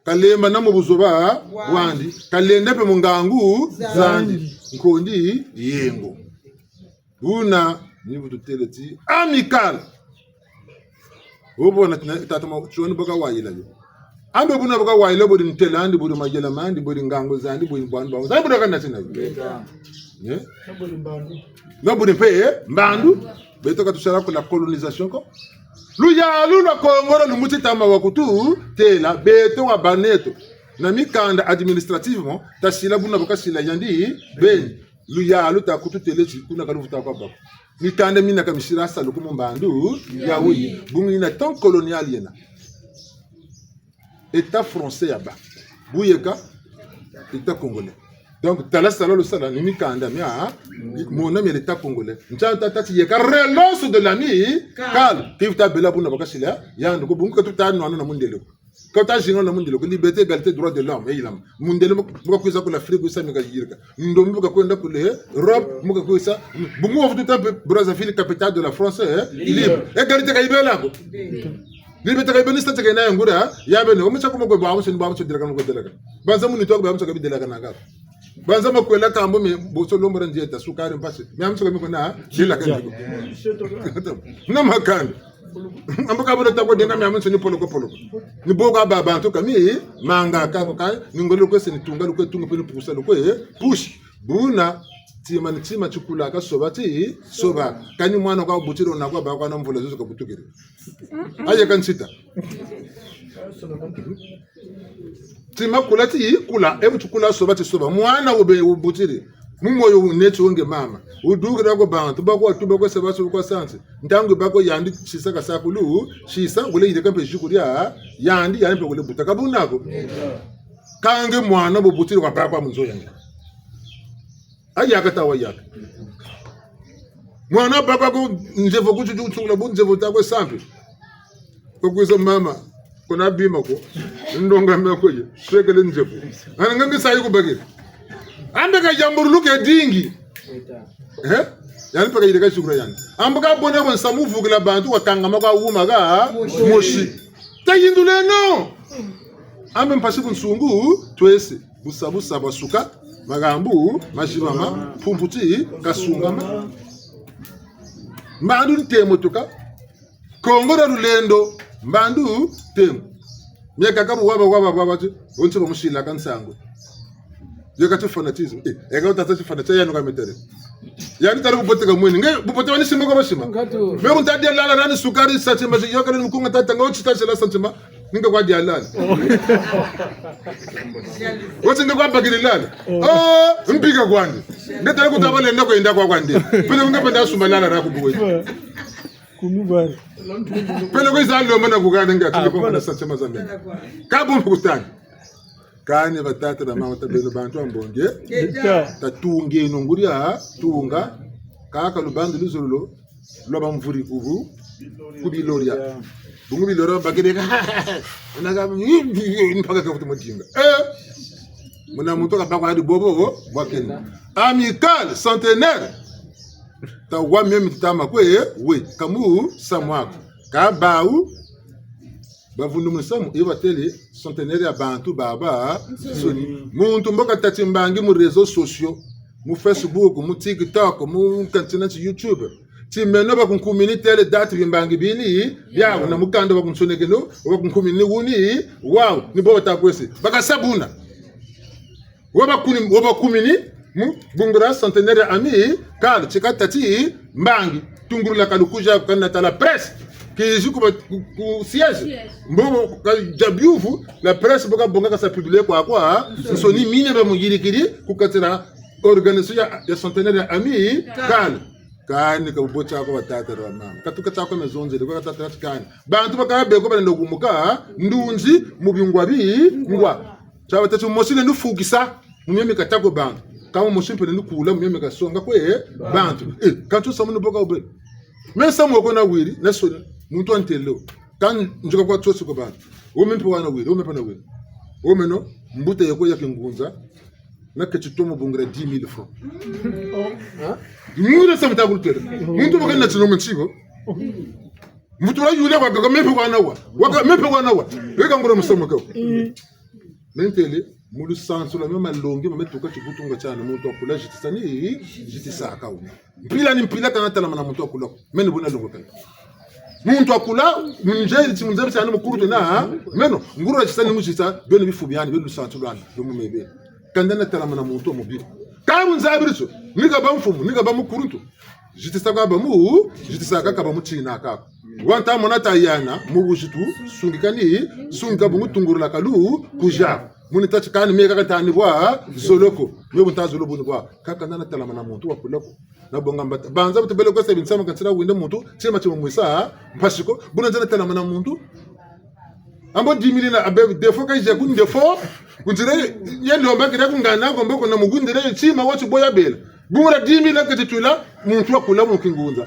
Kalemba na mu buzoba bwandi, kalenda mpe mu ngangu zandi. Nkondi yengo. Buna ni bu tutele ti Amicale. Wo bona tina, tata ma, tioni bo ka wayila yo. Ambe buna bo ka wayila, bodi ntela andi, bodi mayela mandi, bodi ngangu zandi, bodi bwani bwani. Zandi bodi ka natina yo. Eh? Nabuni mbandu. Nabuni mpe, eh? Mbandu. Beto ka tusala ko la colonisation ko. Luyalu lwa Kongo lwa lumbu ti tama wa kututêla, beto wa baneto. Na mikanda administrativement, tasila buna bu kasila yandi, beni. Luyalu ta kututêle ti kuna ka luvuta kwa bako. Mikanda mina ka misila salu ku mu mbandu, yawu yi. Bungu yina temps colonial yena. État français yabâ. Bu yeka, État congolais. Donc, tala salu lusala, ni mikanda mia, mona mia l'État congolais. Ntia tata ti yeka relance de l'amicale. Ki vuta bela buna bu kasila, yandi ko bungu ka tuta nwana na mundele ko. Ka tuta zinga na mundele ko. Liberté, égalité, droits de l'homme, eh, yilama. Mundele mu ka kwiza ku l'Afrique, wisa mi kayirika. Ndombe mu ka kwenda ku l'Europe, mu ka kwiza. Bungu wa vutu ta pe Brazzaville, capitale de la France, eh, libre. Égalité ka yibela ko. Liberté ka yibeni, statut ka yena ya nguria, ya beni, omu tia kuma kwe bwamuso ni bwamuso delakana kwe delakana. Banza muntu wa kwe bwamuso ka bidelakana ko. Banza makwela kambo me boso lombo ra ndieta, sukari, mpasi. Miamiansoni ka mi kwena delakana ko. Na makanda. Ambu ka buna ta kwe denga miamiansoni poloko poloko. Ni bo ka bâ bantu ka mi manga ka ko ka, ni ngolo lukwe sa ni tunga, lukwe tunga, mpe ni pusa lukwe, eh, push. Buna, tima ni tima tikulaka, soba ti soba. Kani mwana kwa butiri wuna kwa bâ kwa na mvula zozo kabutukiri. Aye ka nsita. Tima kula ti kula, e bu tikula soba ti soba. Mwana wube wubutiri. Mu moyo wuneti wo nge mama. Wudukira kwa bantu, ba kwa tuba kwa seba so kwa sansi. Ntangu bâ ko yandi sisa kasakulu, sisa wele yirika mpe ziku dia, yandi, yandi mpe wele buta. Ka buna ko. Kâ nge mwana bu butiri kwa bâ kwa mu nzo ya nge. Ayaka ta wayaka. Mwana bâ kwa ko nzevo ku tutu tsungula bu nzevo ta kwe sampi. Ko kwiza mama, ko na bima ko. Ndonga me ko ye. Swekele nzevo. Ana ngangi sa yi ku bakiri. Ambe ka yambululuke dingi. Eh? Yandi mpe ka yirika ziku dia yandi. Ambu ka bwena ko nsamu vukila bantu wakangama kwa wuma ka mosi. Ta yinduleno. Ambe mpasi bunsungu, twese. Busa busa bwasuka, makambu mazibama, mpumpu ti kasungama. Mbandu ntemo tuka, Kongo dia lulendo, mbandu ntemo. Miakaka bu waba, waba, waba ti, wo nti bamusilaka nsangu. Yo ka ti fanatisme. Eh, eka wutata ti fanatisme, yandi ka metele. Yandi tala bubote ka mweni. Nge, bubote wani simba kwa basima. Ngatu. Me kunta dia lala nani sukari sa tima, yo kala mukunga tata nga wo tita sela sa tima. Ninga kwa dia lala. Wo ti nge kwa bakiri lala. Oh, mpika kwandi. Nge tala kuta balenda kwenda kwa kwandi. Pele nge penda sumba lala na kubuwe. Kumi bari. Pele kwiza lomba na kugana nge ati ko na sa tima za me. Ka bu mpe kutani. Kani batata na mama ta beno bantu a mbongi. Ngeta. Tatungeno nguria, tunga. Kaka lubandu luzolo lwa bamvuri kubu, ku biloria. Bungu biloria bakiri ka. Naka, mpaka ka futu madinga. Eh! Muna muntu kabakwa hadi bobo, bwakeni. Amicale, centenaire. Ta wa mio mi tama kwe, we, kamu, samwaku. Ka bawu, bavundu musamu, iba tele centenaire ya bantu babansoni. Muntu mbo katâ ti mbangi mu réseaux sociaux, mu Facebook, mu TikTok, mu continent YouTube. Ti meno bakunkumini tele date bimbangi bini, biawu na mukanda bakunsonekeno, bakunkumini wuni, wawu, ni bo bata kwese. Bakasa buna. Wo bakuni-, wo bakumini, mu bungu dia centenaire ya Amicale, ti katâ ti mbangi, tungulula ka lukuza kana tala presse, kizi ku ba-, ku, ku siège. Siège. Mbo ka dia biyuvu, la presse bo kabonga kasa publier kwa kwa, nsoni mine bamuyirikiri, ku kati dia organisation ya, ya centenaire ya Amicale. Kani ka bubote ko batata na bamama. Ka tuka tiako mezonzele, kwa tata ti kani. Bantu bakaka beko balenda kumuka, ndunzi, mu bingwa bingwa. Tia batâ ti mosi lendi fukisa, mu mio mi katâ kwe bantu. Ka mosi mpe lendi kula, mu mio mi kasonga kwe bantu. Eh, kantu samu ni bo ka wubele. Me samu wo ko nawiri, na soni, muntu wa ntelo. Kani nzika kwa tsosi kwe bantu. Wo me mpe wa nawiri, wo me mpe nawiri. Wo meno, mbuta yeko ya kingunza, na keti tomo bungira dix mille francs. Hein? Ngure sa muta kulutela. Muntu bakana tino mu nsibo. Mvutu la yule wa kaka me mpe wa nawa. Wa ka me mpe wa nawa. Weka ngure musamu ko. Me ntele, mu lusansu lwa mio malongi, ma me tuka ti kutunga tiana, muntu wa kula zitisa ni, zitisaka wuna. Mpila ni mpila ka na talama na muntu wa kula ko. Meno buna longo kani. Muntu wa kula, mu nzeri ti mu nzeri tiani mukulu tena, meno, nguru wa zitisa ni mu zitisa, beno bifu biani, beno lusansu lwani, beno mu mebele. Kanda na talama na muntu wa mubi ko. Ka bu nzabiri tio, ni kabâ mfumu, ni kabâ mukuluntu. Zitisa ka ba mu, zitisa ka ka ba mu tina ka ko. Wa nta mona ta yana, mu buzitu, sungika ni, sungika bu ngu tungurula kalu, kuza. Muni tâ ti kani me kaka nta ni bwa, zolo ko. Me bu nta zolo bu ni bwa. Kaka nana telamana muntu wa kula ko. Na bonga mbata. Banza bu tubele ko sa binsamu ka ntila wende muntu, tima tima mwisa, mpasi ko. Buna nzana telamana muntu. Ambo dix mille na, abe, défaut ka yiza ku défaut. Ku nzila, ye lomba kira ku ngana, kombo ko na mugundire, tima wa ti boya bela. Bungula dix mille ka ti tula, muntu wa kula mu kingunza.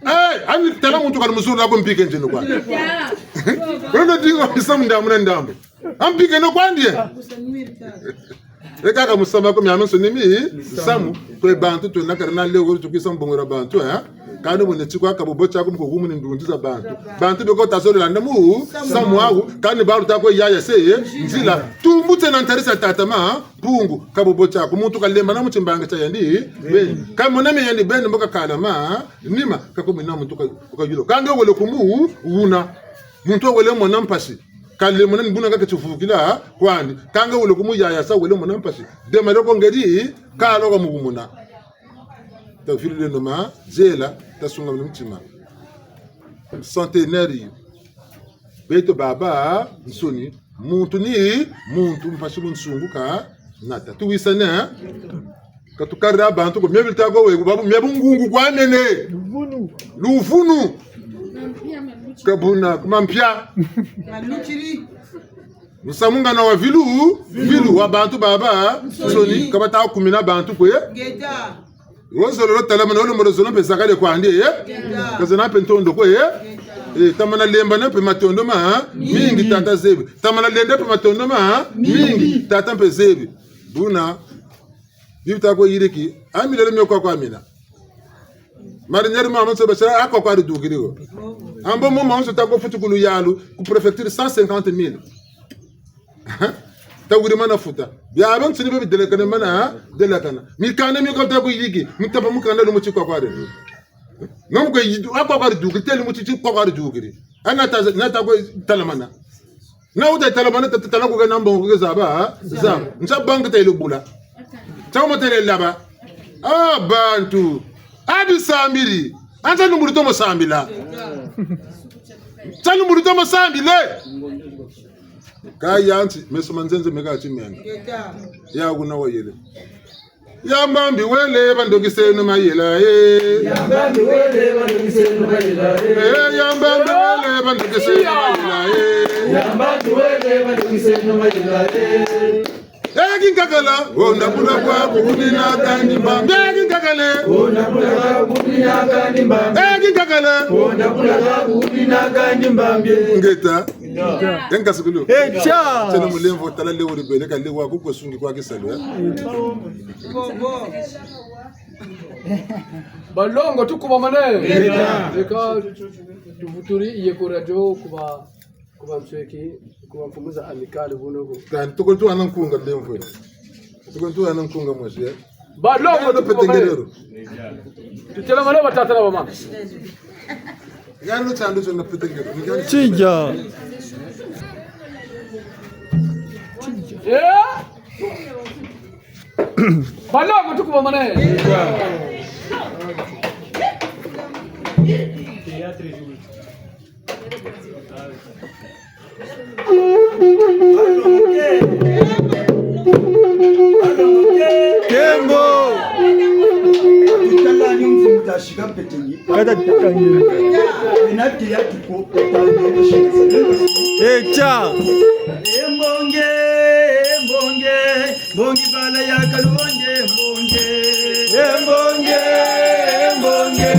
Eh, ani tala muntu kali muzulu ako mpike nzeno kwa. Rondo dingo misamu ndambu na ndambu. Ampike no kwandi, eh? E kaka musamu ko miamiansoni mi, misamu. Kwe bantu twena kari na leo, tukwiza mbongela bantu, eh? Kani bune tikwa kabobo tiaku mu kugumu ni ndunzi za bantu. Bantu beko tazolo landa mu, samu wawu, kani balu tako yaya se, eh? Nzila, tumbu tena ntarisa tata ma, Mpungu, kabobo tiaku, muntu kalemba na mu timbangi tia yandi beni. Kamona me yandi beni mbo kakala ma, nima, kakumina muntu ka, kayulu. Kâ nge wele kumu, wuna. Muntu wele mona mpasi. Kalemona ni buna kaka tivukila kwandi. Kâ nge wele kumu yaya sa wele mona mpasi. Dema loko ngeri, kalo ka mu kumona. Tavilileno ma, zela, tasungamana mutima. Centenaire. Beto babansoni, muntu ni muntu, mpasi bunsungu ka nata. Tuwisane, eh? Ka tukarila bantu ko, mia bitako we, babu, mia bungungu kwa nene. Luvunu. Luvunu. Ka buna, ku mampia. Malukiri. Musamu ngana wa vilu, vilu wa bantu babansoni, ka bata kumina bantu kwe. Ngeta. Wo zololo telamana, wo lembolo zolo mpe zakale kwandi, eh? Ngeta. Ka zena mpe ntondo ko, eh? Ngeta. Eh, tamana lembana mpe matondo ma, mingi. Mingi. Tata zebi. Tamana lenda mpe matondo ma, mingi. Mingi. Tata mpe zebi. Buna, bibi tako yiriki, ami lelo mio kwa kwa mina. Marinière mamansoni basala, ako kwa dukiri ko. Ambo mo mamansoni tako futu ku luyalu, ku préfecture cent cinquante mille. Tawiri mana futa. Biabiansoni bia bidelakana mana, delakana. Mikanda mio ka tako yiriki, mi tapa mukanda lumu ti kwa kwa de. Nga mu kwe yidu, ako kwa dukiri, têle mu ti ti kwa kwa dukiri. Ana ta, na tako telamana. Na wuta telamana, ta, ta, tala ku kena mbongo ke zaba, ha? Zaba. Nsa banque ta yilubula. Tsa mo têle laba. Ah, bantu. Abi sambiri. Ansa numbulu tomo sambila. Nsa numbulu tomo sambile. Ka yanti, meso ma nzenze meka ti menga. Ya kuna wayele. Ya mbambi wele, bandokiseno mayela, eh. Ya mbambi wele, bandokiseno mayela, eh. Eh, ya mbambi wele, bandokiseno mayela, eh. Ya mbambi wele, bandokiseno mayela, eh. Eh, kinkakala, wonda bula kwa kubina kandi mbambi. Eh, kinkakala. Wonda bula kwa kubina kandi mbambi. Eh, kinkakala. Wonda bula kwa kubina kandi mbambi. Ngeta. Enka sukulu. Echa. Tena mulemvo tala lewo libele ka lewa kuko sungi kwa kisalu, eh. Balongo tukubamane. Ngeta. Eka tuvuturi ye ku radio kuba, kuba nsweki, kuba mfumu za Amicale buno ko. Kan tuko tu ana nkunga lemvo. Tuko tu ana nkunga mwese, eh. Balongo tukubamane. Tutelamane batata na bamama. Yano tsandu tsona petengero. Tsinja. Eh? Balongo tukubamane. Nkembo. Kata tutangi. Echa. Embonge, embonge. Mbongi bala ya kalonge mbonge. E mbonge, e mbonge.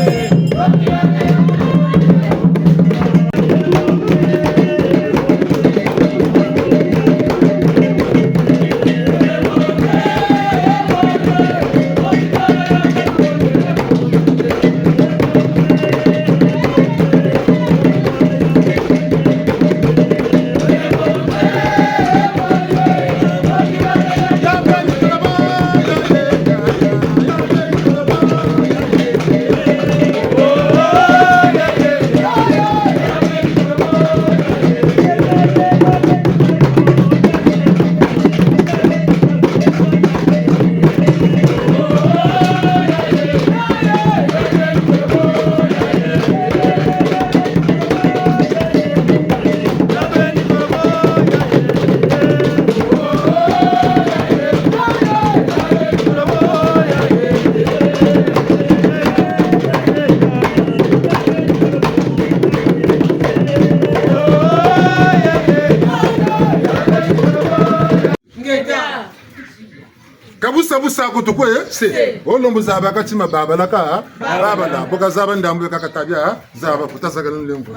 Busa busa ko tukwe, eh? Se. Wo lembo zaba ka tima babala ka, babala. Bu kazaba ndambu ka katabia, zaba kutasaka nlembo.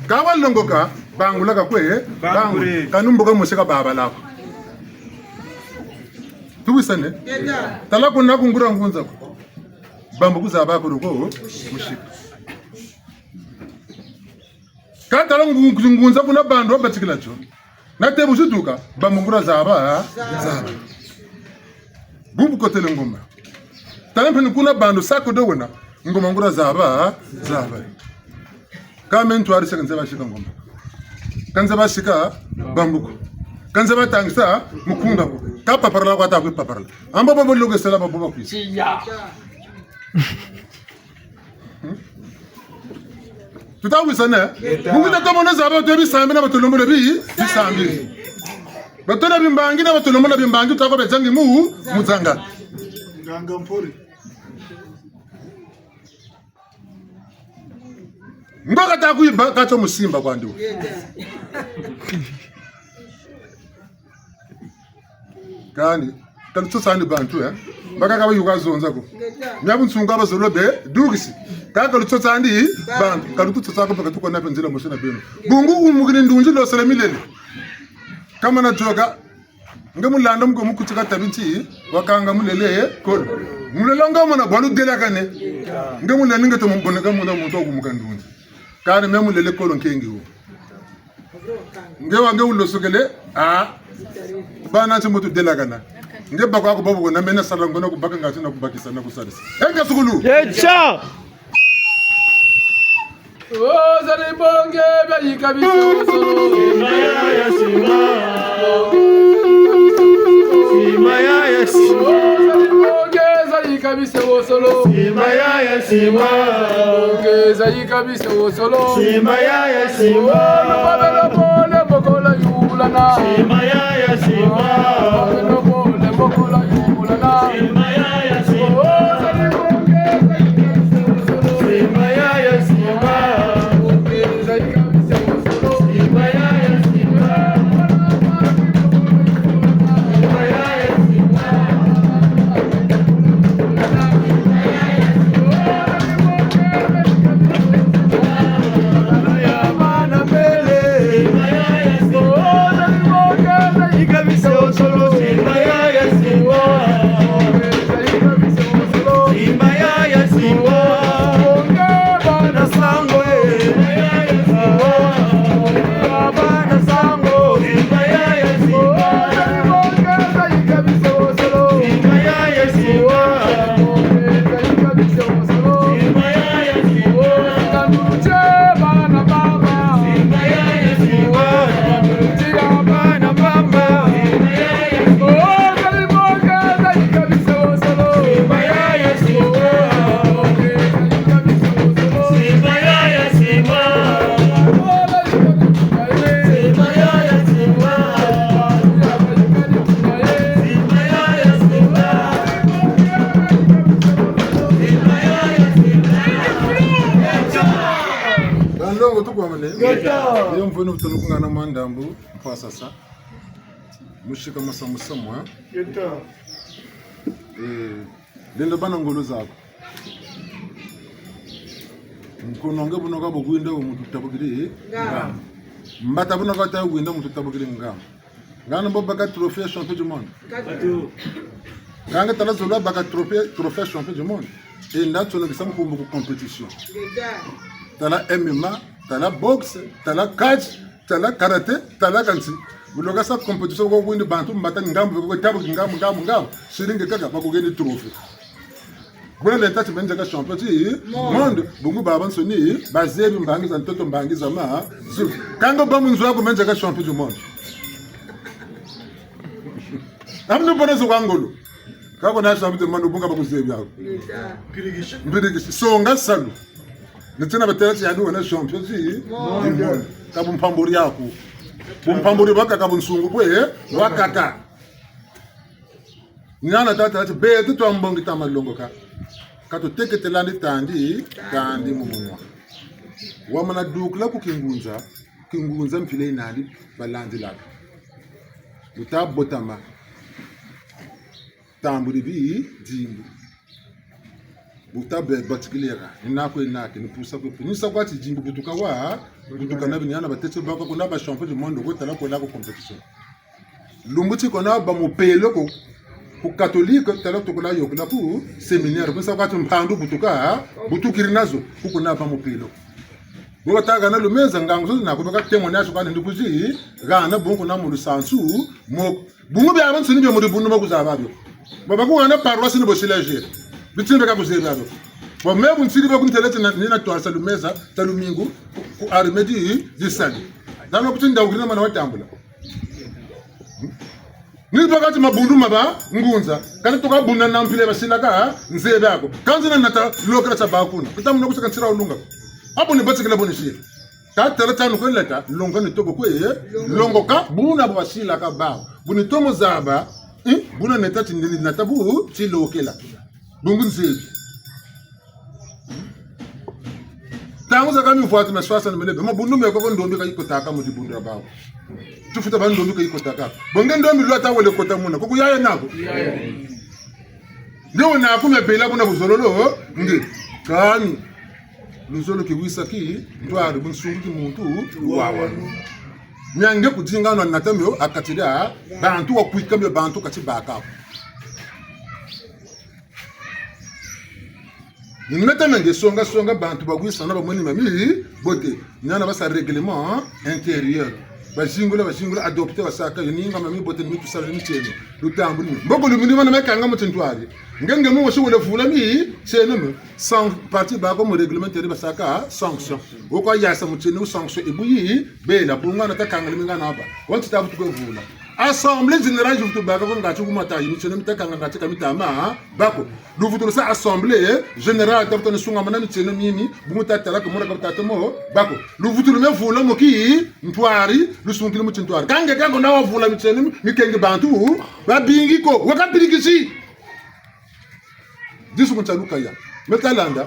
Ka walongoka, bangula ka kwe, eh? Bangula. Ka numbu ka musika babala ko. Tuwisane? Tala kuna ku nguria ngunza ko. Bambu ku zaba ko ko, musika. Ka tala ngu-, ngunza kuna bantu babatikila tio. Na te bu situka, bambu nguria zaba, zaba. Bubu kotele ngoma. Tala mpe ni kuna bantu sako de wena, ngoma nguria zaba, zaba. Ka me ntwari seka nzeba sika ngoma. Ka nzeba sika bambu ko. Ka nzeba tangisa mukunga ko. Ka paparala kwa ta kwe paparala. Amba babo logesela babo bakwisi. Tuta wisana? Ngeta. Bungu tata mona zaba to bisambi na batolombo na bi, bisambi. Batona bimbangi na batolombo na bimbangi, tutako bezangi mu, muzanga. Nganga mpori. Ngo kata kuiba, kato musimba kwa ndu. Kani, ka lutsotsa ni bantu, eh? Bakaka bayuka zonza ko. Mia bunsunga bazolo be, dukisi. Kaka lutsotsa ni bantu, ka lutsotsa ko, baka tuko na pe nzila mosi na beno. Bungu umukini ndunzi losele milele. Kamana dioka, nge mulanda muko mukutika tabi nti, wakanga mulele, kolo. Mulele nga mona bwalu delakane. Nge mulele nge to mboneka mona muntu wa kumuka ndunzi. Kani me mulele kolo nkengi wo. Nge wa nge wulosokele, ah. Bana nti muntu delakana. Nge bako ako babo na mena sala ngona kubaka ngati na kubakisa na kusalisa. Enga sukulu. Echa! Ozali bonge bia yika biso solo. Simba ya ya simba. Simba ya ya simba. Ozali bonge za yika biso solo. Simba ya ya simba. Bonge za yika biso solo. Simba ya ya simba. Olo babelo bole bokola yulana. Simba ya ya simba. Babelo bole bokola yulana. Simba ya ya simba. Ozali bonge za yika biso solo. Simba ya ya simba. Bonge za yika biso solo. Simba ya ya simba. Banlongo tukwamane. Ngeta. Yo mvwene wutulu kungana mwa ndambu, mpwasasa. Musika masa musamu, eh? Ngeta. Eh, lenda bâ na ngolo zaku. Nkono nge buno ka bu kwinda wo muntu tabukiri, eh? Nga. Nga. Mbata buno ka ta kwinda muntu tabukiri nga. Ngano mbo baka trophée champion du monde. Katu. Kanga tala zolo baka trophée, trophée champion du monde. E nda tsonekesa nkumbu ku compétition. Ngeta. Tala M M A, tala boxe, tala catch, tala karaté, tala kansi. Buloka sa compétition ko kwindi bantu mbata ngambu, ko tabu ngambu, ngambu, ngambu. Siringe kaka, bako geni trophée. Bwele tâ ti me nzeka champion ti monde. Monde. Bungu babansoni bazebi mbangi za ntoto, mbangi za ma, zu. Kanga bâ mu nzo aku me nzeka champion du monde. Amu ni bona zo kwa ngolo. Ka ko na champion du monde, bungu bakuzebi aku. Mpirikisi. Mpirikisi. Songa salu. Ni tina batêla ti yandi wena champion ti monde. Monde. Ka bumpamburi aku. Bumpamburi bwakaka, bunsungu bwe, eh? Bwakaka. Ni hana tata ti beto twa mbongi ta malongoka. Ka tuteketela ndi tandi, tandi mu munwa. Wamana dukula ku kingunza, kingunza mpila yi nandi balandilaka. Wuta botama. Tambuli bidimbu. Bu tabe batikilera, ni na kwe nake, ni pusa kwe pu-. Ni sa kwa ti dimbu butuka wa, butuka na biniana batete baka kuna ba champion du monde, ko tala kwela ku compétition. Lumbu ti kona ba mupelo ko, ku catholique, tala tukola yôkela ku séminaire, ku sa kwa ti mpandu butuka, butukiri nazo, ku kuna ba mupelo. Bo bata hana lumeza ngangu zo na ku baka témoignage kwa ndi kuzi, hana bongo na mu lusansu, mo, bungu biabiansoni bia mu dibundu ma kuzaba bio. Ba bakuhana paroisse ni bo siège. Bitini beka kuzebi bio. Bon, me bu nsiri ba kuntele ti na, ni na twarisa lumeza, ta lumingu, ku, ku armée di, di sali. Dano kuti ndawukiri na mana watambula. Ni baka ti mabundu ma ba ngunza. Kani tuka buna na mpila basilaka, nzebi ako. Kanzi na nata lokela tia bakuna. Kuta muna kusaka nsira wulunga. Abo ni batikila bo ni siri. Ka tala tanu kwe leta, longa ni toko kwe, longoka, buna basilaka bawu. Bu ni tomo zaba, eh, buna neta ti ndeni nata bu, tilokela. Bungu nzebi. Ntangu zakaka mivwatu mia swasana mene be, mabundu me koko ndombi ka yikotaka mu dibundu dia bawu. Tufuta ba ndombi ka yikotaka. Bo nge ndombi lwata wele kota muna, koko yaya nako. Nge wena ku mia bela kuna buzololo, nge. Kani. Luzolo ki wisa ki, ntwari bunsungu ki muntu, wawa. Mia nge kudinga no nata mio, ha kati dia, bantu wakwika mio bantu kati baka. Ni nata mia nge songa songa bantu bawisana bamweni mami, bote. Ni hana basa règlement intérieur. Bazingula, bazingula, adopter basaka, yo ni nga mami bote ni mi tusala ni mitieno. Lutambuli mi. Mboko lumini mana mekanga mu tintwari. Nge nge mu wasi wele vula mitieno mi. Sans parti bako mu règlement intérieur basaka sanction. Wo kwa yasa mitieno sanction ebu yi, bela bungu hana takanga limi nga naba. Wanti tabu tukwe vula. Assemblée générale zivutu baka ko ngati ku mata yi mitieno mi takanga ngati ka mitama, bako. Luvutulu sa assemblée générale, tabuta ni sungamana mitieno mimi, bungu tatala ka mona ka butata mo, bako. Luvutulu me vula mo ki, ntwari, lusungikiri mu tintwari. Ka nge kako na wavula mitieno mi, mikengi bantu, babingi ko, waka mpirikisi. Disu mu ntaluka ya. Me talanda.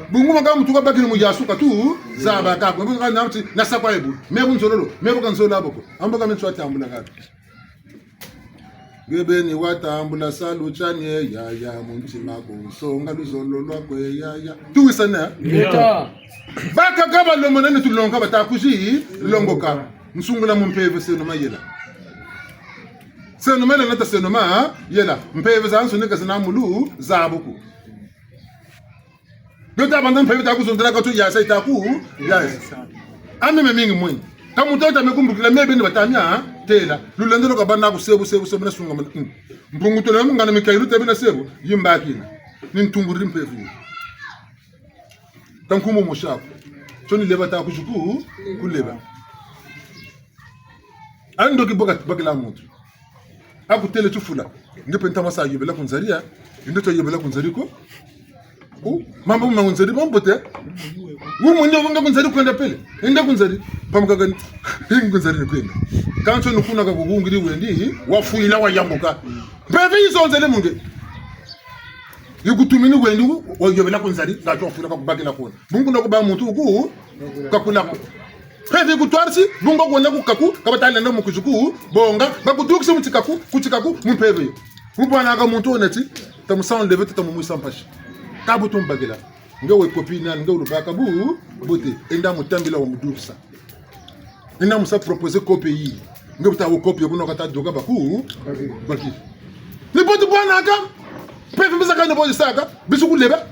Bungu maka muntu kabakiri mu yasu katu, zaba kako. Mbo ka na muti, na sa kwa ebu. Me bu nzololo, me bu ka nzolola bo ko. Ambo ka me nswa tambula kaka. Nge beni watambula salu tiani e yaya, mu ntima ku songa luzolo lwaku e yaya. Tuwisane? Ngeta. Bakaka balomona ni tulonga bata kuzi longoka. Nsungula mu mpeve seno mayela. Seno mayela nata seno mayela. Mpeve zazansoni ka zena mulu zabuku. Bio ta banda mpeve ta kuzonzela ka tu yasa yi ta ku, yasa. Ami me mingi mweni. Ka muntu ta me kumbukila me beni bata mia, têla. Lulendo lo kabana ku sebu, sebu, sebu na sungamana. Mm. Mpungu tole mu ngana mikayilu ta bina sebu, yimbakina. Ni ntunguri mpeve. Ka nkumbu mosi ko. Tio ni leba ta kuzi ku, kuleba. A ndoki boka, bakila muntu. Aku têle tifula. Nge mpe ntama sa yobela ku nzari ya. Nge ta yobela ku nzari ko. Ku, mambu ma ku nzari mambote. Wu mwini wo nga ku nzari kwenda pele. Enda ku nzari. Pamukaka ni, hingi ku nzari ni kwenda. Kansi ni kuna ka kukungiri wendi, wafwila wayambuka. Mpeve yizonzele mu nge. Yikutumini wendi, wayobela ku nzari, ngati wafwila kakubakila kuna. Bungu na kuba muntu ku, kakula ku. Mpeve yikutwarisi, bungu kwenda ku kaku, ka bata lenda mu kuzi ku, bonga, bakudukisi mu tikaku, ku tikaku, mu mpeve. Mu bwana ka muntu wena ti, ta mu sa enlever, ta mu mwisa mpasi. Ka bu tumbakila. Nge we copie nani, nge wulubaka bu, bote, enda mu tambila wamudukisa. Enda mu sa proposer copie yi. Nge bu ta wo copie kuna kata duka baku, baki. Ni bote bwana ka, mpeve mbi saka ni bote saka, bisu kuleba.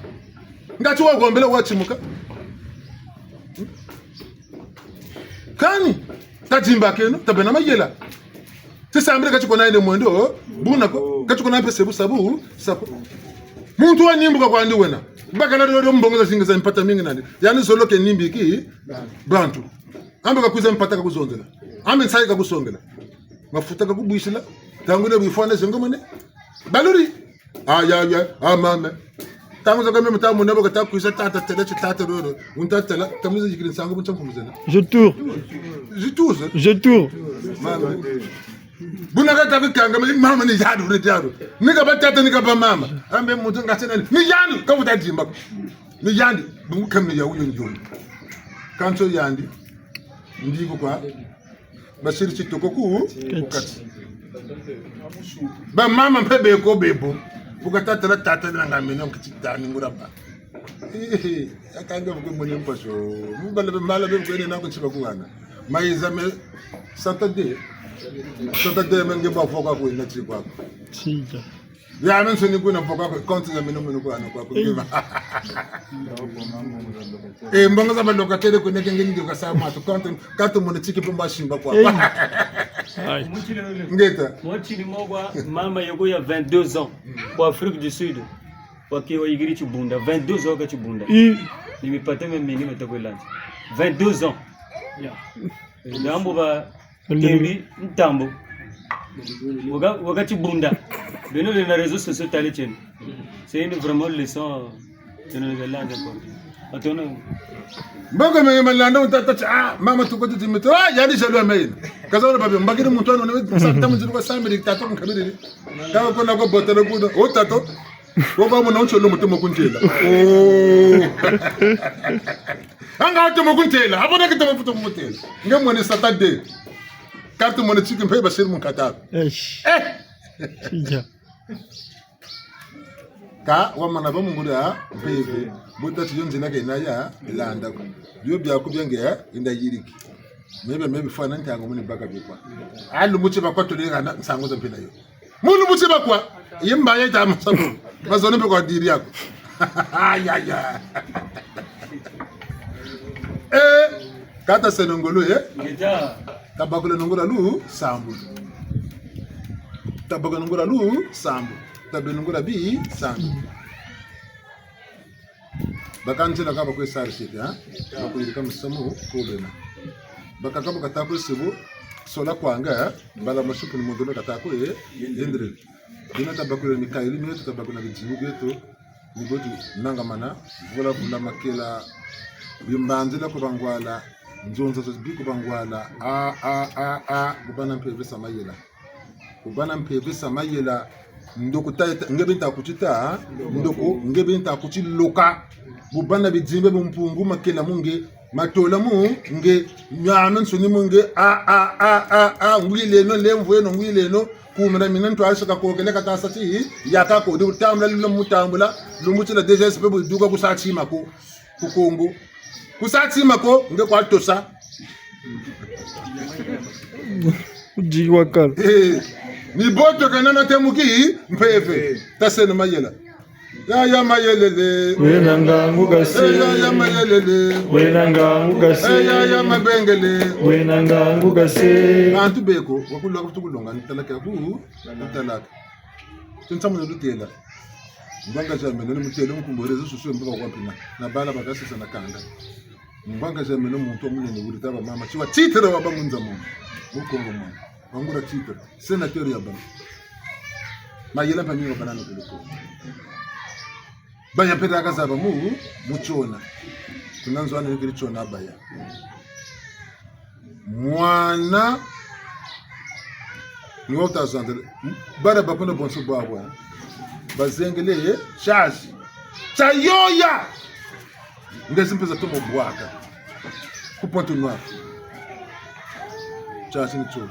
Ngati wagombela watimuka. Kani, tadimbakeno, tabeno mayela. Tisambila ka tikona yende mwendo, buna ko, ka tikona mpe sebu sabu, sabu. Muntu wanimbuka kwandi wena. Bakala dio dio mbongo zazingi za mpata mingi nandi. Yandi zolo ke nimbiki, bantu. Ambe kakwiza mpata kakuzonzela. Ambe nsayi kakusongela. Mafuta kakubwisila. Ntangu yina bifwana zengomene. Baluri. Aya, aya, ah, mama. Ntangu zakaka me mu ta mona bo kata kwiza tata têla ti tata roro. Wu nta têla, ta mwiza yikiri nsangu bu nta nkumbu zena. Je tourne. Je tourne. Je tourne. Mama. Buna kata kukanga, mama ni yandi, ni yandi. Ni kaba tata, ni kaba mama. Ambe muntu ngati nani. Ni yandi, ka wuta dimba ko. Ni yandi, bungu kemeni ya wuyo ndio. Kansi yandi. Ndiku kwa. Basiri titoko ku, ku kati. Ba mama mpe beko bebo. Bu kata tala tata na nga meno kiti tani ngura ba. Eh, eh, akanga bu ke mone mpaso. Mbala be mbala be kwene na ko tiba kuwana. Mayiza me Saturday. Saturday me nge ba voka ko na tikwa. Tija. Ya me nsoni kuna voka ko, compte ya meno meno kwa na kwa ko. Eh. Eh, mbongo za ba locataire kuna ke nge ndio kasa matu compte, carte monétique mpe mba simba kwa. Eh. Ai. Ngeta. Motini mo kwa mama yoko ya vingt-deux ans. Kwa Afrique du Sud. Waki wayikiri tibunda. Vingt-deux ans ka tibunda. Eh. Ni mipata mia mingi mata kwe landi. Vingt-deux ans. Ya. Ndambu ba Kembi ntambo. Waka, waka tibunda. Beno lwena réseaux sociaux tala tieno. C'est une vraiment leçon. Tieno ni bela n'importe. Atono. Mboko me malanda utata ti, ah, mama tuko ti mito. Ah, yandi jaloux ya meno. Kaza wala babi, mbakiri muntu ano, ne, sa, tamu nziru kwa samedi, tata nkabiri. Kaka kona kwa botele kuna. O tata. Waba mona ntio lo mutu mo kuntela. Oh. Anga ate mo kuntela. Abona kete mo futu mo kuntela. Nge mone Saturday. Carte monétique mpe basiri mu nkatako. Eish. Eh! Tija. Ka wamana ba munguri a mpeve. Buta ti yo nzila ke na ya landa ko. Bio biaku bia nge, eh, inda yiriki. Mebe, mebe fwana ntangu muni baka bikwa. Alu muti bakwa tole ngana nsangu za mpila yo. Munu muti bakwa, yimba ye ta masabu. Bazone mpe kwa diri yako. Ya, ya. Eh, kata seno ngolo, eh? Ngeta. Tabakula nungula lu sambu. Tabakula nungula lu sambu. Tabe nungula bi sambu. Baka nzila ka bakwe sari sete, ha? Bakwe yirika musamu ko bena. Bakaka bu kata kwe sebo, sola kwanga, ha? Mbala masupu ni mundolo kata kwe, eh? Yendele. Bina tabakula mikayulu mieto, tabakula bidimbu bieto, ni bo tu nangamana, vula vula makela, bimbanzila ku bangwala, nzonza zo bi ku bangwala, a, a, a, a, bu bana mpeve sa mayela. Bu bana mpeve sa mayela, ndoko ta, ta, nge binta kutita, ndoko, nge binta kutiloka, bu bana bidimbu bu mpungu makela mu nge, matola mu nge, miamiansoni mu nge, a, a, a, a, a, ngwileno, lemvweno, ngwileno, kumina mina ntwasha kakokele kata sa ti, yaka ko, di bu tambula, lula mu tambula, lumbu ti la D G S P bu duka ku sa tima ko, ku Kongo. Ku sa tima ko, nge kwa tosa. Dji wakala. Eh, ni bo tu kana na temuki, mpeve, taseno mayela. Yaya Mayelele. Wena ngangu kase. Eh, Yaya Mayelele. Wena ngangu kase. Eh, Yaya Mabengele. Wena ngangu kase. Bantu beko, wakulonga kutu kulonga, ni talaka ku, ni talaka. Tinsamu na lutela. Ngwanga za meno, ni mutele nkumbu, réseaux sociaux, mbuka kwa mpina. Na bala bakasisa na kanga. Ngwanga za meno, muntu wa munene, wuri taba mama. Tiwa titre wa ba munza mo. Mu Kongo mo. Wangura titre. Sénateur ya bana. Mayela mpe mingi bana no kuluko. Baya mpe taka zaba mu, mu tiona. Tuna nzo ani yikiri tiona baya. Mwana, ni wo ta zandele. Bana bakuna bonso bwabwa. Bazengele ye, charge. Tia yoya! Nge zi mpe za tomo bwaka. Ku Pointe-Noire. Charge ni tio.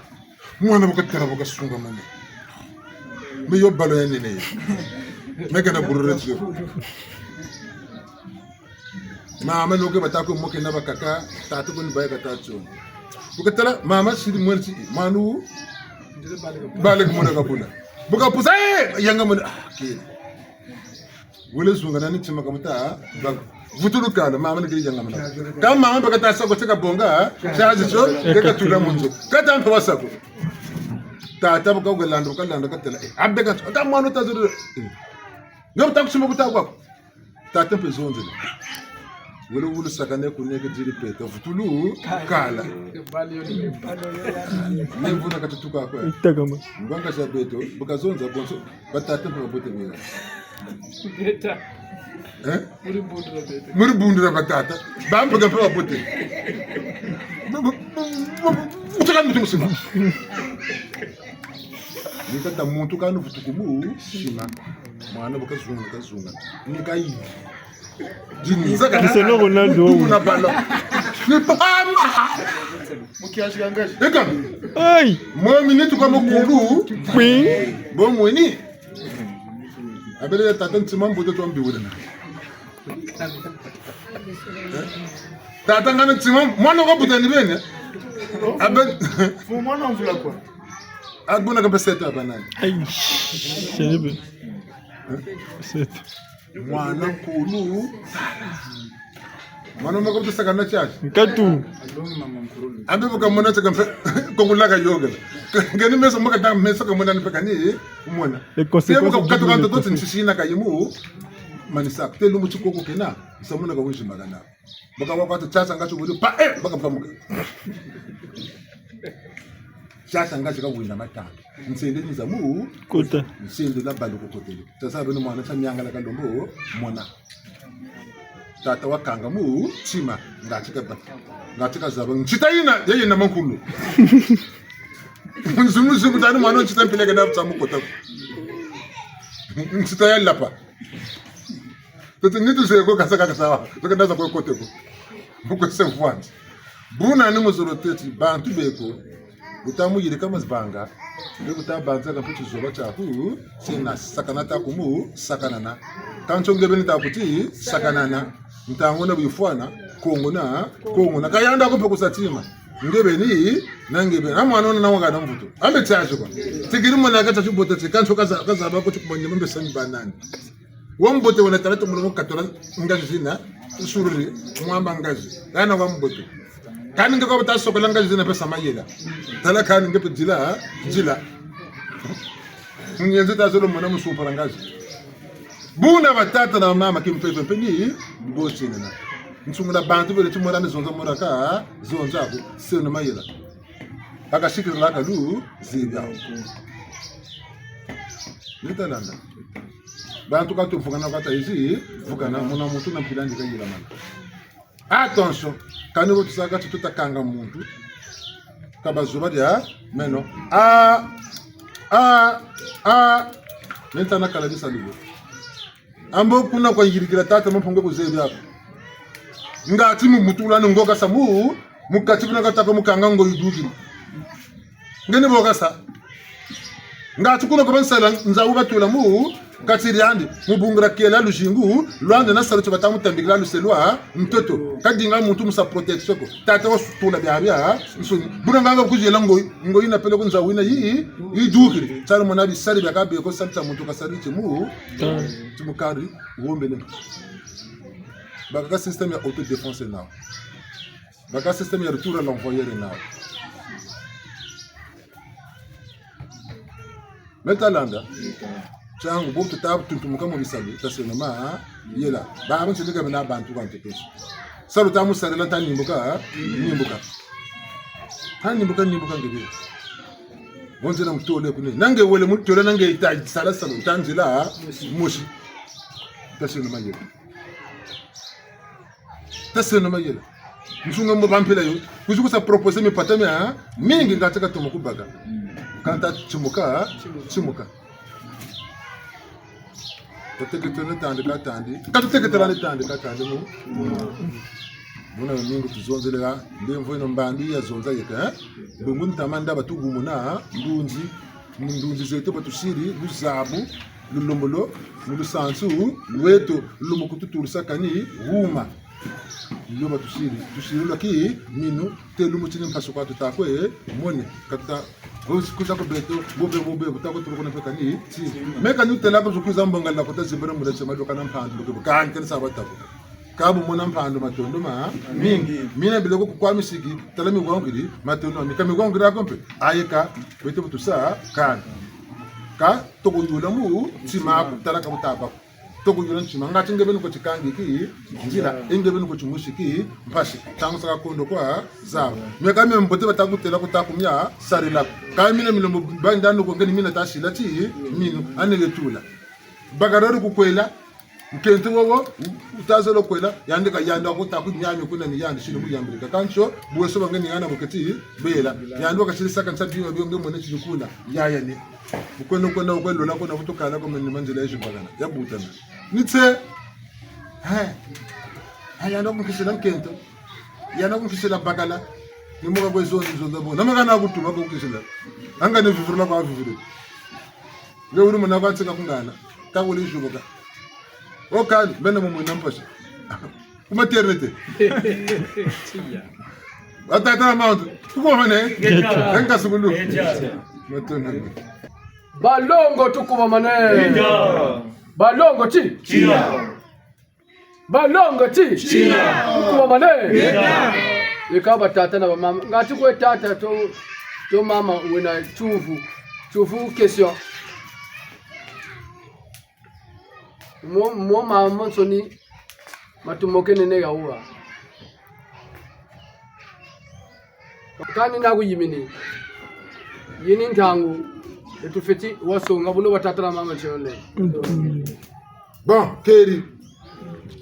Mwana bu katala bu kasungamane. Me yo ballon ya nene yo. Me kana burure tio. Mama no ke bata ko moke na bakaka, tata ko ni baya kata tio. Bu katala, mama siri mwana ti, mwana wu. Bale ko mwana kabula. Bu kapusa, eh, yanga mwana, ah, ke. Wele zungana ni tima kabuta, ba, vutulu kala, mama ni kiri yanga mana. Ka mama mpe kata sa ko teka bonga, sa zi so, ke katula mu nzo. Kata mpe wasa ko. Tata bu ka wele landa, bu kalanda katela. Eh, abe ka, ka mwana ta zulu. Eh. Nge bu ta kusima kuta kwa. Tata mpe zonzele. Wele wulu sakane ku neke diri peta, vutulu kala. Ne vuna katutuka kwa. Itakama. Ngwanga za beto, bu kazonza bonso. Batata mpe babote bela. Beta. Eh? Muri bundira beta. Muri bundira batata. Ba mpe mpe babote. Utaka mutu musima. Ni tata muntu kanu vutuku mu sima. Mwana bu kazunga, kazunga. Ni kayi. Dini, zaka na. Cristiano Ronaldo. Kutu na ballon. Ni papa. Mukiazi ya ngazi. Eka. Aïe. Mo minute kwa mukulu. Oui. Bo mweni. Abele ya tata ntima mbuta twa mbi wele na. Eh? Tata ngana ntima, mwana kwa buta ni bene. Abe. Fu mwana mvula kwa. Abuna ka beseta banani. Aïe. Shebe. Beseta. Mwana nkulu. Mwana moko buta sakana tiazi. Nkatu. Ambe buka mona tiaka mpe, ko kulaka yogela. Ngeni meso maka ta meso ka mona ni pekani, mona. E consequence. Buka katu kanto toti nsisi na kayimu. Manisa, te lumbu tikoko kena, nsa mona ka wunzi magana. Baka wakati tiasa ngati wulu, pa, eh, baka pamuka. Tiasa ngati ka wina matanga. Nsende ni za mu. Kota. Nsende na balu ko kotele. Tasa beno mwana sa nyangala kalombo, mona. Tata wakanga mu, tima, ngati ka ba. Ngati ka zaba. Ntita yina, ya yina mankulu. Nzumu, nzumu, tani mwana ntita mpileke na tsamu kota. Ntita ya lapa. Tete nitu zeko kasa kasa wa. Zeko ndaza kwe kote ko. Mukwe se mfwanzi. Buna ni muzolo teti, bantu beko. Buta muyirika mazibanga. Be buta banza ka mpe tizoba tiaku. Sina sakana taku mu, sakanana. Kanso nge beni taku ti, sakanana. Ntangu na bifwana, Kongo na, Kongo na. Kayanda ko mpe kusa tima. Nge beni, na nge beni. Na mwana wuna na wakana mvutu. Ambe tiazi kwa. Tikiri mwana kata tibota ti, kanso kaza, kaza bako tikumanya mbe sami banani. Wa mbote wena tala to mulongo katola ngazi zina, nsururi, mwamba ngazi. Kana wa mbote. Kani nge kwa bata sokola ngazi zina pesa mayela. Tala kani nge pe dila, dila. Munyenze ta zolo mona musumpara ngazi. Buna batata na mama kimpeve mpe ni, bosi nena. Nsungula bantu bele timora ni zonza mora ka, zonza ko, seno mayela. Aka sikiri laka lu, zibia. Nita landa. Bantu ka tuvukana kata izi, vukana, muna muntu na mpila ndi kayila mana. Attention, kani bo tusaka ti tuta kanga muntu. Ka bazoba dia, meno. Ah, ah, ah. Nenta na kala bisalu. Ambo kuna kwa yirikila tata Mpungu kuzebi ako. Ngati mu mutula ni ngo kasa mu, mu kati bina kataka mu kanga ngo yidukiri. Ngeni bo kasa. Ngati kuna kwa bansala nza wubatula mu, kati diandi, mu bungu dia kela luzingu, lwandi na salu ti bata mu tambikila luselwa, ntoto. Kadinga muntu musa protection ko. Tata wasutula biabia, nsoni. Buna nganga kuzela ngo, ngo yina pele ku nza wina yi, yidukiri. Tsala mona bisari bia kabe ko sali tsa muntu kasali ti mu, ti mu kari, wombele. Bakaka système ya autodéfense nawu. Bakaka système ya retour à l'envoyeur nawu. Meta landa. Tiangu, bo tuta tuntumuka mu bisalu, taseno mayela. Baba nsindika bena bantu kwa ntekeso. Salu ta musarila ta nimbuka, nimbuka. Ta nimbuka, nimbuka nge be. Bonze na mutole kune. Na nge wele mutole na nge ita sala salu, ta nzila, mosi. Taseno mayela. Taseno mayela. Nsunga mo bampila yo. Kuzi kusa proposer mipata mia, mingi ngati ka tomo kubaka. Kanta timuka, timuka. Tuteketele tandi ka tandi. Ka tuteketele ni tandi ka tandi mu. Muna mingi tuzonzele ha, ndemvo yino mbandu ya zonza yeka, eh? Bungu ntama ndaba tugumuna, ndunzi, mu ndunzi zeto batusiri, luzabu, lulembolo, mu lusansu lweto, lulombo kututurisa kani, huma. Lo batusiri, tusiri lwa ki, minu, te lumbu tini mpasi kwa tuta kwe, mone, katuta, kusa ku beto, bobe, bobe, kuta kwe tulu kuna mpe kani, ti. Me kani utela ko zukuza mbonga la kuta zibere mure tsema lo kana mpandu, lo ke bukani, kani sa bata ko. Ka bu mona mpandu matondo ma, mingi. Mina biloko ku kwa misiki, tala miwangiri, matondo ma, mi ka miwangiri ako mpe, aye ka, beto bu tusa, kani. Ka, toko yula mu, tima, tala ka butaba. Toko yula ntima, ngati nge beni ko tikangi ki, nzila, nge beni ko timusi ki, mpasi, tangu saka kondo kwa, zaba. Mi ka mi mbote bata kutela kuta kumia, sarila. Ka mina milombo, banda no ko ngeni mina tasila ti, minu, anele tula. Bakala ri kukwela, nkento wowo, u-, utazolo kwela, yandi ka yandi wa kuta ku nyami kuna ni yandi sino mu yambirika. Kanso, bweso bangeni yana buketi, bela. Yandi wa kasiri saka nsa bima bio nge mone tinikula, yaya ni. Ukwenda, ukwenda, ukwenda, lola kuna kutukala kwa mani manzila ya zibakana, ya butana. Ni tse, he, he, yandi wa kunkisila nkento. Yana kunkisila bakala. Ni muka kwe zonzi zonza bo. Na makana kutuma kunkisila. Anga ni vivurula kwa vivurula. Nge wuri muna kwa ntsika kungana. Ka wuri jubuka. O kani, bena mu mwina mpasi. Ku maternité. Batata na bamama, tukuba manene. Ngeta. Enga sukulu. Ngeta. Matondo. Balongo tukuba manene. Ngeta. Balongo ti. Tia. Balongo ti. Tia. Tukuba manene. Ngeta. Eka batata na bamama. Ngati kwe tata to, to mama wena tiyuvu. Tiyuvu question. Mo, mo mamansoni matumokenene ya wuwa. Kani na kuyimini. Yi ni ntangu, e tufweti wasonga buno batata na bamama ntionde. Bon, keri.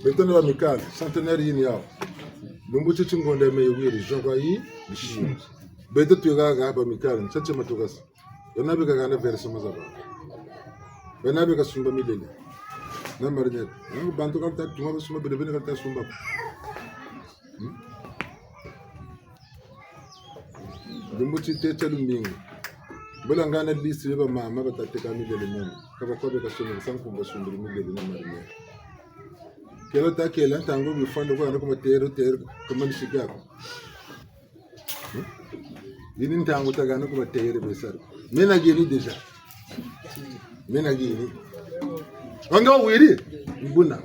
Beto ni ba Amicale, centenaire yi ni yawu. Lumbu ti ti ngonda me wiri, zonga yi, bisi. Beto tuka ha ba Amicale, ntsatse matukasa. Bena beka hana versement za ba. Bena beka sumba milele. Na marinière. Na bantu ka bata tuma basumba bele bena ka bata sumba. Hmm? Lumbu ti tete lumingu. Bula ngana liste ya bamama bata teka milele mama. Ka bakwa beka sumba, sa nkumbu sumbiri milele na marinière. Kelo ta kela ntangu bifwanda kwa na ku maternité, kama ni sikako. Hmm? Yi ni ntangu ta hana ku maternité besari. Mena geni déjà. Mena geni. Wanga wiri, mbuna.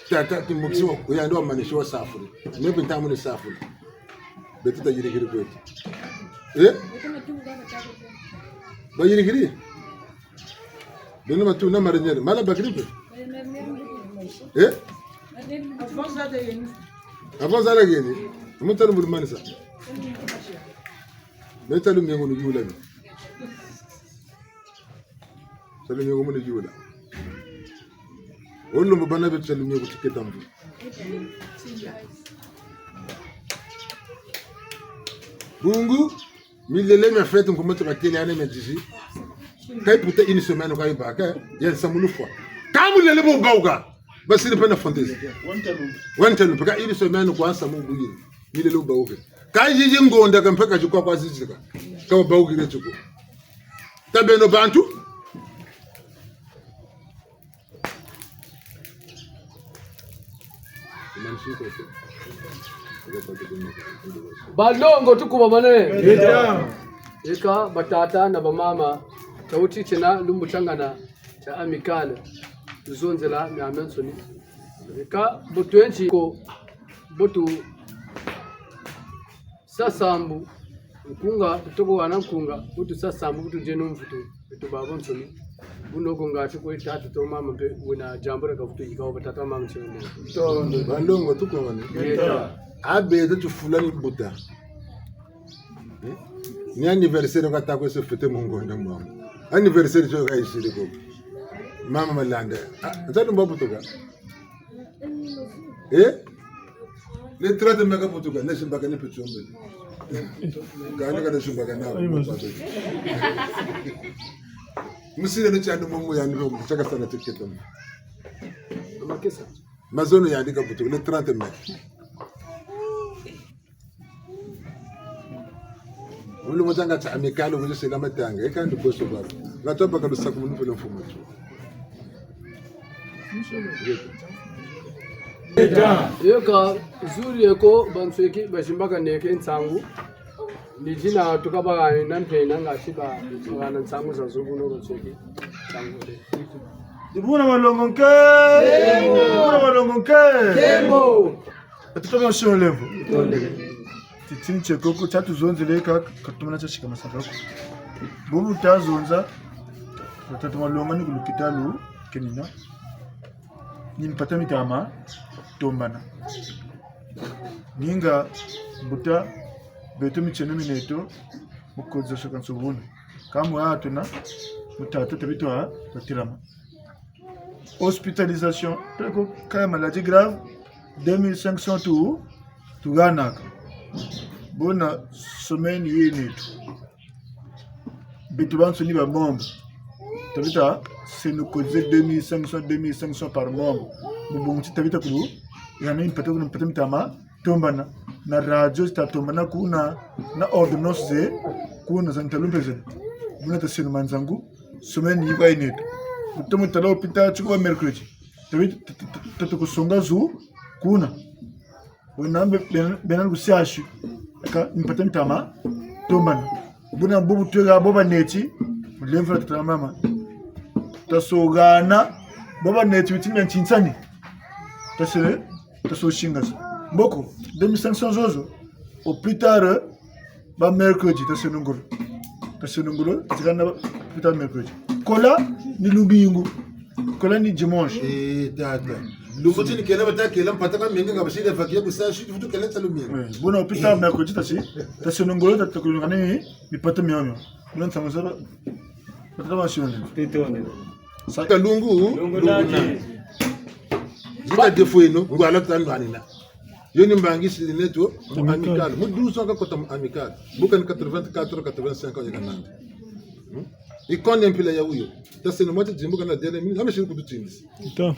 Tata ti mukisi wa, yandi wamanisi wa safuri. Mebe ntangu ni safuri. Beto tayirikiri kweto. Eh? Bayirikiri? Beno matu na marinière, mala bakiri mpe? Eh? Avant zala geni, mu talu mu lumanisa. Me talu mengo ni yula ni. Talu mengo mu ni yula. Olo mbo bana be talu mengo ti keta mbu. Bungu, milele mia fête nkumbu ti batele hana mia dizi. Ka yi puta une semaine kwa yi baka, ya nsamu lufwa. Ka mulele bo bawuka. Basiri mpe na fantaisie. Wantelu mpe ka une semaine kwa nsamu buyiri. Milele bawuke. Ka yi yi ngonda ka mpe ka zikwa kwa zizika. Ka bawukire tiko. Ta beno bantu. Balongo tukuba manene. Ngeta. Eka batata na bamama, tawuti tiena lumbu tiangana tia Amicale, tuzonzela miamiansoni. Eka bo twenti ko, bo tu sa sambu, nkunga, tutoko hana nkunga, bu tu sa sambu, bu tu dieno mvutu, beto babansoni. Buno ko ngati kwe tata to mama mpe, wena diambu dia kavutu yika wa batata mama ntionde. Balongo tukuba manene. Ngeta. A beto tufula ni buta. Eh? Ni anniversaire ka ta kwe se fêter mu ngonda mwamu. Anniversaire tio ka yisiri ko. Mama Malanda. Ah, nzatu mba butuka. Eh? Le trente mai ka butuka, na simbakane mpe tiombe. Kani ka na simbakana. Musile ni tiandi mumu yandi ko, tiaka sana tikete. Makesa. Mazono yandi ka butuka, le trente mai. Wulu mutanga tia Amicale, wulu sila matanga, eka ndi boso baba. Ngatoba ka lusakumunu pele mfumu tu. Yoka, zuri eko, bansweki, basimbakane ke nsangu. Ni dina tukabaka na mpena ngati ba, bana nsangu za zubu no bansweki. Nsangu de. Dibuna malongo nke! Dibuna malongo nke! Kembo! Atuka mashole vo. Titini tie koko, tia tuzonzele ka, ka tumana tia sika masaka ko. Bubu tazonza, batata malonga ni ku lupitalu, kenina. Ni mpata mitama, tombana. Ninga, mbuta, beto mitieno mineto, mu cotisation ka nsobuna. Kamu atuna, mu tata tabitwa, tatirama. Hospitalisation, peleko ka ya maladie grave, deux mille cinq cents tu, tuhanaka. Bona semaine yena tu. Beto bansoni ba membres. Tabita, c'est nous cotiser deux mille cinq cents, deux mille cinq cents par membre. Mu bungu ti tabita kulu, ya na mpata kuna mpata mitama, tombana. na radio zi tatombana kuna, na ordonnance ze kuna za ntalu mpe zena. Buna taseno manzangu, semaine yi kwa yi neto. Butomo tala hôpital tiko ba mercredi. Tabi, ta-, ta-, ta-, tatukusonga zu kuna. Buna be-, bena, bena ku C H U. Ka mpata mitama tombana. Buna bubu tweka bo baneti, mulemvo la tata na mama. Tasohana, bo baneti biti mia ntinsani. Tase-, tasosinga zo. Mboko, deux mille cinq cents zozo. Au plus tard, ba mercredi, taseno ngolo. Taseno ngolo, tazikana ba plus tard mercredi. Kola ni lumingu. Kola ni dimanche. Eh, tata. Lumbu ti ni kela bata kela mpata ka menga nga basile vakia ku C H U, vutu kela ta lumingu. Ouais. Buna au plus tard mercredi tasi, taseno ngolo, ta-, takulungana ni mipata miamia. Buna nsangu zaba, bata ba sione. Tete one. Sa- Kalungu, lungu na. Zita defoeno, ngwala ta ndwanina. Yo ni mbangi sili neto, mu Amicale. Amicale. Mu douze ans kakota mu Amicale. Bu kani quatre-vingt-quatre, quatre-vingt-cinq ans yeka nandi. Hmm? Yi kone mpila ya wuyo. Taseno mwa ti dimbuka na dele, mi, ame sili kututindisi. Ito. Hmm?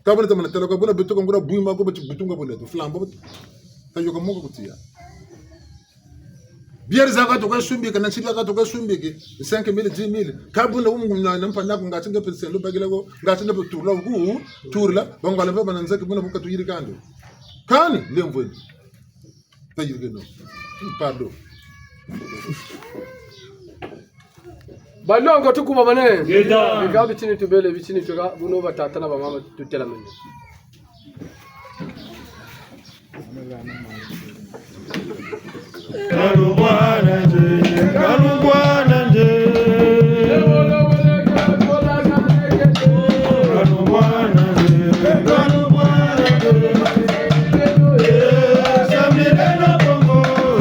Ka buna tamana tala, ka buna beto ka ngura bwima ko bati butunga buna to, flambeau bati. Ka yoka moko kutia. Bière za ka tuka sumbika, na nsila ka tuka sumbiki, cinq mille, dix mille. Ka buna wumu na, na mpa naku ngati nge pese ndo bagila ko, ngati nge pe turla ku, turla, bangwala ba bana nzaki buna bu katuyirika ndo. Kani, lemvweni. Tayirike no. Pardon. Banongo tukubamane. Ngeta. Bika bitini tubele, bitini tuka, buno batata na bamama tutelamene. Kalubwana nje, kalubwana nje. Kalubwana nje, kalubwana nje. Eh, sambileno Kongo,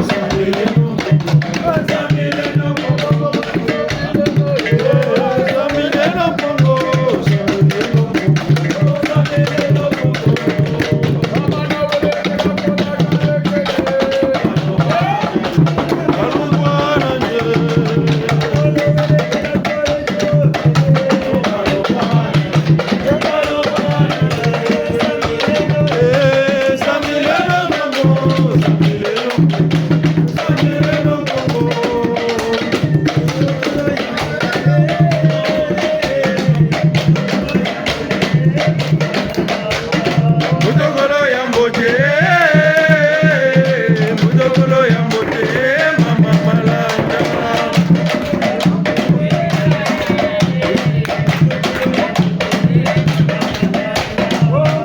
sambileno. Mutokolo ya mbote, mutokolo ya mbote, mama Malanda.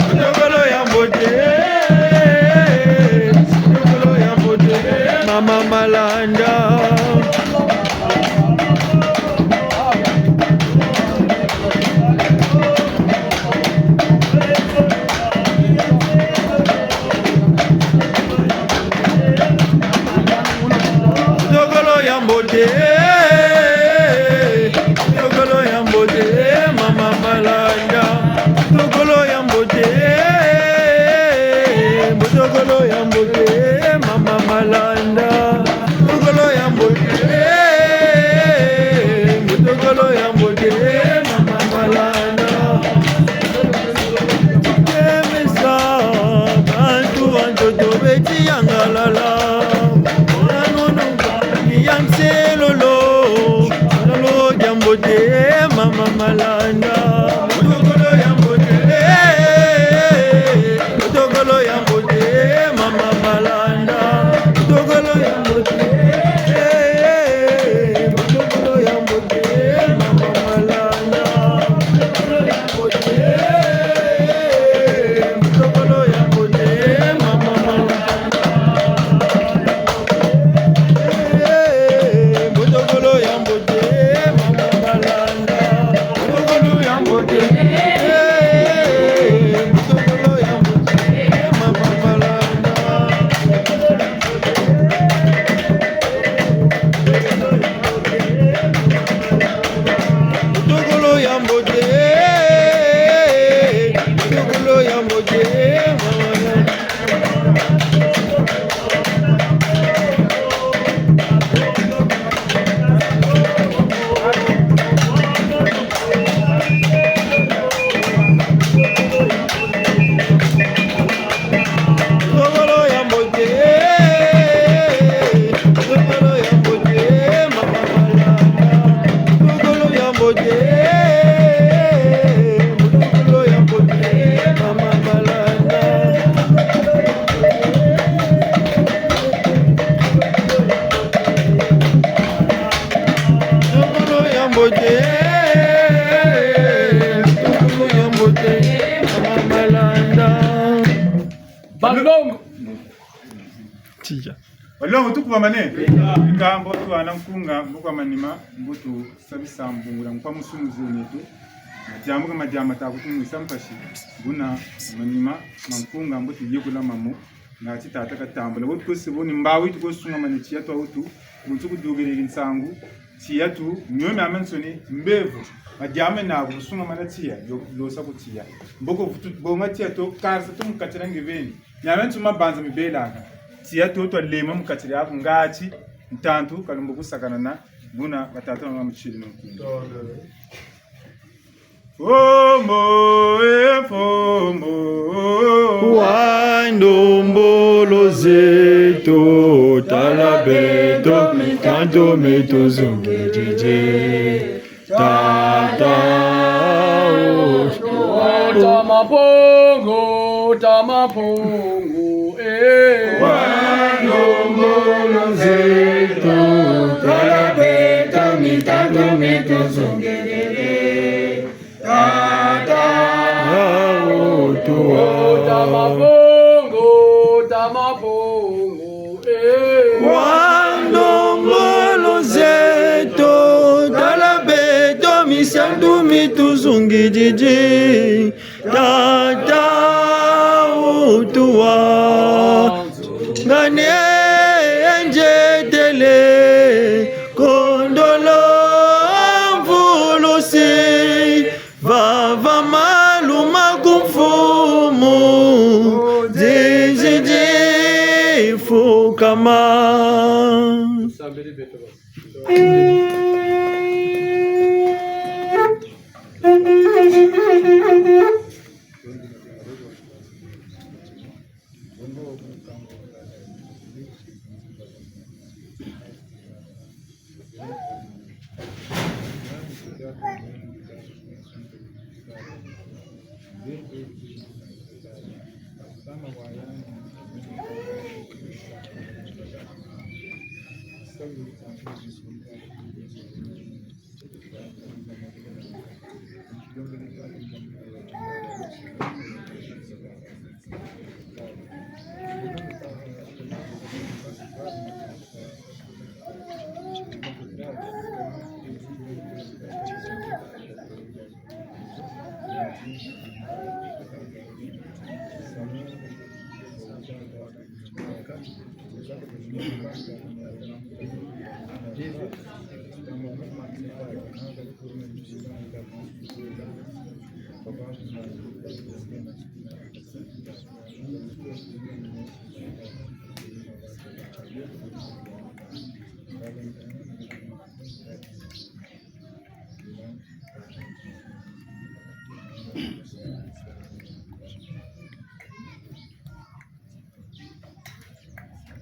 Mutokolo ya mbote, mutokolo ya mbote, mama Malanda. Mutokolo ya mbote, mutokolo ya mbote, mama Malanda. Mutokolo ya mbote, mutokolo ya mbote, mama Malanda. Mutokolo ya mbote, mutokolo ya mbote, mama Malanda. Temesa, bantu ba ntoto beti yangalala. Nanono, ya nselolo, lolo ya mbote, mama Malanda. Mutokolo ya mbote, mutokolo ya mbote, mama Malanda. Mutokolo ya mbote, mutokolo ya mbote, mama Malanda. Mutokolo ya mbote, mutokolo ya mbote, mama. tiya. Balongo, tukubamane. Mikambo twana nkunga, mbo kwa manima, mbo tusa bisambungula nkwa musumu zeneto. Madiambu ka madiambu mata kutumwisa mpasi. Buna manima ma nkunga mbo tuyekula mamo. Ngati tata katambula. Bo tukose bo ni mbawu yi tukose sungamane tiya twa wutu. Kuntu kudukiri nsangu. Tiya tu, mio miamiansoni, mbevo. Madiambu mena kusungamana tiya, yo, losa ku tiya. Mboko vutu, bonga tiya to, karisa tu mu kati dia nge beni. Miamiansoni mabanza mibelaka. Tiya to, twalema mu kati diaku ngati, ntantu, kalumbu kusakanana, buna, batata na mama mutiri no nkindu. Mfumu, e mfumu. Wa ndombolo zeto, tala beto, mitantu mituzungididi. Tata, o. Tama Mpungu, Tama Mpungu, eh. Wa ndombolo zeto, tala beto, mitantu mituzungididi. Tata, o, tuwa. Tama Mpungu, Tama Mpungu, eh. Wa ndombolo zeto, tala beto, mitantu mituzungididi. Tata, o, tuwa. Ngane nzetele, kondolo mvulusi, vava malu ma ku mfumu, nzinzi nzi fukama.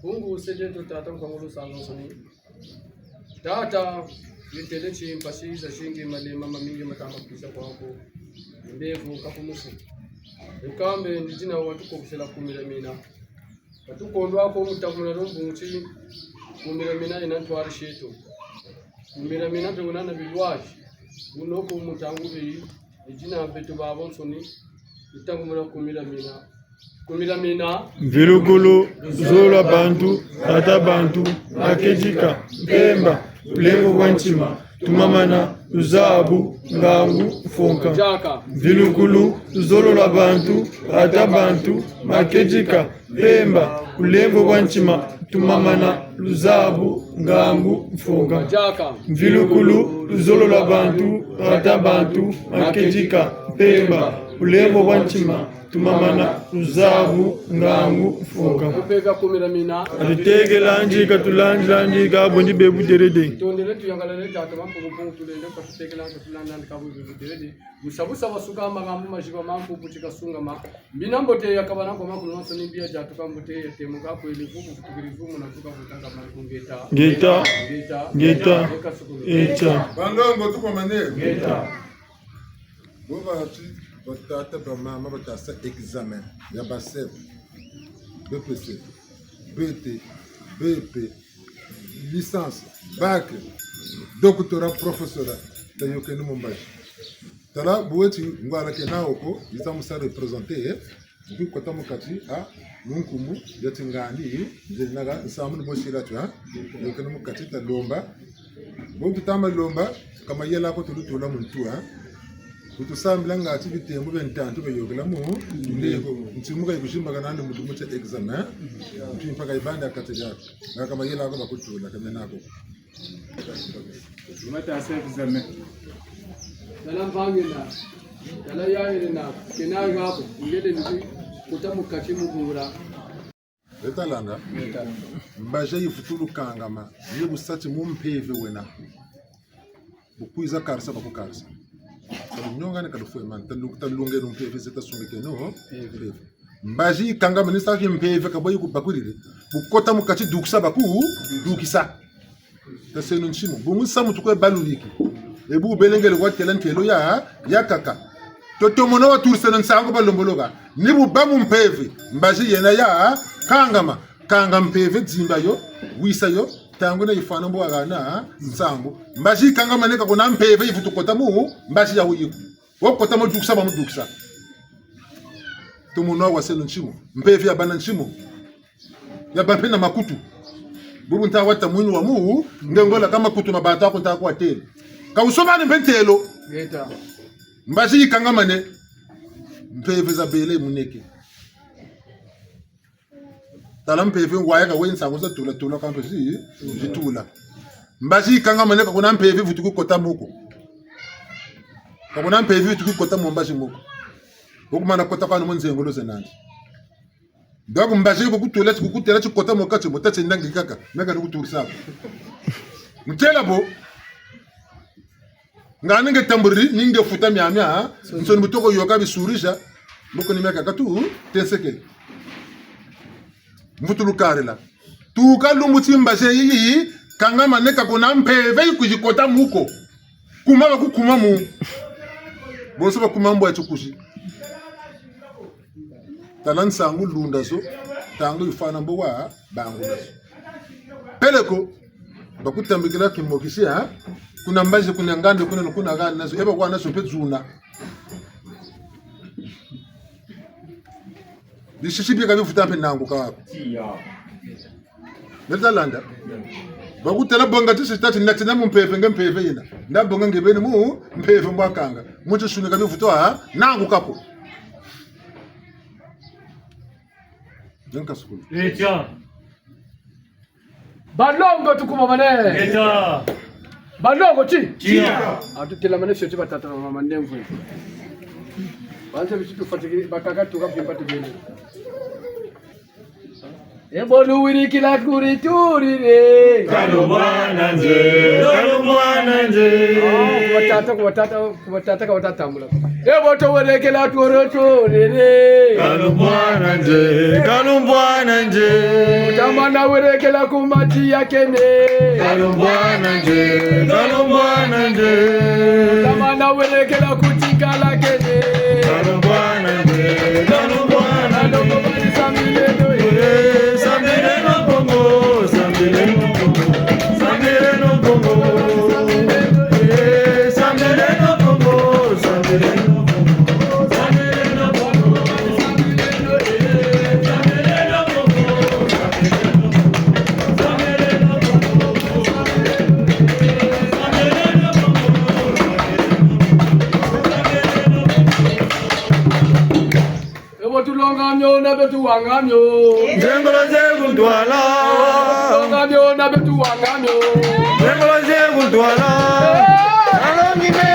Mpungu, se dieto tata, nkwa ngolo sanga nsoni. Tata, nitele ti mpasi zazingi, malema mamingi mata ma kwisa kwaku. Mbevo ka ku musi. Nkambe ni dina watukokisela kumira mina. Ka tukondwa ko mu tambula lumbu nti, kumira mina yina ntwari zeto. Kumira mina mpe wuna na bilwazi. Wuno ko mu ntangu beyi, ni dina beto babonsoni, ni tambula kumira mina. Kumira mina. Mvilukulu, luzolo lwa bantu, tata bantu, makedika, mpemba, bulembo bwa ntima, tumamana, luzabu, ngangu, mfunka. Diaka. Mvilukulu, luzolo lwa bantu, tata bantu, makedika, mpemba, bulembo bwa ntima, tumamana, luzabu, ngangu, mfunka. Diaka. Mvilukulu, luzolo lwa bantu, tata bantu, makedika, mpemba, bulembo bwa ntima, tumamana, luzabu, ngangu, mfunka. Mpe ka kumira mina. Atutekela ndika, tulandi ndika, bondi be buderede. Tondele tuyangalele tata Mampungu Mpungu, tulendo, ka tutekela ndika, tulanda ndika, bondi be buderede. Busa busa basuka makambu maziba mampu putika sungama. Mina mbote ya kabana kwa makulu mansoni, mbi ya diatuka mbote ya temuka kwele vuku, vutukiri vumu na tuka vutanga manku ngeta. Ngeta. Ngeta. Ngeta. Ngeta sukulu. Eta. Bandongo tuko mane. Ngeta. Bo bati, batata, bamama, bata sa examen ya ba CEP, B P C, B T, B P, licence, bac, doctorat, professorat, tayokeno mu mbazi. Tala bu weti ngwala kena wo ko, yiza mu sa représenter, eh? Nki kota mu kati, ah, mu nkumbu ya tingandi, nze naka, nsamu ni bo sila tu, ah, yôkele mu kati ta lomba. Bo tuta ma lomba, ka mayela ko tulutula mu ntu, ah. Kutusambila ngati bitembo bia ntantu bia yôkela mu, ndeko, ntimuka yikuzimbakana nandi mu dimu tia examen, mpi mpaka yibanda kati diaka. Nga ka mayela ko bakutula, ka mena ko. Tuma ta sa examen. Tala mpangi na, tala yayele na, kena ngako, ngele nzi, kota mu kati mu bula. Beta landa. Beta landa. Mbazi yivutulu kangama, ni bu sa ti mu mpeve wena. Bu kwiza karisa, bakukarisa. Ka lunyongane, ka lufwemane, ta lu-, ta lungeno mpeve ze ta sungikeno, mpeve. Mbazi yikangama ni sa ti mpeve ka bwe yikubakulile. Bu kota mu kati dukisa baku, dukisa. Taseno nsimu. Bungu nsamu tukwe baluliki. E bu belengele kwa tela ntelo ya, yakaka. Totomono waturiseno nsangu balomboloka. Ni bu bâ mu mpeve. Mbazi yena ya, kangama. Kanga mpeve, zimba yo, wisa yo, ntangu yina yifwana mbo wahana nsangu. Mbazi yikangama ni ka kuna mpeve yivutu kota mu, mbazi ya wuyiku. Wo kota mo dukisa, ba mu dukisa. Tomono waseno nsimu. Mpeve yabâ na nsimu. Yabâ mpe na makutu. Bubu nta wata mwini wa mu, nge ngola ka makutu ma bata ko nta kwa tele. Ka wusobane mpe ntelo. Ngeta. Mbazi yikangama ni, mpeve zabele muneke. Tala mpeve ngwaya ka we nsangu za tula, tula kampe zi, zitula. Mbazi yikangama ni ka kuna mpeve vutu kukota mu ko. Ka kuna mpeve vutu kukota mu mbazi mu ko. Wo kumana kota kwani mu nzengolo ze nandi. Donc mbazi kukutula, kukutela tikota mu kati, mu tati ndangi kaka, meka ni kuturisa ko. Ntela bo. Nga ni nge tamburi, ni nge futa miamia, ha? Nsoni bu toko yôka bisurisa, mboko ni meka katu, tensekele. Mvutulu karila. Tuka lumbu ti mbazi yiyi, kangama ni ka kuna mpeve yikuzi kota mu ko. Kuma bakukuma mu. Bonso bakuma mbwa tikuzi. Tala nsangu lunda zo, ntangu yifwana mbo wa bangula zo. Peleko, bakutambikila kimokisi, ha? Kuna mbazi, kuna nganda, kuna, kuna hana zo, e ba hana zo mpe zuna. Bisisi bika bivuta mpe nanguka ko. Beta landa. Bakutela bonga ti sitati natina mu mpeve nge mpeve yina. Nda bonga nge beni mu mpeve mbwa kanga. Mu tisuni ka bivutu ha, nanguka ko. Nka sukulu. Leta. Balongo tukubamane. Leta. Balongo ti? Tia. Atutelamane fioti batata na bamama ndemvwe. Bantu bisi tufatikiri, bakaka tuka mpimpa tubele. E bo luwirikila kuri turire. Kalumbwana nze, kalumbwana nze. Ah, ku batata, ku batata, ku batata ka batatambula. E bo tuwerekela toro turire. Kalumbwana nze, kalumbwana nze. Tamana werekela ku mati ya kene. Kalumbwana nze, kalumbwana nze. Tamana werekela ku tikala kene. Kalumbwana nze, kalumbwana nze. Sambileno, eh, sambileno Kongo, sambileno Kongo, sambileno Kongo. Eh, sambileno Kongo, sambileno Kongo, sambileno Kongo. E bo tulonga mio na beto wanga mio. Nzengolo ze kuntwala. Tulonga mio na beto wanga mio. Nzengolo ze kuntwala. Eh. Alongi me